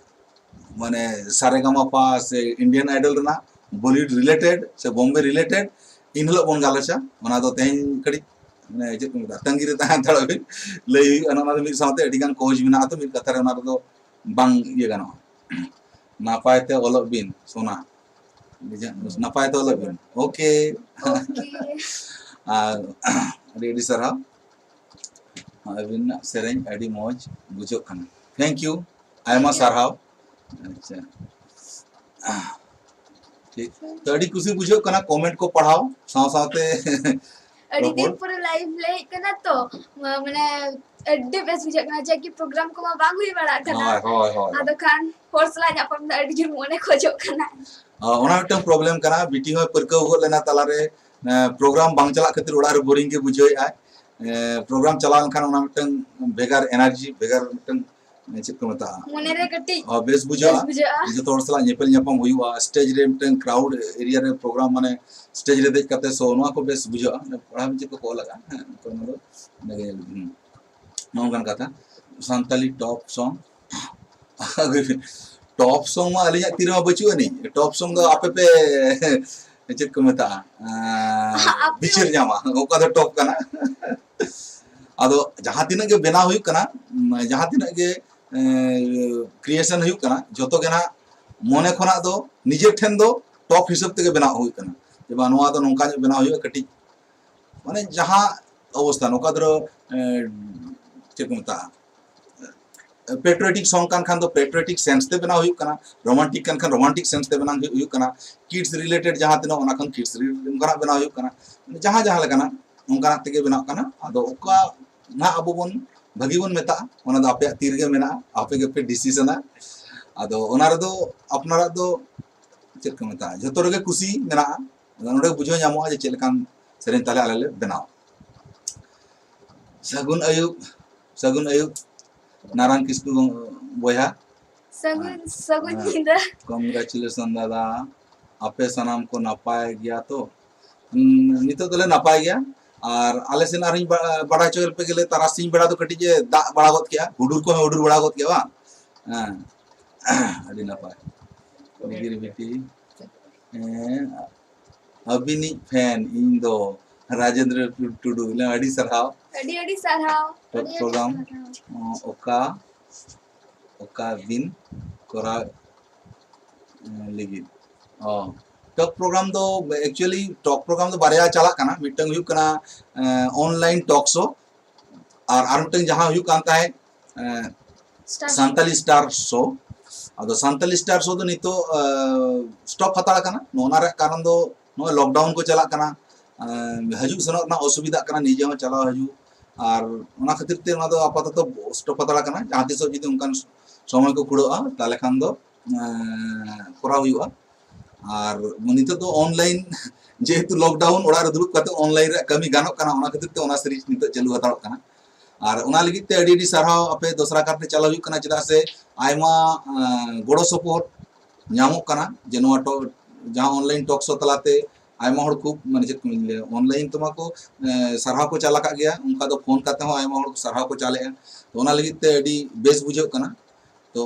ᱢᱟᱱᱮ ᱥᱟᱨᱮᱜᱟᱢᱟᱯᱟ ᱥᱮ ᱤᱱᱰᱤᱭᱟᱱ ᱟᱭᱰᱚᱞ ᱨᱮᱱᱟᱜ ᱵᱚᱞᱤᱣᱩᱰ ᱨᱤᱞᱮᱴᱮᱰ ᱥᱮ ᱵᱚᱢᱵᱮ ᱨᱤᱞᱮᱴᱮᱰ, ᱤᱱ ᱦᱤᱞᱳᱜ ᱵᱚᱱ ᱜᱟᱞᱚᱪᱟ᱾ ᱚᱱᱟ ᱫᱚ ᱛᱮᱦᱮᱧ ᱠᱟᱹᱴᱤᱡ, ᱢᱟᱱᱮ, ᱪᱮᱫ ᱠᱚ ᱢᱮᱛᱟᱜᱼᱟ, ᱛᱟᱺᱜᱤ ᱨᱮ ᱛᱟᱦᱮᱸ ᱦᱟᱛᱟᱲᱚᱜ ᱵᱤᱱ, ᱞᱟᱹᱭ ᱦᱩᱭᱩᱜᱼᱟ᱾ ᱚᱱᱟ ᱫᱚ ᱢᱤᱫ ᱥᱟᱶᱛᱮ ᱟᱹᱰᱤ ᱜᱟᱱ ᱠᱳᱡᱽ ᱢᱮᱱᱟᱜᱼᱟ, ᱛᱚ ᱢᱤᱫ ᱠᱟᱛᱷᱟ ᱨᱮ ᱚᱱᱟ ᱨᱮᱫᱚ ᱵᱟᱝ ᱤᱭᱟᱹ ᱜᱟᱱᱚᱜᱼᱟ᱾ ᱱᱟᱯᱟᱭ ᱛᱮ ᱚᱞᱚᱜ ᱵᱤᱱ ᱥᱳᱱᱟ, ᱱᱟᱯᱟᱭ ᱛᱮ ᱚᱞᱚᱜ ᱵᱤᱱ᱾ ᱳᱠᱮ᱾ ᱳᱠᱮ᱾ ᱟᱨ ᱟᱹᱰᱤ ᱟᱹᱰᱤ ᱥᱟᱨᱦᱟᱣ᱾ ᱟᱹᱵᱤᱱᱟᱜ ᱥᱮᱨᱮᱧ ᱟᱹᱰᱤ ᱢᱚᱡᱽ ᱵᱩᱡᱷᱟᱹᱜ ᱠᱟᱱᱟ᱾ ᱛᱷᱮᱝᱠ ᱭᱩ, ᱟᱭᱢᱟ ᱥᱟᱨᱦᱟᱣ᱾ ᱟᱪᱪᱷᱟ, ᱴᱷᱤᱠ᱾ ᱛᱚ, ᱟᱹᱰᱤ ᱠᱩᱥᱤ ᱵᱩᱡᱷᱟᱹᱜ ᱠᱟᱱᱟ ᱠᱚᱢᱮᱱᱴ ᱠᱚ ᱯᱟᱲᱦᱟᱣ ᱥᱟᱶ ᱥᱟᱶᱛᱮ᱾ ᱟᱹᱰᱤ ᱫᱤᱱ ᱨᱚᱯᱚᱲ᱾ ᱯᱚᱨᱮ ᱞᱟᱭᱤᱵᱷ ᱞᱮ ᱦᱮᱡ ᱠᱟᱱᱟ ᱛᱚ, ᱢᱟ-, ᱢᱟᱱᱮ ᱟᱹᱰᱤ ᱵᱮᱥ ᱵᱩᱡᱷᱟᱹᱜ ᱠᱟᱱᱟ, ᱡᱮ ᱠᱤ ᱯᱨᱳᱜᱨᱟᱢ ᱠᱚᱢᱟ ᱵᱟᱝ ᱦᱩᱭ ᱵᱟᱲᱟᱜ ᱠᱟᱱᱟ᱾ ᱦᱳᱭ, ᱦᱳᱭ, ᱦᱳᱭ᱾ ᱟᱫᱚ ᱠᱷᱟᱱ ᱦᱚᱲ ᱥᱟᱞᱟᱜ ᱧᱟᱯᱟᱢ ᱫᱚ ᱟᱹᱰᱤ ᱡᱳᱨ ᱢᱚᱱᱮ ᱠᱷᱚᱡᱚᱜ ᱠᱟᱱᱟ᱾ ᱚ, ᱚᱱᱟ ᱢᱤᱫᱴᱟᱝ ᱯᱨᱚᱵᱞᱮᱢ ᱠᱟᱱᱟ᱾ ᱵᱤᱴᱤ ᱦᱚᱸᱭ ᱯᱟᱹᱨᱠᱟᱹᱣ ᱜᱚᱫ ᱞᱮᱱᱟ ᱛᱟᱞᱟᱨᱮ, ᱮ, ᱯᱨᱳᱜᱨᱟᱢ ᱵᱟᱝ ᱪᱟᱞᱟᱜ ᱠᱷᱟᱹᱛᱤᱨ ᱚᱲᱟᱜ ᱨᱮ ᱵᱳᱨᱤᱝ ᱜᱮ ᱵᱩᱡᱷᱟᱹᱣᱮᱫᱼᱟᱭ᱾ ᱮ, ᱯᱨᱳᱜᱨᱟᱢ ᱪᱟᱞᱟᱣ ᱞᱮᱱᱠᱷᱟᱱ ᱚᱱᱟ ᱢᱤᱫᱴᱟᱝ ᱵᱷᱮᱜᱟᱨ ᱮᱱᱟᱨᱡᱤ, ᱵᱷᱮᱜᱟᱨ ᱢᱤᱫᱴᱟᱝ, ᱮ, ᱪᱮᱫ ᱠᱚ ᱢᱮᱛᱟᱜᱼᱟ? ᱢᱚᱱᱮᱨᱮ ᱠᱟᱹᱴᱤᱡ ᱚ, ᱵᱮᱥ ᱵᱩᱡᱷᱟᱹᱜᱼᱟ᱾ ᱵᱮᱥ ᱵᱩᱡᱷᱟᱹᱜᱼᱟ᱾ ᱡᱚᱛᱚ ᱦᱚᱲ ᱥᱟᱞᱟᱜ ᱧᱮᱯᱮᱞ ᱧᱟᱯᱟᱢ ᱦᱩᱭᱩᱜᱼᱟ, ᱥᱴᱮᱡ ᱨᱮ ᱢᱤᱫᱴᱟᱝ ᱠᱨᱟᱣᱩᱰ ᱮᱨᱤᱭᱟ ᱨᱮ ᱯᱨᱳᱜᱨᱟᱢ, ᱢᱟᱱᱮ ᱥᱴᱮᱡ ᱨᱮ ᱫᱮᱡ ᱠᱟᱛᱮ, ᱥᱳ, ᱱᱚᱣᱟ ᱠᱚ ᱵᱮᱥ ᱵᱩᱡᱷᱟᱹᱜᱼᱟ᱾ ᱯᱟᱲᱦᱟᱣ ᱪᱮᱫ ᱠᱚ ᱚᱞ ᱟᱠᱟᱫᱼᱟ, ᱦᱮᱸ, ᱛᱚ ᱚᱱᱟ ᱫᱚ ᱚᱸᱰᱮ ᱜᱮ ᱧᱮᱞ ᱵᱤᱱ᱾ ᱦᱩᱸ᱾ ᱱᱚᱝᱠᱟᱱ ᱠᱟᱛᱷᱟ, ᱥᱟᱱᱛᱟᱞᱤ ᱴᱚᱯ ᱥᱚᱝ ᱟᱹᱜᱩᱭ ᱵᱤᱱ᱾ ᱴᱚᱯ ᱥᱚᱝ ᱢᱟ ᱟᱹᱞᱤᱧᱟᱜ ᱛᱤ ᱨᱮᱢᱟ ᱵᱟᱹᱪᱩᱜ ᱟᱹᱱᱤᱡ᱾ ᱴᱚᱯ ᱥᱚᱝ ᱫᱚ ᱟᱯᱮ ᱯᱮ, ᱪᱮᱫ ᱠᱚ ᱢᱮᱛᱟᱜᱼᱟ, ᱟᱸ, ᱟᱯᱮ ᱵᱤᱪᱟᱹᱨ ᱧᱟᱢᱟ, ᱚᱠᱟ ᱫᱚ ᱴᱚᱯ ᱠᱟᱱᱟ᱾ ᱟᱫᱚ ᱡᱟᱦᱟᱸ ᱛᱤᱱᱟᱹᱜ ᱜᱮ ᱵᱮᱱᱟᱣ ᱦᱩᱭᱩᱜ ᱠᱟᱱᱟ, ᱩᱸ, ᱡᱟᱦᱟᱸ ᱛᱤᱱᱟᱹᱜ ᱜᱮ, ᱮᱸ, ᱠᱨᱤᱭᱮᱥᱚᱱ ᱦᱩᱭᱩᱜ ᱠᱟᱱᱟ, ᱡᱚᱛᱚ ᱜᱮ ᱱᱟᱜ ᱢᱚᱱᱮ ᱠᱷᱚᱱᱟᱜ ᱫᱚ ᱱᱤᱡᱮ ᱴᱷᱮᱱ ᱫᱚ ᱴᱚᱯ ᱦᱤᱥᱟᱹᱵ ᱛᱮᱜᱮ ᱵᱮᱱᱟᱣ ᱦᱩᱭᱩᱜ ᱠᱟᱱᱟ᱾ ᱡᱮ ᱵᱟᱝ, ᱱᱚᱣᱟ ᱫᱚ ᱱᱚᱝᱠᱟ ᱧᱚᱜ ᱵᱮᱱᱟᱣ ᱦᱩᱭᱩᱜᱼᱟ, ᱠᱟᱹᱴᱤᱡ ᱢᱟᱱᱮ ᱡᱟᱦᱟᱸ ᱚᱵᱚᱥᱛᱷᱟ, ᱱᱚᱝᱠᱟ ᱫᱷᱚᱨᱚ, ᱮᱸ, ᱪᱮᱫ ᱠᱚ ᱢᱮᱛᱟᱜᱼᱟ, ᱯᱮᱴᱨᱤᱭᱚᱴᱤᱠ ᱥᱚᱝ ᱠᱟᱱ ᱠᱷᱟᱱ ᱫᱚ ᱯᱮᱴᱨᱤᱭᱚᱴᱤᱠ ᱥᱮᱱᱥ ᱛᱮ ᱵᱮᱱᱟᱣ ᱦᱩᱭᱩᱜ ᱠᱟᱱᱟ, ᱨᱳᱢᱟᱱᱴᱤᱠ ᱠᱟᱱ ᱠᱷᱟᱱ ᱨᱳᱢᱟᱱᱴᱤᱠ ᱥᱮᱱᱥ ᱛᱮ ᱵᱮᱱᱟᱣ ᱦᱩᱭᱩᱜ ᱠᱟᱱᱟ, ᱠᱤᱰᱥ ᱨᱤᱞᱮᱴᱮᱰ ᱡᱟᱦᱟᱸ ᱛᱤᱱᱟᱹᱜ ᱚᱱᱟ ᱠᱷᱚᱱ ᱠᱤᱰᱥ ᱨᱤᱞᱮᱴᱮᱰ ᱚᱱᱠᱟᱱᱟᱜ ᱵᱮᱱᱟᱣ ᱦᱩᱭᱩᱜ ᱠᱟᱱᱟ, ᱡᱟᱦᱟᱸ ᱡᱟᱦᱟᱸ ᱞᱮᱠᱟᱱᱟᱜ ᱚᱱᱠᱟᱱᱟᱜ ᱛᱮᱜᱮ ᱵᱮᱱᱟᱜ ᱠᱟᱱᱟ᱾ ᱟᱫᱚ ᱚᱠᱟ ᱱᱟᱦᱟᱜ ᱟᱵᱚ ᱵᱚᱱ ᱵᱷᱟᱹᱜᱤ ᱵᱚᱱ ᱢᱮᱛᱟᱜᱼᱟ, ᱚᱱᱟ ᱫᱚ ᱟᱯᱮᱭᱟᱜ ᱛᱤ ᱨᱮᱜᱮ ᱢᱮᱱᱟᱜᱼᱟ, ᱟᱯᱮ ᱜᱮᱯᱮ ᱰᱤᱥᱤᱥᱚᱱᱟ᱾ ᱟᱫᱚ ᱚᱱᱟ ᱨᱮᱫᱚ ᱟᱯᱱᱟᱨᱟᱜ ᱫᱚ ᱪᱮᱫ ᱠᱚ ᱢᱮᱛᱟᱜᱼᱟ, ᱡᱷᱚᱛᱚ ᱨᱮᱜᱮ ᱠᱩᱥᱤ ᱢᱮᱱᱟᱜᱼᱟ᱾ ᱟᱫᱚ ᱱᱚᱰᱮ ᱵᱩᱡᱷᱟᱹᱣ ᱧᱟᱢᱚᱜᱼᱟ ᱡᱮ ᱪᱮᱫ ᱞᱮᱠᱟᱱ ᱥᱮᱨᱮᱧ ᱛᱟᱦᱞᱮ ᱟᱞᱮ ᱞᱮ ᱵᱮᱱᱟᱣᱟ᱾ ᱥᱟᱹᱜᱩᱱ ᱟᱹᱭᱩᱵ, ᱥᱟᱹᱜᱩᱱ ᱟᱹᱭᱩᱵ ᱱᱟᱨᱟᱝ ᱠᱤᱥᱠᱩ ᱵᱚᱭᱦᱟ᱾ ᱥᱟᱹᱜᱩᱱ ᱥᱟᱹᱜᱩᱱ ᱦᱮᱸ᱾ ᱧᱤᱫᱟᱹ᱾ ᱠᱚᱝᱜᱨᱟᱪᱩᱞᱮᱥᱚᱱ ᱫᱟᱫᱟ, ᱟᱯᱮ ᱥᱟᱱᱟᱢ ᱠᱚ ᱱᱟᱯᱟᱭ ᱜᱮᱭᱟ ᱛᱚ? ᱦᱩᱸ, ᱱᱤᱛᱚᱜ ᱫᱚᱞᱮ ᱱᱟᱯᱟᱭ ᱜᱮᱭᱟ᱾ ᱟᱨ ᱟᱞᱮ ᱥᱮᱱ ᱟᱨᱦᱚᱸᱧ ᱵᱟ- ᱵᱟᱲᱟᱭ ᱦᱚᱪᱚ ᱯᱮ ᱜᱮᱞᱮ, ᱛᱟᱨᱟᱥᱤᱧ ᱵᱮᱲᱟ ᱫᱚ ᱠᱟᱹᱴᱤᱡ ᱮ ᱫᱟᱜ ᱵᱟᱲᱟ ᱜᱚᱫ ᱠᱮᱜᱼᱟ, ᱦᱩᱰᱩᱨ ᱠᱚᱦᱚᱸ ᱦᱩᱰᱩᱨ ᱵᱟᱲᱟ ᱜᱚᱫ ᱠᱮᱜᱼᱟ ᱵᱟᱝ? ᱦᱮᱸ᱾ ᱟᱹᱰᱤ ᱱᱟᱯᱟᱭ᱾ ᱱᱤᱜᱤᱨ ᱵᱤᱴᱤ᱾ ᱦᱮᱸ, ᱟᱹᱵᱤᱱᱤᱡ ᱯᱷᱮᱱ ᱤᱧ ᱫᱚ, ᱨᱟᱡᱮᱱᱫᱨᱚ ᱴᱩᱰᱩ᱾ ᱟᱹᱰᱤ ᱥᱟᱨᱦᱟᱣ᱾ ᱟᱹᱰᱤ ᱟᱹᱰᱤ ᱥᱟᱨᱦᱟᱣ᱾ ᱴᱚᱠ ᱯᱨᱳᱜᱨᱟᱢ, ᱚ, ᱚᱠᱟ ᱚᱠᱟ ᱫᱤᱱ ᱠᱚᱨᱟᱣ, ᱮ, ᱞᱟᱹᱜᱤᱫ? ᱚ, ᱴᱚᱠ ᱯᱨᱳᱜᱨᱟᱢ ᱫᱚ actually ᱴᱚᱠ ᱯᱨᱳᱜᱨᱟᱢ ᱫᱚ ᱵᱟᱨᱭᱟ ᱪᱟᱞᱟᱜ ᱠᱟᱱᱟ, ᱢᱤᱫᱴᱟᱝ ᱦᱩᱭᱩᱜ ᱠᱟᱱᱟ ᱚᱱᱞᱟᱭᱤᱱ ᱴᱚᱠ ᱥᱳ, ᱟᱨ ᱟᱨ ᱢᱤᱫᱴᱟᱝ ᱡᱟᱦᱟᱸ ᱦᱩᱭᱩᱜ ᱠᱟᱱ ᱛᱟᱦᱮᱸᱫ ᱮ, Star ᱥᱟᱱᱛᱟᱞᱤ ᱥᱴᱟᱨ ᱥᱳ᱾ ᱟᱫᱚ ᱥᱟᱱᱛᱟᱞᱤ ᱥᱴᱟᱨ ᱥᱳ ᱫᱚ ᱱᱤᱛᱚᱜ ᱥᱴᱚᱯ ᱦᱟᱛᱟᱲ ᱠᱟᱱᱟ᱾ ᱱᱚᱣᱟ ᱨᱮᱭᱟᱜ ᱠᱟᱨᱚᱱ ᱫᱚ ᱱᱚᱜᱼᱚᱭ ᱞᱚᱠᱰᱟᱣᱩᱱ ᱠᱚ ᱪᱟᱞᱟᱜ ᱠᱟᱱᱟ, ᱮ, ᱦᱤᱡᱩᱜ ᱥᱮᱱᱚᱜ ᱨᱮᱱᱟᱜ ᱚᱥᱩᱵᱤᱫᱷᱟᱜ ᱠᱟᱱᱟ, ᱱᱤᱡᱮ ᱦᱚᱸ ᱪᱟᱞᱟᱣ ᱦᱤᱡᱩᱜ, ᱟᱨ ᱚᱱᱟ ᱠᱷᱟᱹᱛᱤᱨ ᱛᱮ ᱚᱱᱟ ᱫᱚ ᱟᱯᱟᱛᱚᱛᱚ ᱥᱴᱚᱯ ᱦᱟᱛᱟᱲ ᱠᱟᱱᱟ᱾ ᱡᱟᱦᱟᱸ ᱛᱤᱥᱚᱜ ᱡᱩᱫᱤ ᱚᱱᱠᱟᱱ ᱥᱚᱢᱚᱭ ᱠᱚ ᱠᱩᱲᱟᱹᱜᱼᱟ, ᱛᱟᱦᱚᱞᱮ ᱠᱷᱟᱱ ᱫᱚ ᱮ, ᱠᱚᱨᱟᱣ ᱦᱩᱭᱩᱜᱼᱟ᱾ ᱟᱨ ᱱᱤᱛᱚᱜ ᱫᱚ ᱚᱱᱞᱟᱭᱤᱱ, ᱡᱮᱦᱮᱛᱩ ᱞᱚᱠᱰᱟᱣᱩᱱ, ᱚᱲᱟᱜ ᱨᱮ ᱫᱩᱲᱩᱵ ᱠᱟᱛᱮ ᱚᱱᱞᱟᱭᱤᱱ ᱨᱮᱭᱟᱜ ᱠᱟᱹᱢᱤ ᱜᱟᱱᱚᱜ ᱠᱟᱱᱟ, ᱚᱱᱟ ᱠᱷᱟᱹᱛᱤᱨ ᱛᱮ ᱚᱱᱟ ᱥᱤᱨᱤᱡᱽ ᱱᱤᱛᱚᱜ ᱪᱟᱹᱞᱩ ᱦᱟᱛᱟᱲᱚᱜ ᱠᱟᱱᱟ᱾ ᱟᱨ ᱚᱱᱟ ᱞᱟᱹᱜᱤᱫ ᱛᱮ ᱟᱹᱰᱤ ᱟᱹᱰᱤ ᱥᱟᱨᱦᱟᱣ, ᱟᱯᱮ ᱫᱚᱥᱨᱟ ᱠᱟᱨᱛᱮ ᱪᱟᱞᱟᱣ ᱦᱩᱭᱩᱜ ᱠᱟᱱᱟ, ᱪᱮᱫᱟᱜ ᱥᱮ ᱟᱭᱢᱟ ᱮ, ᱜᱚᱲᱚ ᱥᱚᱯᱚᱦᱚᱫ ᱧᱟᱢᱚᱜ ᱠᱟᱱᱟ, ᱡᱮ ᱱᱚᱣᱟ ᱴᱚ-, ᱡᱟᱦᱟᱸ ᱚᱱᱞᱟᱭᱤᱱ ᱴᱚᱠ ᱥᱳ ᱛᱟᱞᱟᱛᱮ ᱟᱭᱢᱟ ᱦᱚᱲ ᱠᱷᱩᱵ, ᱢᱟᱱᱮ, ᱪᱮᱫ ᱠᱚ ᱞᱟᱹᱭᱟ, ᱚᱱᱞᱟᱭᱤᱱ ᱛᱮᱢᱟ ᱠᱚ ᱮ, ᱥᱟᱨᱦᱟᱣ ᱠᱚ ᱪᱟᱞ ᱟᱠᱟᱫ ᱜᱮᱭᱟ, ᱚᱱᱠᱟ ᱫᱚ ᱯᱷᱳᱱ ᱠᱟᱛᱮ ᱦᱚᱸ ᱟᱭᱢᱟ ᱦᱚᱲ ᱠᱚ ᱥᱟᱨᱦᱟᱣ ᱠᱚ ᱪᱟᱞᱮᱜᱼᱟ᱾ ᱛᱚ ᱚᱱᱟ ᱞᱟᱹᱜᱤᱫ ᱛᱮ ᱟᱹᱰᱤ ᱵᱮᱥ ᱵᱩᱡᱷᱟᱹᱜ ᱠᱟᱱᱟ᱾ ᱛᱚ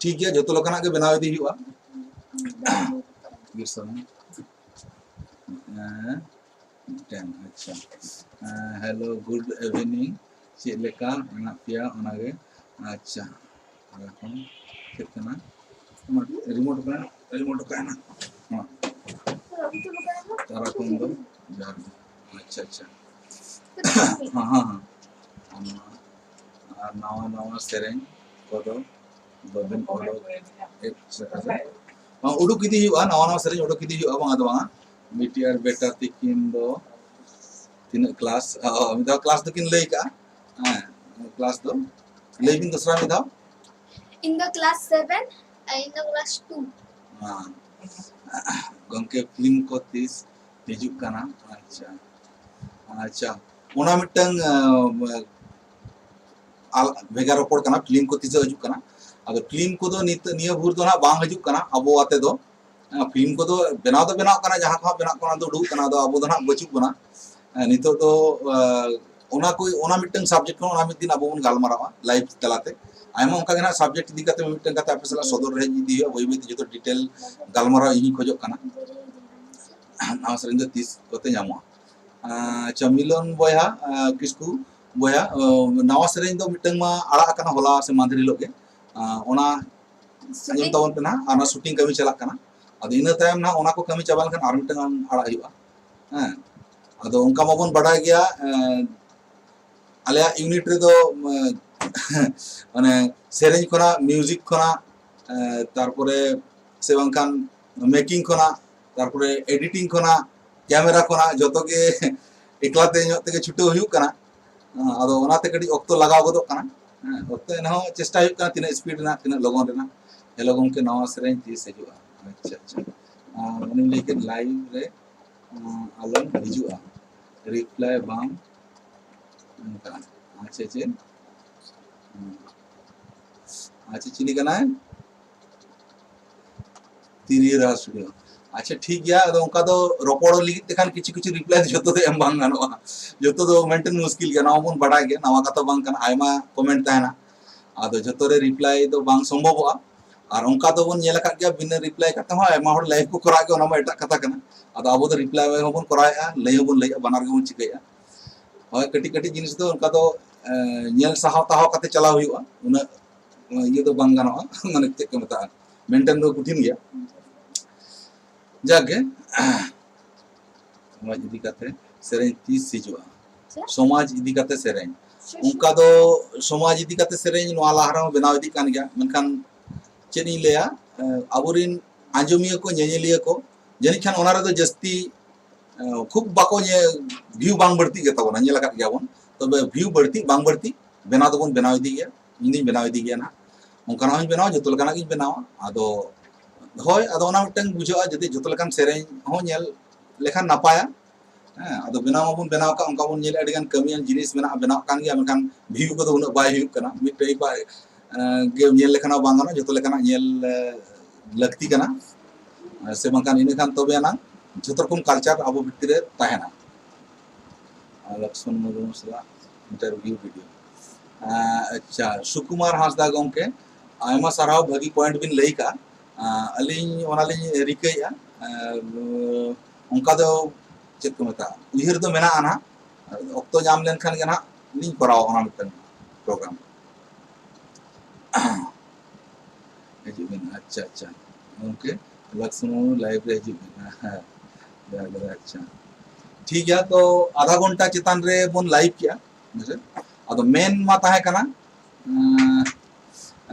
ᱴᱷᱤᱠ ᱜᱮᱭᱟ, ᱡᱚᱛᱚ ᱞᱮᱠᱟᱱᱟᱜ ᱜᱮ ᱵᱮᱱᱟᱣ ᱤᱫᱤ ᱦᱩᱭᱩᱜᱼᱟ᱾ ᱦᱮᱸ, ᱢᱤᱫᱴᱮᱱ, ᱟᱪᱪᱷᱟ᱾ ᱦᱮᱸ, hello, good evening, ᱪᱮᱫ ᱞᱮᱠᱟ ᱢᱮᱱᱟᱜ ᱯᱮᱭᱟ? ᱚᱱᱟᱜᱮ, ᱟᱪᱪᱷᱟ, ᱛᱟᱨᱟᱠᱷᱚᱱ ᱪᱮᱫ ᱠᱟᱱᱟ? ᱨᱤᱢᱳᱴ ᱚᱠᱟᱭᱮᱱᱟ? ᱨᱤᱢᱳᱴ ᱚᱠᱟᱭᱮᱱᱟ? ᱦᱮᱸ᱾ ᱛᱟᱨᱟᱠᱷᱚᱱ ᱫᱚ ᱡᱚᱦᱟᱨ ᱜᱮ᱾ ᱟᱪᱪᱷᱟ, ᱟᱪᱪᱷᱟ᱾ ᱦᱮᱸ, ᱦᱮᱸ, ᱦᱮᱸ᱾ ᱟᱨ ᱱᱟᱣᱟ, ᱟᱨ ᱱᱟᱣᱟ ᱱᱟᱣᱟ ᱥᱮᱨᱮᱧ ᱠᱚᱫᱚ ᱵᱟᱵᱮᱱ ᱚᱰᱚᱠ ᱮᱫ ᱥᱮ ᱠᱟᱱᱟ᱾ ᱵᱟᱝ, ᱩᱰᱩᱠ ᱤᱫᱤ ᱦᱩᱭᱩᱜᱼᱟ, ᱱᱟᱣᱟ ᱱᱟᱣᱟ ᱥᱮᱨᱮᱧ ᱩᱰᱩᱠ ᱤᱫᱤ ᱦᱩᱭᱩᱜᱼᱟ, ᱵᱟᱝ ᱫᱚ ᱵᱟᱝᱟ᱾ ᱵᱤᱴᱤ ᱟᱨ ᱵᱮᱴᱟ ᱛᱤᱠᱤᱱ ᱫᱚ ᱛᱤᱱᱟᱹᱜ ᱠᱞᱟᱥ? ᱚ, ᱢᱤᱫ ᱫᱷᱟᱣ ᱠᱞᱟᱥ ᱫᱚᱠᱤᱱ ᱞᱟᱹᱭ ᱠᱟᱜᱼᱟ᱾ ᱦᱮᱸ, ᱠᱞᱟᱥ ᱫᱚ ᱞᱟᱹᱭ ᱵᱤᱱ ᱫᱚᱥᱨᱟ ᱢᱤᱫ ᱫᱷᱟᱣ᱾ ᱤᱧ ᱫᱚ ᱠᱞᱟᱥ ᱥᱮᱵᱷᱮᱱ᱾ ᱟᱨ ᱤᱧ ᱫᱚ ᱠᱞᱟᱥ ᱴᱩ᱾ ᱦᱮᱸ᱾ ᱜᱚᱝᱠᱮ, ᱯᱷᱤᱞᱢ ᱠᱚ ᱛᱤᱥ ᱦᱤᱡᱩᱜ ᱠᱟᱱᱟ? ᱟᱪᱪᱷᱟ, ᱟᱪᱪᱷᱟ, ᱚᱱᱟ ᱢᱤᱫᱴᱟᱝ, ᱟᱸ, ᱟᱞ-, ᱵᱷᱮᱜᱟᱨ ᱨᱚᱯᱚᱲ ᱠᱟᱱᱟ, ᱯᱷᱤᱞᱢ ᱠᱚ ᱛᱤᱥ ᱦᱤᱡᱩᱜ ᱠᱟᱱᱟ᱾ ᱟᱫᱚ ᱯᱷᱤᱞᱢ ᱠᱚᱫᱚ ᱱᱤᱛ, ᱱᱤᱭᱟᱹ ᱵᱷᱳᱨ ᱫᱚ ᱦᱟᱸᱜ ᱵᱟᱝ ᱦᱤᱡᱩᱜ ᱠᱟᱱᱟ ᱟᱵᱚ ᱟᱛᱮ ᱫᱚ᱾ ᱦᱮᱸ, ᱯᱷᱤᱞᱢ ᱠᱚᱫᱚ ᱵᱮᱱᱟᱣ ᱫᱚ ᱵᱮᱱᱟᱣ ᱠᱟᱱᱟ, ᱡᱟᱦᱟᱸ ᱠᱚ ᱦᱟᱸᱜ ᱵᱮᱱᱟᱜ ᱠᱟᱱᱟ, ᱚᱱᱟ ᱫᱚ ᱩᱰᱩᱠ ᱠᱟᱱᱟ, ᱟᱫᱚ ᱟᱵᱚ ᱫᱚ ᱦᱟᱸᱜ ᱵᱟᱹᱪᱩᱜ ᱵᱚᱱᱟ᱾ ᱦᱮᱸ, ᱱᱤᱛᱚᱜ ᱫᱚ, ᱟᱸ, ᱚᱱᱟ ᱠᱚ, ᱚᱱᱟ ᱢᱤᱫᱴᱟᱝ subject ᱠᱷᱚᱱ ᱚᱱᱟ ᱢᱤᱫ ᱫᱤᱱ ᱟᱵᱚ ᱵᱚᱱ ᱜᱟᱞᱢᱟᱨᱟᱣᱟ live ᱛᱟᱞᱟᱛᱮ᱾ ᱟᱭᱢᱟ ᱚᱱᱠᱟ ᱜᱮ ᱦᱟᱸᱜ subject ᱤᱫᱤ ᱠᱟᱛᱮ ᱢᱤᱫᱴᱟᱝ ᱠᱟᱛᱮ ᱟᱯᱮ ᱥᱟᱞᱟᱜ ᱥᱚᱫᱚᱨ ᱨᱮ ᱤᱫᱤ ᱦᱩᱭᱩᱜᱼᱟ, ᱵᱟᱹᱭ ᱵᱟᱹᱭ ᱛᱮ ᱡᱚᱛᱚ detail ᱜᱟᱞᱢᱟᱨᱟᱣ ᱤᱧ ᱦᱚᱸᱧ ᱠᱷᱚᱡᱚᱜ ᱠᱟᱱᱟ᱾ ᱱᱟᱣᱟ ᱥᱮᱨᱮᱧ ᱫᱚ ᱛᱤᱥ ᱠᱚᱛᱮ ᱧᱟᱢᱚᱜᱼᱟ? ᱟᱪᱪᱷᱟ, ᱢᱤᱞᱚᱱ ᱵᱚᱭᱦᱟ, ᱟᱸ, ᱠᱤᱥᱠᱩ ᱵᱚᱭᱦᱟ, ᱟᱸ, ᱱᱟᱣᱟ ᱥᱮᱨᱮᱧ ᱫᱚ ᱢᱤᱫᱴᱟᱝ ᱢᱟ ᱟᱲᱟᱜ ᱟᱠᱟᱱᱟ ᱦᱚᱞᱟ ᱥᱮ ᱢᱟᱦᱫᱮᱨ ᱦᱤᱞᱳᱜ ᱜᱮ᱾ ᱟᱸ, ᱚᱱᱟ ᱟᱸᱡᱚᱢ ᱛᱟᱵᱚᱱ ᱯᱮ ᱱᱟᱦᱟᱜ, ᱟᱨ ᱚᱱᱟ shooting ᱠᱟᱹᱢᱤ ᱪᱟᱞᱟᱜ ᱠᱟᱱᱟ᱾ ᱟᱫᱚ ᱤᱱᱟᱹ ᱛᱟᱭᱚᱢ ᱱᱟᱦᱟᱜ ᱚᱱᱟ ᱠᱚ ᱠᱟᱹᱢᱤ ᱪᱟᱵᱟ ᱞᱮᱱᱠᱷᱟᱱ ᱟᱨ ᱢᱤᱫᱴᱟᱝ ᱟᱲᱟᱜ ᱦᱩᱭᱩᱜᱼᱟ᱾ ᱦᱮᱸ, ᱟᱫᱚ ᱚᱱᱠᱟ ᱢᱟᱵᱚᱱ ᱵᱟᱰᱟᱭ ᱜᱮᱭᱟ, ᱮᱸ, ᱟᱞᱮᱭᱟᱜ unit ᱨᱮᱫᱚ, ᱮᱸ, ᱢᱟᱱᱮ ᱥᱮᱨᱮᱧ ᱠᱷᱚᱱᱟᱜ, music ᱠᱷᱚᱱᱟᱜ, ᱮᱸ, ᱛᱟᱨᱯᱚᱨᱮ ᱥᱮ ᱵᱟᱝᱠᱷᱟᱱ making ᱠᱷᱚᱱᱟᱜ, ᱛᱟᱨᱯᱚᱨᱮ editing ᱠᱷᱚᱱᱟᱜ, camera ᱠᱷᱚᱱᱟᱜ ᱡᱚᱛᱚ ᱜᱮ ᱮᱠᱞᱟ ᱛᱮ ᱧᱚᱜ ᱛᱮᱜᱮ ᱪᱷᱩᱴᱟᱹᱣ ᱦᱩᱭᱩᱜ ᱠᱟᱱᱟ᱾ ᱦᱮᱸ, ᱟᱫᱚ ᱚᱱᱟᱛᱮ ᱠᱟᱹᱴᱤᱡ ᱚᱠᱛᱚ ᱞᱟᱜᱟᱣ ᱜᱚᱫᱚᱜ ᱠᱟᱱᱟ᱾ ᱦᱮᱸ, ᱚᱠᱛᱚ ᱮᱱᱦᱚᱸ ᱪᱮᱥᱴᱟ ᱦᱩᱭᱩᱜ ᱠᱟᱱᱟ ᱛᱤᱱᱟᱹᱜ speed ᱨᱮᱱᱟᱜ, ᱛᱤᱱᱟᱹᱜ ᱞᱚᱜᱚᱱ ᱨᱮᱱᱟᱜ᱾ ᱦᱮᱞᱳ ᱜᱚᱢᱠᱮ, ᱱᱟᱣᱟ ᱥᱮᱨᱮᱧ ᱛᱤᱥ ᱦᱤᱡᱩᱜᱼᱟ? ᱟᱪᱪᱷᱟ, ᱟᱪᱪᱷᱟ᱾ ᱟᱨ ᱩᱱᱤ ᱞᱟᱹᱭ ᱠᱮᱫ live ᱨᱮ, ᱟᱸ, ᱟᱞᱚᱢ ᱦᱤᱡᱩᱜᱼᱟ, reply ᱵᱟᱢ ᱮᱢ ᱠᱟᱜᱼᱟ᱾ ᱟᱪᱪᱷᱟ, ᱪᱮᱫ? ᱦᱩᱸ᱾ ᱟᱪᱪᱷᱟ, ᱪᱤᱞᱤ ᱠᱟᱱᱟᱭ? ᱛᱤᱨᱭᱳ ᱨᱟᱦᱟ studio᱾ ᱟᱪᱪᱷᱟ, ᱴᱷᱤᱠ ᱜᱮᱭᱟ᱾ ᱟᱫᱚ ᱚᱱᱠᱟ ᱫᱚ ᱨᱚᱯᱚᱲ ᱞᱟᱹᱜᱤᱫ ᱛᱮᱠᱷᱟᱱ ᱠᱤᱪᱷᱩ ᱠᱤᱪᱷᱩ reply ᱫᱚ ᱡᱚᱛᱚ ᱫᱚ ᱮᱢ ᱵᱟᱝ ᱜᱟᱱᱚᱜᱼᱟ, ᱡᱚᱛᱚ ᱫᱚ maintain ᱢᱩᱥᱠᱤᱞ ᱜᱮᱭᱟ, ᱱᱚᱣᱟ ᱵᱚᱱ ᱵᱟᱰᱟᱭ ᱜᱮᱭᱟ, ᱱᱟᱣᱟ ᱠᱟᱛᱷᱟ ᱵᱟᱝ ᱠᱟᱱᱟ, ᱟᱭᱢᱟ comment ᱛᱟᱦᱮᱱᱟ᱾ ᱟᱫᱚ ᱡᱚᱛᱚ ᱨᱮ reply ᱫᱚ ᱵᱟᱝ ᱥᱚᱢᱵᱷᱚᱵᱚᱜᱼᱟ᱾ ᱟᱨ ᱚᱱᱠᱟ ᱫᱚᱵᱚᱱ ᱧᱮᱞ ᱟᱠᱟᱫ ᱜᱮᱭᱟ, ᱵᱤᱱᱟᱹ reply ᱠᱟᱛᱮ ᱦᱚᱸ ᱟᱭᱢᱟ ᱦᱚᱲ live ᱠᱚ ᱠᱚᱨᱟᱣ ᱜᱮᱭᱟ, ᱚᱱᱟ ᱢᱟ ᱮᱴᱟᱜ ᱠᱟᱛᱷᱟ ᱠᱟᱱᱟ᱾ ᱟᱫᱚ ᱟᱵᱚ ᱫᱚ reply ᱦᱚᱸᱵᱚᱱ ᱠᱚᱨᱟᱣᱮᱫᱼᱟ, ᱞᱟᱹᱭ ᱦᱚᱸᱵᱚᱱ ᱞᱟᱹᱭᱮᱫᱼᱟ, ᱵᱟᱱᱟᱨ ᱜᱮᱵᱚᱱ ᱪᱤᱠᱟᱹᱭᱮᱫᱼᱟ᱾ ᱦᱳᱭ, ᱠᱟᱹᱴᱤᱡ ᱠᱟᱹᱴᱤᱡ ᱡᱤᱱᱤᱥ ᱫᱚ ᱚᱱᱠᱟ ᱫᱚ, ᱮ, ᱧᱮᱞ ᱥᱟᱦᱟᱣ ᱛᱟᱦᱟᱣ ᱠᱟᱛᱮ ᱪᱟᱞᱟᱣ ᱦᱩᱭᱩᱜᱼᱟ, ᱩᱱᱟᱹᱜ, ᱮ, ᱤᱭᱟᱹ ᱫᱚ ᱵᱟᱝ ᱜᱟᱱᱚᱜᱼᱟ᱾ ᱢᱟᱱᱮ ᱪᱮᱫ ᱠᱚ ᱢᱮᱛᱟᱜᱼᱟ, maintain ᱫᱚ ᱠᱚᱴᱷᱤᱱ ᱜᱮᱭᱟ᱾ ᱡᱟᱠ ᱜᱮ, ᱥᱚᱢᱟᱡᱽ ᱤᱫᱤ ᱠᱟᱛᱮ ᱥᱮᱨᱮᱧ ᱛᱤᱥ ᱦᱤᱡᱩᱜᱼᱟ? ᱪᱮᱫ? ᱥᱚᱢᱟᱡᱽ ᱤᱫᱤ ᱠᱟᱛᱮ ᱥᱮᱨᱮᱧ᱾ ᱚᱱᱠᱟ ᱫᱚ ᱥᱚᱢᱟᱡᱽ ᱤᱫᱤ ᱠᱟᱛᱮ ᱥᱮᱨᱮᱧ ᱱᱚᱣᱟ ᱞᱟᱦᱟ ᱨᱮᱦᱚᱸ ᱵᱮᱱᱟᱣ ᱤᱫᱤᱜ ᱠᱟᱱ ᱜᱮᱭᱟ, ᱢᱮᱱᱠᱷᱟᱱ ᱪᱮᱫ ᱤᱧ ᱞᱟᱹᱭᱟ, ᱟᱵᱚᱨᱤᱱ ᱟᱸᱡᱚᱢᱤᱭᱟᱹ ᱠᱚ, ᱧᱮᱧᱮᱞᱤᱭᱟᱹ ᱠᱚ ᱡᱟᱹᱱᱤᱡ ᱠᱷᱟᱱ ᱚᱱᱟ ᱨᱮᱫᱚ ᱡᱟᱹᱥᱛᱤ ᱠᱷᱩᱵ ᱵᱟᱠᱚ ᱧᱮ-, ᱵᱷᱤᱭᱩ ᱵᱟᱝ ᱵᱟᱹᱲᱛᱤᱜ ᱜᱮᱛᱟ ᱵᱚᱱᱟ, ᱧᱮᱞ ᱟᱠᱟᱫ ᱜᱮᱭᱟ ᱵᱚᱱ᱾ ᱛᱚᱵᱮ ᱵᱷᱤᱭᱩ ᱵᱟᱹᱲᱛᱤ ᱵᱟᱝ ᱵᱟᱹᱲᱛᱤ, ᱵᱮᱱᱟᱣ ᱫᱚᱵᱚᱱ ᱵᱮᱱᱟᱣ ᱤᱫᱤ ᱜᱮᱭᱟ, ᱤᱧ ᱫᱩᱧ ᱵᱮᱱᱟᱣ ᱤᱫᱤ ᱜᱮᱭᱟ ᱱᱟᱦᱟᱜ᱾ ᱚᱱᱠᱟᱱᱟᱜ ᱦᱚᱸᱧ ᱵᱮᱱᱟᱣᱟ, ᱡᱚᱛᱚ ᱞᱮᱠᱟᱱᱟᱜ ᱜᱤᱧ ᱵᱮᱱᱟᱣᱟ᱾ ᱟᱫᱚ ᱦᱳᱭ, ᱟᱫᱚ ᱚᱱᱟ ᱢᱤᱫᱴᱟᱝ ᱵᱩᱡᱷᱟᱹᱜᱼᱟ ᱡᱩᱫᱤ ᱡᱚᱛᱚ ᱞᱮᱠᱟᱱ ᱥᱮᱨᱮᱧ ᱦᱚᱸ ᱧᱮᱞ ᱞᱮᱠᱷᱟᱱ ᱱᱟᱯᱟᱭᱟ᱾ ᱦᱮᱸ, ᱟᱫᱚ ᱵᱮᱱᱟᱣ ᱢᱟᱵᱚᱱ ᱵᱮᱱᱟᱣ ᱠᱟᱜ, ᱚᱱᱠᱟ ᱵᱚᱱ ᱧᱮᱞᱮᱫ ᱟᱹᱰᱤ ᱜᱟᱱ ᱠᱟᱹᱢᱤᱭᱟᱱ ᱡᱤᱱᱤᱥ ᱢᱮᱱᱟᱜᱼᱟ, ᱵᱮᱱᱟᱜ ᱠᱟᱱ ᱜᱮᱭᱟ, ᱢᱮᱱᱠᱷᱟᱱ ᱵᱷᱤᱭᱩ ᱠᱚᱫᱚ ᱩᱱᱟᱹᱜ ᱵᱟᱭ ᱦᱩᱭᱩᱜ ᱠᱟᱱᱟ᱾ ᱢᱤᱫᱴᱮᱡ ᱜᱮ ᱧᱮᱞ ᱞᱮᱠᱷᱟᱱ ᱦᱚᱸ ᱵᱟᱝ ᱜᱟᱱᱚᱜᱼᱟ, ᱡᱚᱛᱚ ᱞᱮᱠᱟᱱᱟᱜ ᱧᱮᱞ ᱞᱟᱹᱠᱛᱤ ᱠᱟᱱᱟ᱾ ᱥᱮ ᱵᱟᱝᱠᱷᱟᱱ ᱤᱱᱟᱹ ᱠᱷᱟᱱ ᱛᱚᱵᱮ ᱟᱱᱟᱝ ᱡᱷᱚᱛᱚ ᱨᱚᱠᱚᱢ ᱠᱟᱞᱪᱟᱨ ᱟᱵᱚ ᱵᱷᱤᱛᱨᱤ ᱨᱮ ᱛᱟᱦᱮᱱᱟ᱾ ᱞᱚᱠᱥᱢᱚᱱ ᱢᱩᱨᱢᱩ ᱥᱟᱞᱟᱜ ᱤᱱᱴᱟᱨᱵᱷᱤᱭᱩ ᱵᱷᱤᱰᱤᱭᱳ᱾ ᱟᱪᱪᱷᱟ, ᱥᱩᱠᱩᱢᱟᱨ ᱦᱟᱸᱥᱫᱟ ᱜᱚᱢᱠᱮ, ᱟᱭᱢᱟ ᱥᱟᱨᱦᱟᱣ, ᱵᱷᱟᱹᱜᱤ ᱯᱚᱭᱮᱱᱴ ᱵᱤᱱ ᱞᱟᱹᱭ ᱠᱟᱜᱼᱟ᱾ ᱟᱹᱞᱤᱧ ᱚᱱᱟᱞᱤᱧ ᱨᱤᱠᱟᱹᱭᱮᱫᱼᱟ᱾ ᱚᱱᱠᱟ ᱫᱚ ᱪᱮᱫ ᱠᱚ ᱢᱮᱛᱟᱜᱼᱟ, ᱩᱭᱦᱟᱹᱨ ᱫᱚ ᱢᱮᱱᱟᱜᱼᱟ ᱱᱟᱦᱟᱜ, ᱚᱠᱛᱚ ᱧᱟᱢ ᱞᱮᱱᱠᱷᱟᱱ ᱜᱮ ᱱᱟᱦᱟᱜ ᱞᱤᱧ ᱠᱚᱨᱟᱣᱟ ᱚᱱᱟ ᱢᱤᱫᱴᱟᱝ ᱯᱨᱳᱜᱨᱟᱢ᱾ ᱦᱤᱡᱩᱜ ᱵᱤᱱ, ᱟᱪᱪᱷᱟ, ᱟᱪᱪᱷᱟ, ᱜᱚᱢᱠᱮ, ᱞᱚᱠᱥᱢᱚᱱ ᱞᱟᱭᱤᱵᱷ ᱨᱮ ᱦᱤᱡᱩᱜ ᱵᱤᱱ᱾ ᱦᱮᱸ, ᱟᱪᱪᱷᱟ, ᱴᱷᱤᱠ ᱜᱮᱭᱟ, ᱛᱚ ᱟᱫᱷᱟ ᱜᱷᱚᱱᱴᱟ ᱪᱮᱛᱟᱱ ᱨᱮ ᱵᱚᱱ ᱞᱟᱭᱤᱵᱷ ᱠᱮᱜᱼᱟ᱾ ᱦᱮᱸᱥᱮ? ᱟᱫᱚ ᱢᱮᱱ ᱢᱟ ᱛᱟᱦᱮᱸ ᱠᱟᱱᱟ, ᱮᱸ,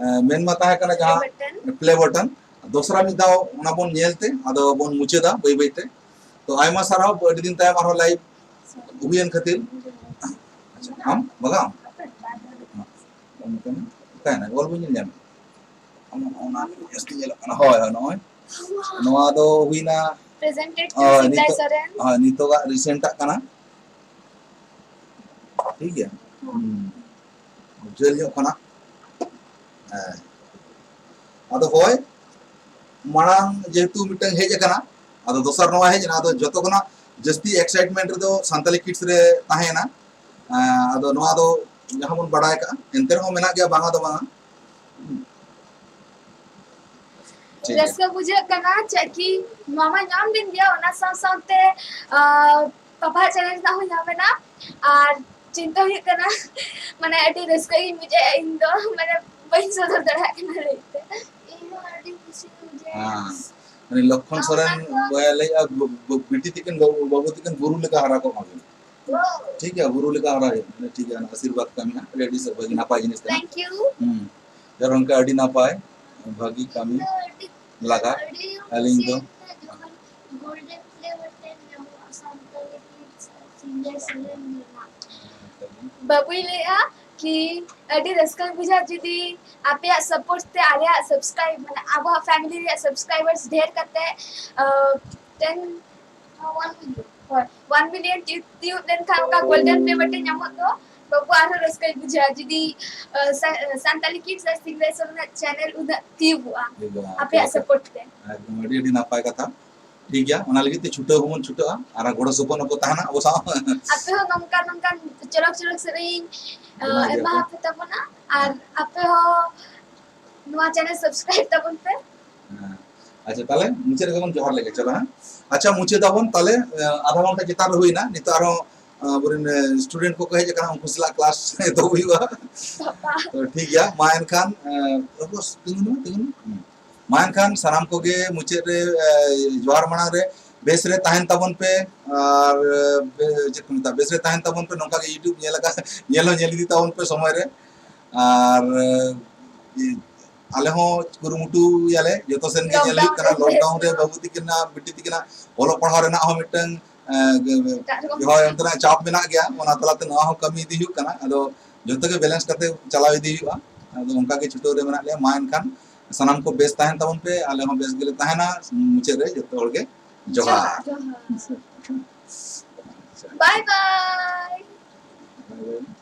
ᱮᱸ, ᱢᱮᱱ ᱢᱟ ᱛᱟᱦᱮᱸ ᱠᱟᱱᱟ ᱡᱟᱦᱟᱸ play button᱾ Play button, ᱫᱚᱥᱨᱟ ᱢᱤᱫ ᱫᱷᱟᱣ ᱚᱱᱟ ᱵᱚᱱ ᱧᱮᱞ ᱛᱮ ᱟᱫᱚ ᱵᱚᱱ ᱢᱩᱪᱟᱹᱫᱟ ᱵᱟᱹᱭ ᱵᱟᱹᱭ ᱛᱮ᱾ ᱛᱚ ᱟᱭᱢᱟ ᱥᱟᱨᱦᱟᱣ, ᱟᱹᱰᱤ ᱫᱤᱱ ᱛᱟᱭᱚᱢ ᱟᱨᱦᱚᱸ ᱞᱟᱭᱤᱵᱷ ᱦᱩᱭᱮᱱ ᱠᱷᱟᱹᱛᱤᱨ᱾ ᱟᱪᱪᱷᱟ, ᱟᱢ ᱵᱟᱜᱟᱣ? ᱚᱠᱟᱭᱮᱱᱟ? ᱚᱞ ᱵᱟᱹᱧ ᱧᱮᱞ ᱧᱟᱢᱮᱫ᱾ ᱚᱱᱟ, ᱚᱱᱟ ᱡᱟᱹᱥᱛᱤ ᱧᱮᱞᱚᱜ ᱠᱟᱱᱟ᱾ ᱦᱳᱭ, ᱦᱳᱭ, ᱱᱚᱜᱼᱚᱭ᱾ ᱱᱚᱣᱟ ᱫᱚ ᱦᱩᱭᱱᱟ, presented to ᱦᱳᱭ, ᱥᱤᱵᱽᱞᱟᱭ ᱱᱤᱛᱚᱜ, ᱥᱚᱨᱮᱱ᱾ ᱦᱳᱭ, ᱱᱤᱛᱚᱜᱟᱜ recent ᱟᱜ ᱠᱟᱱᱟ᱾ ᱴᱷᱤᱠ ᱜᱮᱭᱟ? ᱦᱩᱸ᱾ ᱡᱷᱟᱹᱞ ᱧᱚᱜ ᱠᱟᱱᱟ᱾ ᱦᱮᱸ᱾ ᱟᱫᱚ ᱦᱳᱭ, ᱢᱟᱲᱟᱝ ᱡᱮᱦᱮᱛᱩ ᱢᱤᱫᱴᱟᱝ ᱦᱮᱡ ᱟᱠᱟᱱᱟ, ᱟᱫᱚ ᱫᱚᱥᱟᱨ ᱱᱚᱣᱟ ᱦᱮᱡ ᱮᱱᱟ, ᱟᱫᱚ ᱡᱚᱛᱚ ᱠᱷᱚᱱᱟᱜ ᱡᱟᱹᱥᱛᱤ excitement ᱨᱮᱫᱚ ᱥᱟᱱᱛᱟᱞᱤ ᱠᱤᱰᱥ ᱨᱮ ᱛᱟᱦᱮᱸᱭᱮᱱᱟ᱾ ᱮᱸ, ᱟᱫᱚ ᱱᱚᱣᱟ ᱫᱚ ᱡᱟᱦᱟᱸ ᱵᱚᱱ ᱵᱟᱲᱟᱭ ᱠᱟᱜᱼᱟ, ᱮᱱᱛᱮ ᱨᱮᱦᱚᱸ ᱢᱮᱱᱟᱜ ᱜᱮᱭᱟ, ᱵᱟᱝᱟ ᱫᱚ ᱵᱟᱝᱟ᱾ ᱴᱷᱤᱠ ᱜᱮᱭᱟ᱾ ᱨᱟᱹᱥᱠᱟᱹ ᱵᱩᱡᱷᱟᱹᱜ ᱠᱟᱱᱟ, ᱪᱮᱫ ᱠᱤ ᱱᱚᱣᱟ ᱢᱟ ᱧᱟᱢ ᱞᱮᱱ ᱜᱮᱭᱟ, ᱚᱱᱟ ᱥᱟᱶ ᱥᱟᱶᱛᱮ, ᱟᱸ, ᱯᱟᱯᱟ challenge ᱨᱮᱱᱟᱜ ᱦᱚᱸ ᱧᱟᱢ ᱮᱱᱟ᱾ ᱟᱨ ᱪᱤᱱᱛᱟᱹ ᱦᱩᱭᱩᱜ ᱠᱟᱱᱟ, ᱢᱟᱱᱮ, ᱟᱹᱰᱤ ᱨᱟᱹᱥᱠᱟᱹ ᱜᱤᱧ ᱵᱩᱡᱷᱟᱹᱣᱮᱫᱼᱟ ᱤᱧ ᱫᱚ, ᱢᱟᱱᱮ, ᱵᱟᱹᱧ ᱥᱚᱫᱚᱨ ᱫᱟᱲᱮᱭᱟᱜ ᱠᱟᱱᱟ ᱞᱟᱹᱭᱛᱮ᱾ ᱤᱧ ᱦᱚᱸ ᱟᱹᱰᱤ ᱠᱩᱥᱤᱧ ᱵᱩᱡᱷᱟᱹᱣᱮᱫᱼᱟ᱾ ᱦᱮᱸ᱾ ᱩᱱᱤ ᱞᱚᱠᱠᱷᱚᱱ ᱥᱚᱨᱮᱱ ᱚᱱᱟ ᱠᱚ ᱵᱚᱭᱦᱟ ᱞᱟᱹᱭᱮᱫᱼᱟ, ᱵ-, ᱵ-, ᱵᱤᱴᱤ ᱛᱤᱠᱤᱱ, ᱵᱟᱹᱵᱩ, ᱵᱟᱹᱵᱩ ᱛᱤᱠᱤᱱ ᱜᱩᱨᱩ ᱞᱮᱠᱟ ᱦᱟᱨᱟ ᱠᱚᱜ ᱢᱟᱵᱤᱱ᱾ ᱴᱷᱤᱠ ᱜᱮᱭᱟ, ᱵᱩᱨᱩ ᱞᱮᱠᱟ ᱦᱟᱨᱟ ᱦᱩᱭᱩᱜ ᱢᱟ᱾ ᱴᱷᱤᱠ ᱜᱮᱭᱟ, ᱚᱱᱟ ᱟᱥᱤᱨᱵᱟᱫᱽ ᱠᱟᱹᱢᱤ ᱦᱟᱸᱜ ᱟᱹᱰᱤ ᱟᱹᱰᱤ ᱵᱷᱟᱹᱜᱤ ᱱᱟᱯᱟᱭ ᱡᱤᱱᱤᱥ ᱠᱟᱱᱟ᱾ Thank you. ᱦᱩᱸ᱾ ᱟᱨ ᱚᱱᱠᱟ ᱟᱹᱰᱤ ᱱᱟᱯᱟᱭ ᱵᱷᱟᱹᱜᱤ ᱠᱟᱹᱢᱤ ᱞᱟᱜᱟ᱾ ᱟᱹᱞᱤᱧ ᱫᱚ ᱡᱚᱠᱷᱚᱱ Golden Play Button ᱧᱟᱢᱚᱜᱼᱟ ᱥᱟᱱᱛᱟᱲᱤ ᱥᱤᱝᱜᱟᱨ ᱥᱮᱨᱮᱧ ᱨᱮᱱᱟᱜ᱾ ᱵᱟᱹᱵᱩᱭ ᱞᱟᱹᱭᱮᱜᱼᱟ ᱠᱤ ᱟᱹᱰᱤ ᱨᱟᱹᱥᱠᱟᱹ ᱵᱩᱡᱷᱟᱹᱜᱼᱟ ᱡᱩᱫᱤ ᱟᱯᱮᱭᱟᱜ support ᱛᱮ ᱟᱞᱮᱭᱟᱜ subscribe, ᱢᱟᱱᱮ ᱟᱵᱚᱣᱟᱜ family ᱨᱮᱭᱟᱜ subscribers ᱰᱷᱮᱨ ᱠᱟᱛᱮ, ᱟᱸ, ten, ᱦᱳᱭ, one million ᱛᱤᱭᱳᱜ, ᱛᱤᱭᱳᱜ ᱞᱮᱱᱠᱷᱟᱱ ᱚᱱᱠᱟ Golden Play Button ᱧᱟᱢᱚᱜ ᱫᱚ, ᱵᱟᱹᱵᱩ ᱟᱨᱦᱚᱸ ᱨᱟᱹᱥᱠᱟᱹᱭ ᱵᱩᱡᱷᱟᱹᱣᱟ ᱡᱩᱫᱤ, ᱟᱸ, ᱥᱟ-, ᱥᱟᱱᱛᱟᱞᱤ Kids ᱟᱨ ᱥᱤᱝᱜᱟᱨ ᱨᱮᱱᱟᱜ channel ᱩᱱᱟᱹᱜ ᱛᱤᱭᱳᱜᱚᱜᱼᱟ ᱮᱠᱫᱚᱢ, ᱟᱯᱮᱭᱟᱜ ᱟᱯᱮᱭᱟᱜ support ᱛᱮ᱾ ᱮᱠᱫᱚᱢ ᱟᱹᱰᱤ, ᱟᱹᱰᱤ ᱱᱟᱯᱟᱭ ᱠᱟᱛᱷᱟ᱾ ᱴᱷᱤᱠ ᱜᱮᱭᱟ, ᱚᱱᱟ ᱞᱟᱹᱜᱤᱫ ᱛᱮ ᱪᱷᱩᱴᱟᱹᱣ ᱦᱚᱸᱵᱚᱱ ᱪᱷᱩᱴᱟᱹᱜᱼᱟ ᱟᱨ ᱜᱚᱲᱚ ᱥᱚᱯᱚᱦᱚᱫ ᱦᱚᱸᱠᱚ ᱛᱟᱦᱮᱱᱟ ᱟᱵᱚ ᱥᱟᱶ᱾ ᱟᱯᱮ ᱦᱚᱸ ᱱᱚᱝᱠᱟᱱ ᱱᱚᱝᱠᱟᱱ ᱪᱚᱨᱚᱠ ᱪᱚᱨᱚᱠ ᱥᱮᱨᱮᱧ, ᱟᱸ, ᱵᱮᱱᱟᱣ ᱜᱮᱭᱟ ᱮᱢᱟ ᱠᱚ᱾ ᱟᱯᱮ ᱛᱟᱵᱚᱱᱟ ᱟᱨ ᱟᱯᱮ ᱦᱚᱸ ᱱᱚᱣᱟ channel subscribe ᱛᱟᱵᱚᱱ ᱯᱮ᱾ ᱦᱮᱸ᱾ ᱟᱪᱪᱷᱟ, ᱛᱟᱦᱞᱮ ᱢᱩᱪᱟᱹᱫ ᱨᱮᱜᱮ ᱵᱚᱱ ᱡᱚᱦᱟᱨ ᱞᱮᱜᱮ, ᱪᱚᱞᱚ, ᱦᱮᱸ? ᱟᱪᱪᱷᱟ, ᱢᱩᱪᱟᱹᱫ ᱟᱵᱚᱱ ᱛᱟᱦᱞᱮ, ᱟᱸ, ᱟᱫᱷᱟ ᱜᱷᱚᱱᱴᱟ ᱪᱮᱛᱟᱱ ᱨᱮ ᱦᱩᱭᱱᱟ, ᱱᱤᱛᱚᱜ ᱟᱨᱦᱚᱸ, ᱟᱸ, ᱟᱵᱚᱨᱮᱱ, ᱟᱸ, student ᱠᱚᱠᱚ ᱦᱮᱡ ᱟᱠᱟᱱᱟ, ᱩᱱᱠᱩ ᱥᱟᱞᱟᱜ class ᱮᱛᱚᱦᱚᱵ ᱦᱩᱭᱩᱜᱼᱟ᱾ ᱵᱟᱵᱟ᱾ ᱛᱚ, ᱴᱷᱤᱠ ᱜᱮᱭᱟ, ᱢᱟ ᱮᱱᱠᱷᱟᱱ, ᱟᱸ, ᱛᱤᱸᱜᱩᱱ ᱢᱮ, ᱛᱤᱸᱜᱩᱱ ᱢᱮ᱾ ᱦᱩᱸ᱾ ᱢᱟ ᱮᱱᱠᱷᱟᱱ ᱥᱟᱱᱟᱢ ᱠᱚᱜᱮ ᱢᱩᱪᱟᱹᱫ ᱨᱮ, ᱮ, ᱡᱚᱦᱟᱨ ᱢᱟᱲᱟᱝ ᱨᱮ ᱵᱮᱥ ᱨᱮ ᱛᱟᱦᱮᱱ ᱛᱟᱵᱚᱱ ᱯᱮ ᱟᱨ, ᱮ, ᱵᱮ-, ᱪᱮᱫ ᱠᱚ ᱢᱮᱛᱟᱜᱼᱟ, ᱵᱮᱥ ᱨᱮ ᱛᱟᱦᱮᱱ ᱛᱟᱵᱚᱱ ᱯᱮ, ᱱᱚᱝᱠᱟ ᱜᱮ YouTube ᱧᱮᱞ ᱟᱠᱟᱫ, ᱧᱮᱞ ᱦᱚᱸ ᱧᱮᱞ ᱤᱫᱤ ᱛᱟᱵᱚᱱ ᱯᱮ ᱥᱚᱢᱚᱭ ᱨᱮ᱾ ᱟᱨ, ᱮ, ᱟᱞᱮ ᱦᱚᱸ ᱠᱩᱨᱩᱢᱩᱴᱩᱭᱟᱞᱮ, ᱡᱚᱛᱚ ᱥᱮᱱ ᱜᱮ ᱧᱮᱞ ᱦᱩᱭᱩᱜ ᱠᱟᱱᱟ᱾ Lockdown ᱨᱮ ᱵᱟᱹᱵᱩ ᱛᱤᱠᱤᱱᱟᱜ, ᱵᱤᱴᱤ ᱛᱤᱠᱤᱱᱟᱜ ᱚᱞᱚᱜ ᱯᱟᱲᱦᱟᱣ ᱨᱮᱱᱟᱜ ᱦᱚᱸ ᱢᱤᱫᱴᱟᱝ, ᱮ, ᱮᱴᱟᱜ ᱨᱚᱠᱚᱢ ᱦᱳᱭ, ᱚᱱᱛᱮᱱᱟᱜ ᱪᱟᱯ ᱢᱮᱱᱟᱜ ᱜᱮᱭᱟ, ᱚᱱᱟ ᱛᱟᱞᱟᱛᱮ ᱱᱚᱣᱟ ᱦᱚᱸ ᱠᱟᱹᱢᱤ ᱤᱫᱤ ᱦᱩᱭᱩᱜ ᱠᱟᱱᱟ᱾ ᱟᱫᱚ ᱡᱚᱛᱚ ᱜᱮ balance ᱠᱟᱛᱮ ᱪᱟᱞᱟᱣ ᱤᱫᱤ ᱦᱩᱭᱩᱜᱼᱟ᱾ ᱟᱫᱚ ᱚᱱᱠᱟ ᱜᱮ ᱪᱷᱩᱴᱟᱹᱣ ᱨᱮ ᱢᱮᱱᱟᱜ ᱞᱮᱭᱟ᱾ ᱢᱟ ᱮᱱᱠᱷᱟᱱ ᱥᱟᱱᱟᱢ ᱠᱚ ᱵᱮᱥ ᱛᱟᱦᱮᱱ ᱛᱟᱵᱚᱱ ᱯᱮ, ᱟᱞᱮ ᱦᱚᱸ ᱵᱮᱥ ᱜᱮᱞᱮ ᱛᱟᱦᱮᱱᱟ᱾ ᱢᱩᱪᱟᱹᱫ ᱨᱮ ᱡᱚᱛᱚ ᱦᱚᱲ ᱜᱮ ᱡᱚᱦᱟᱨ᱾ ᱡᱚᱦᱟᱨ᱾ Bye bye. Bye bye.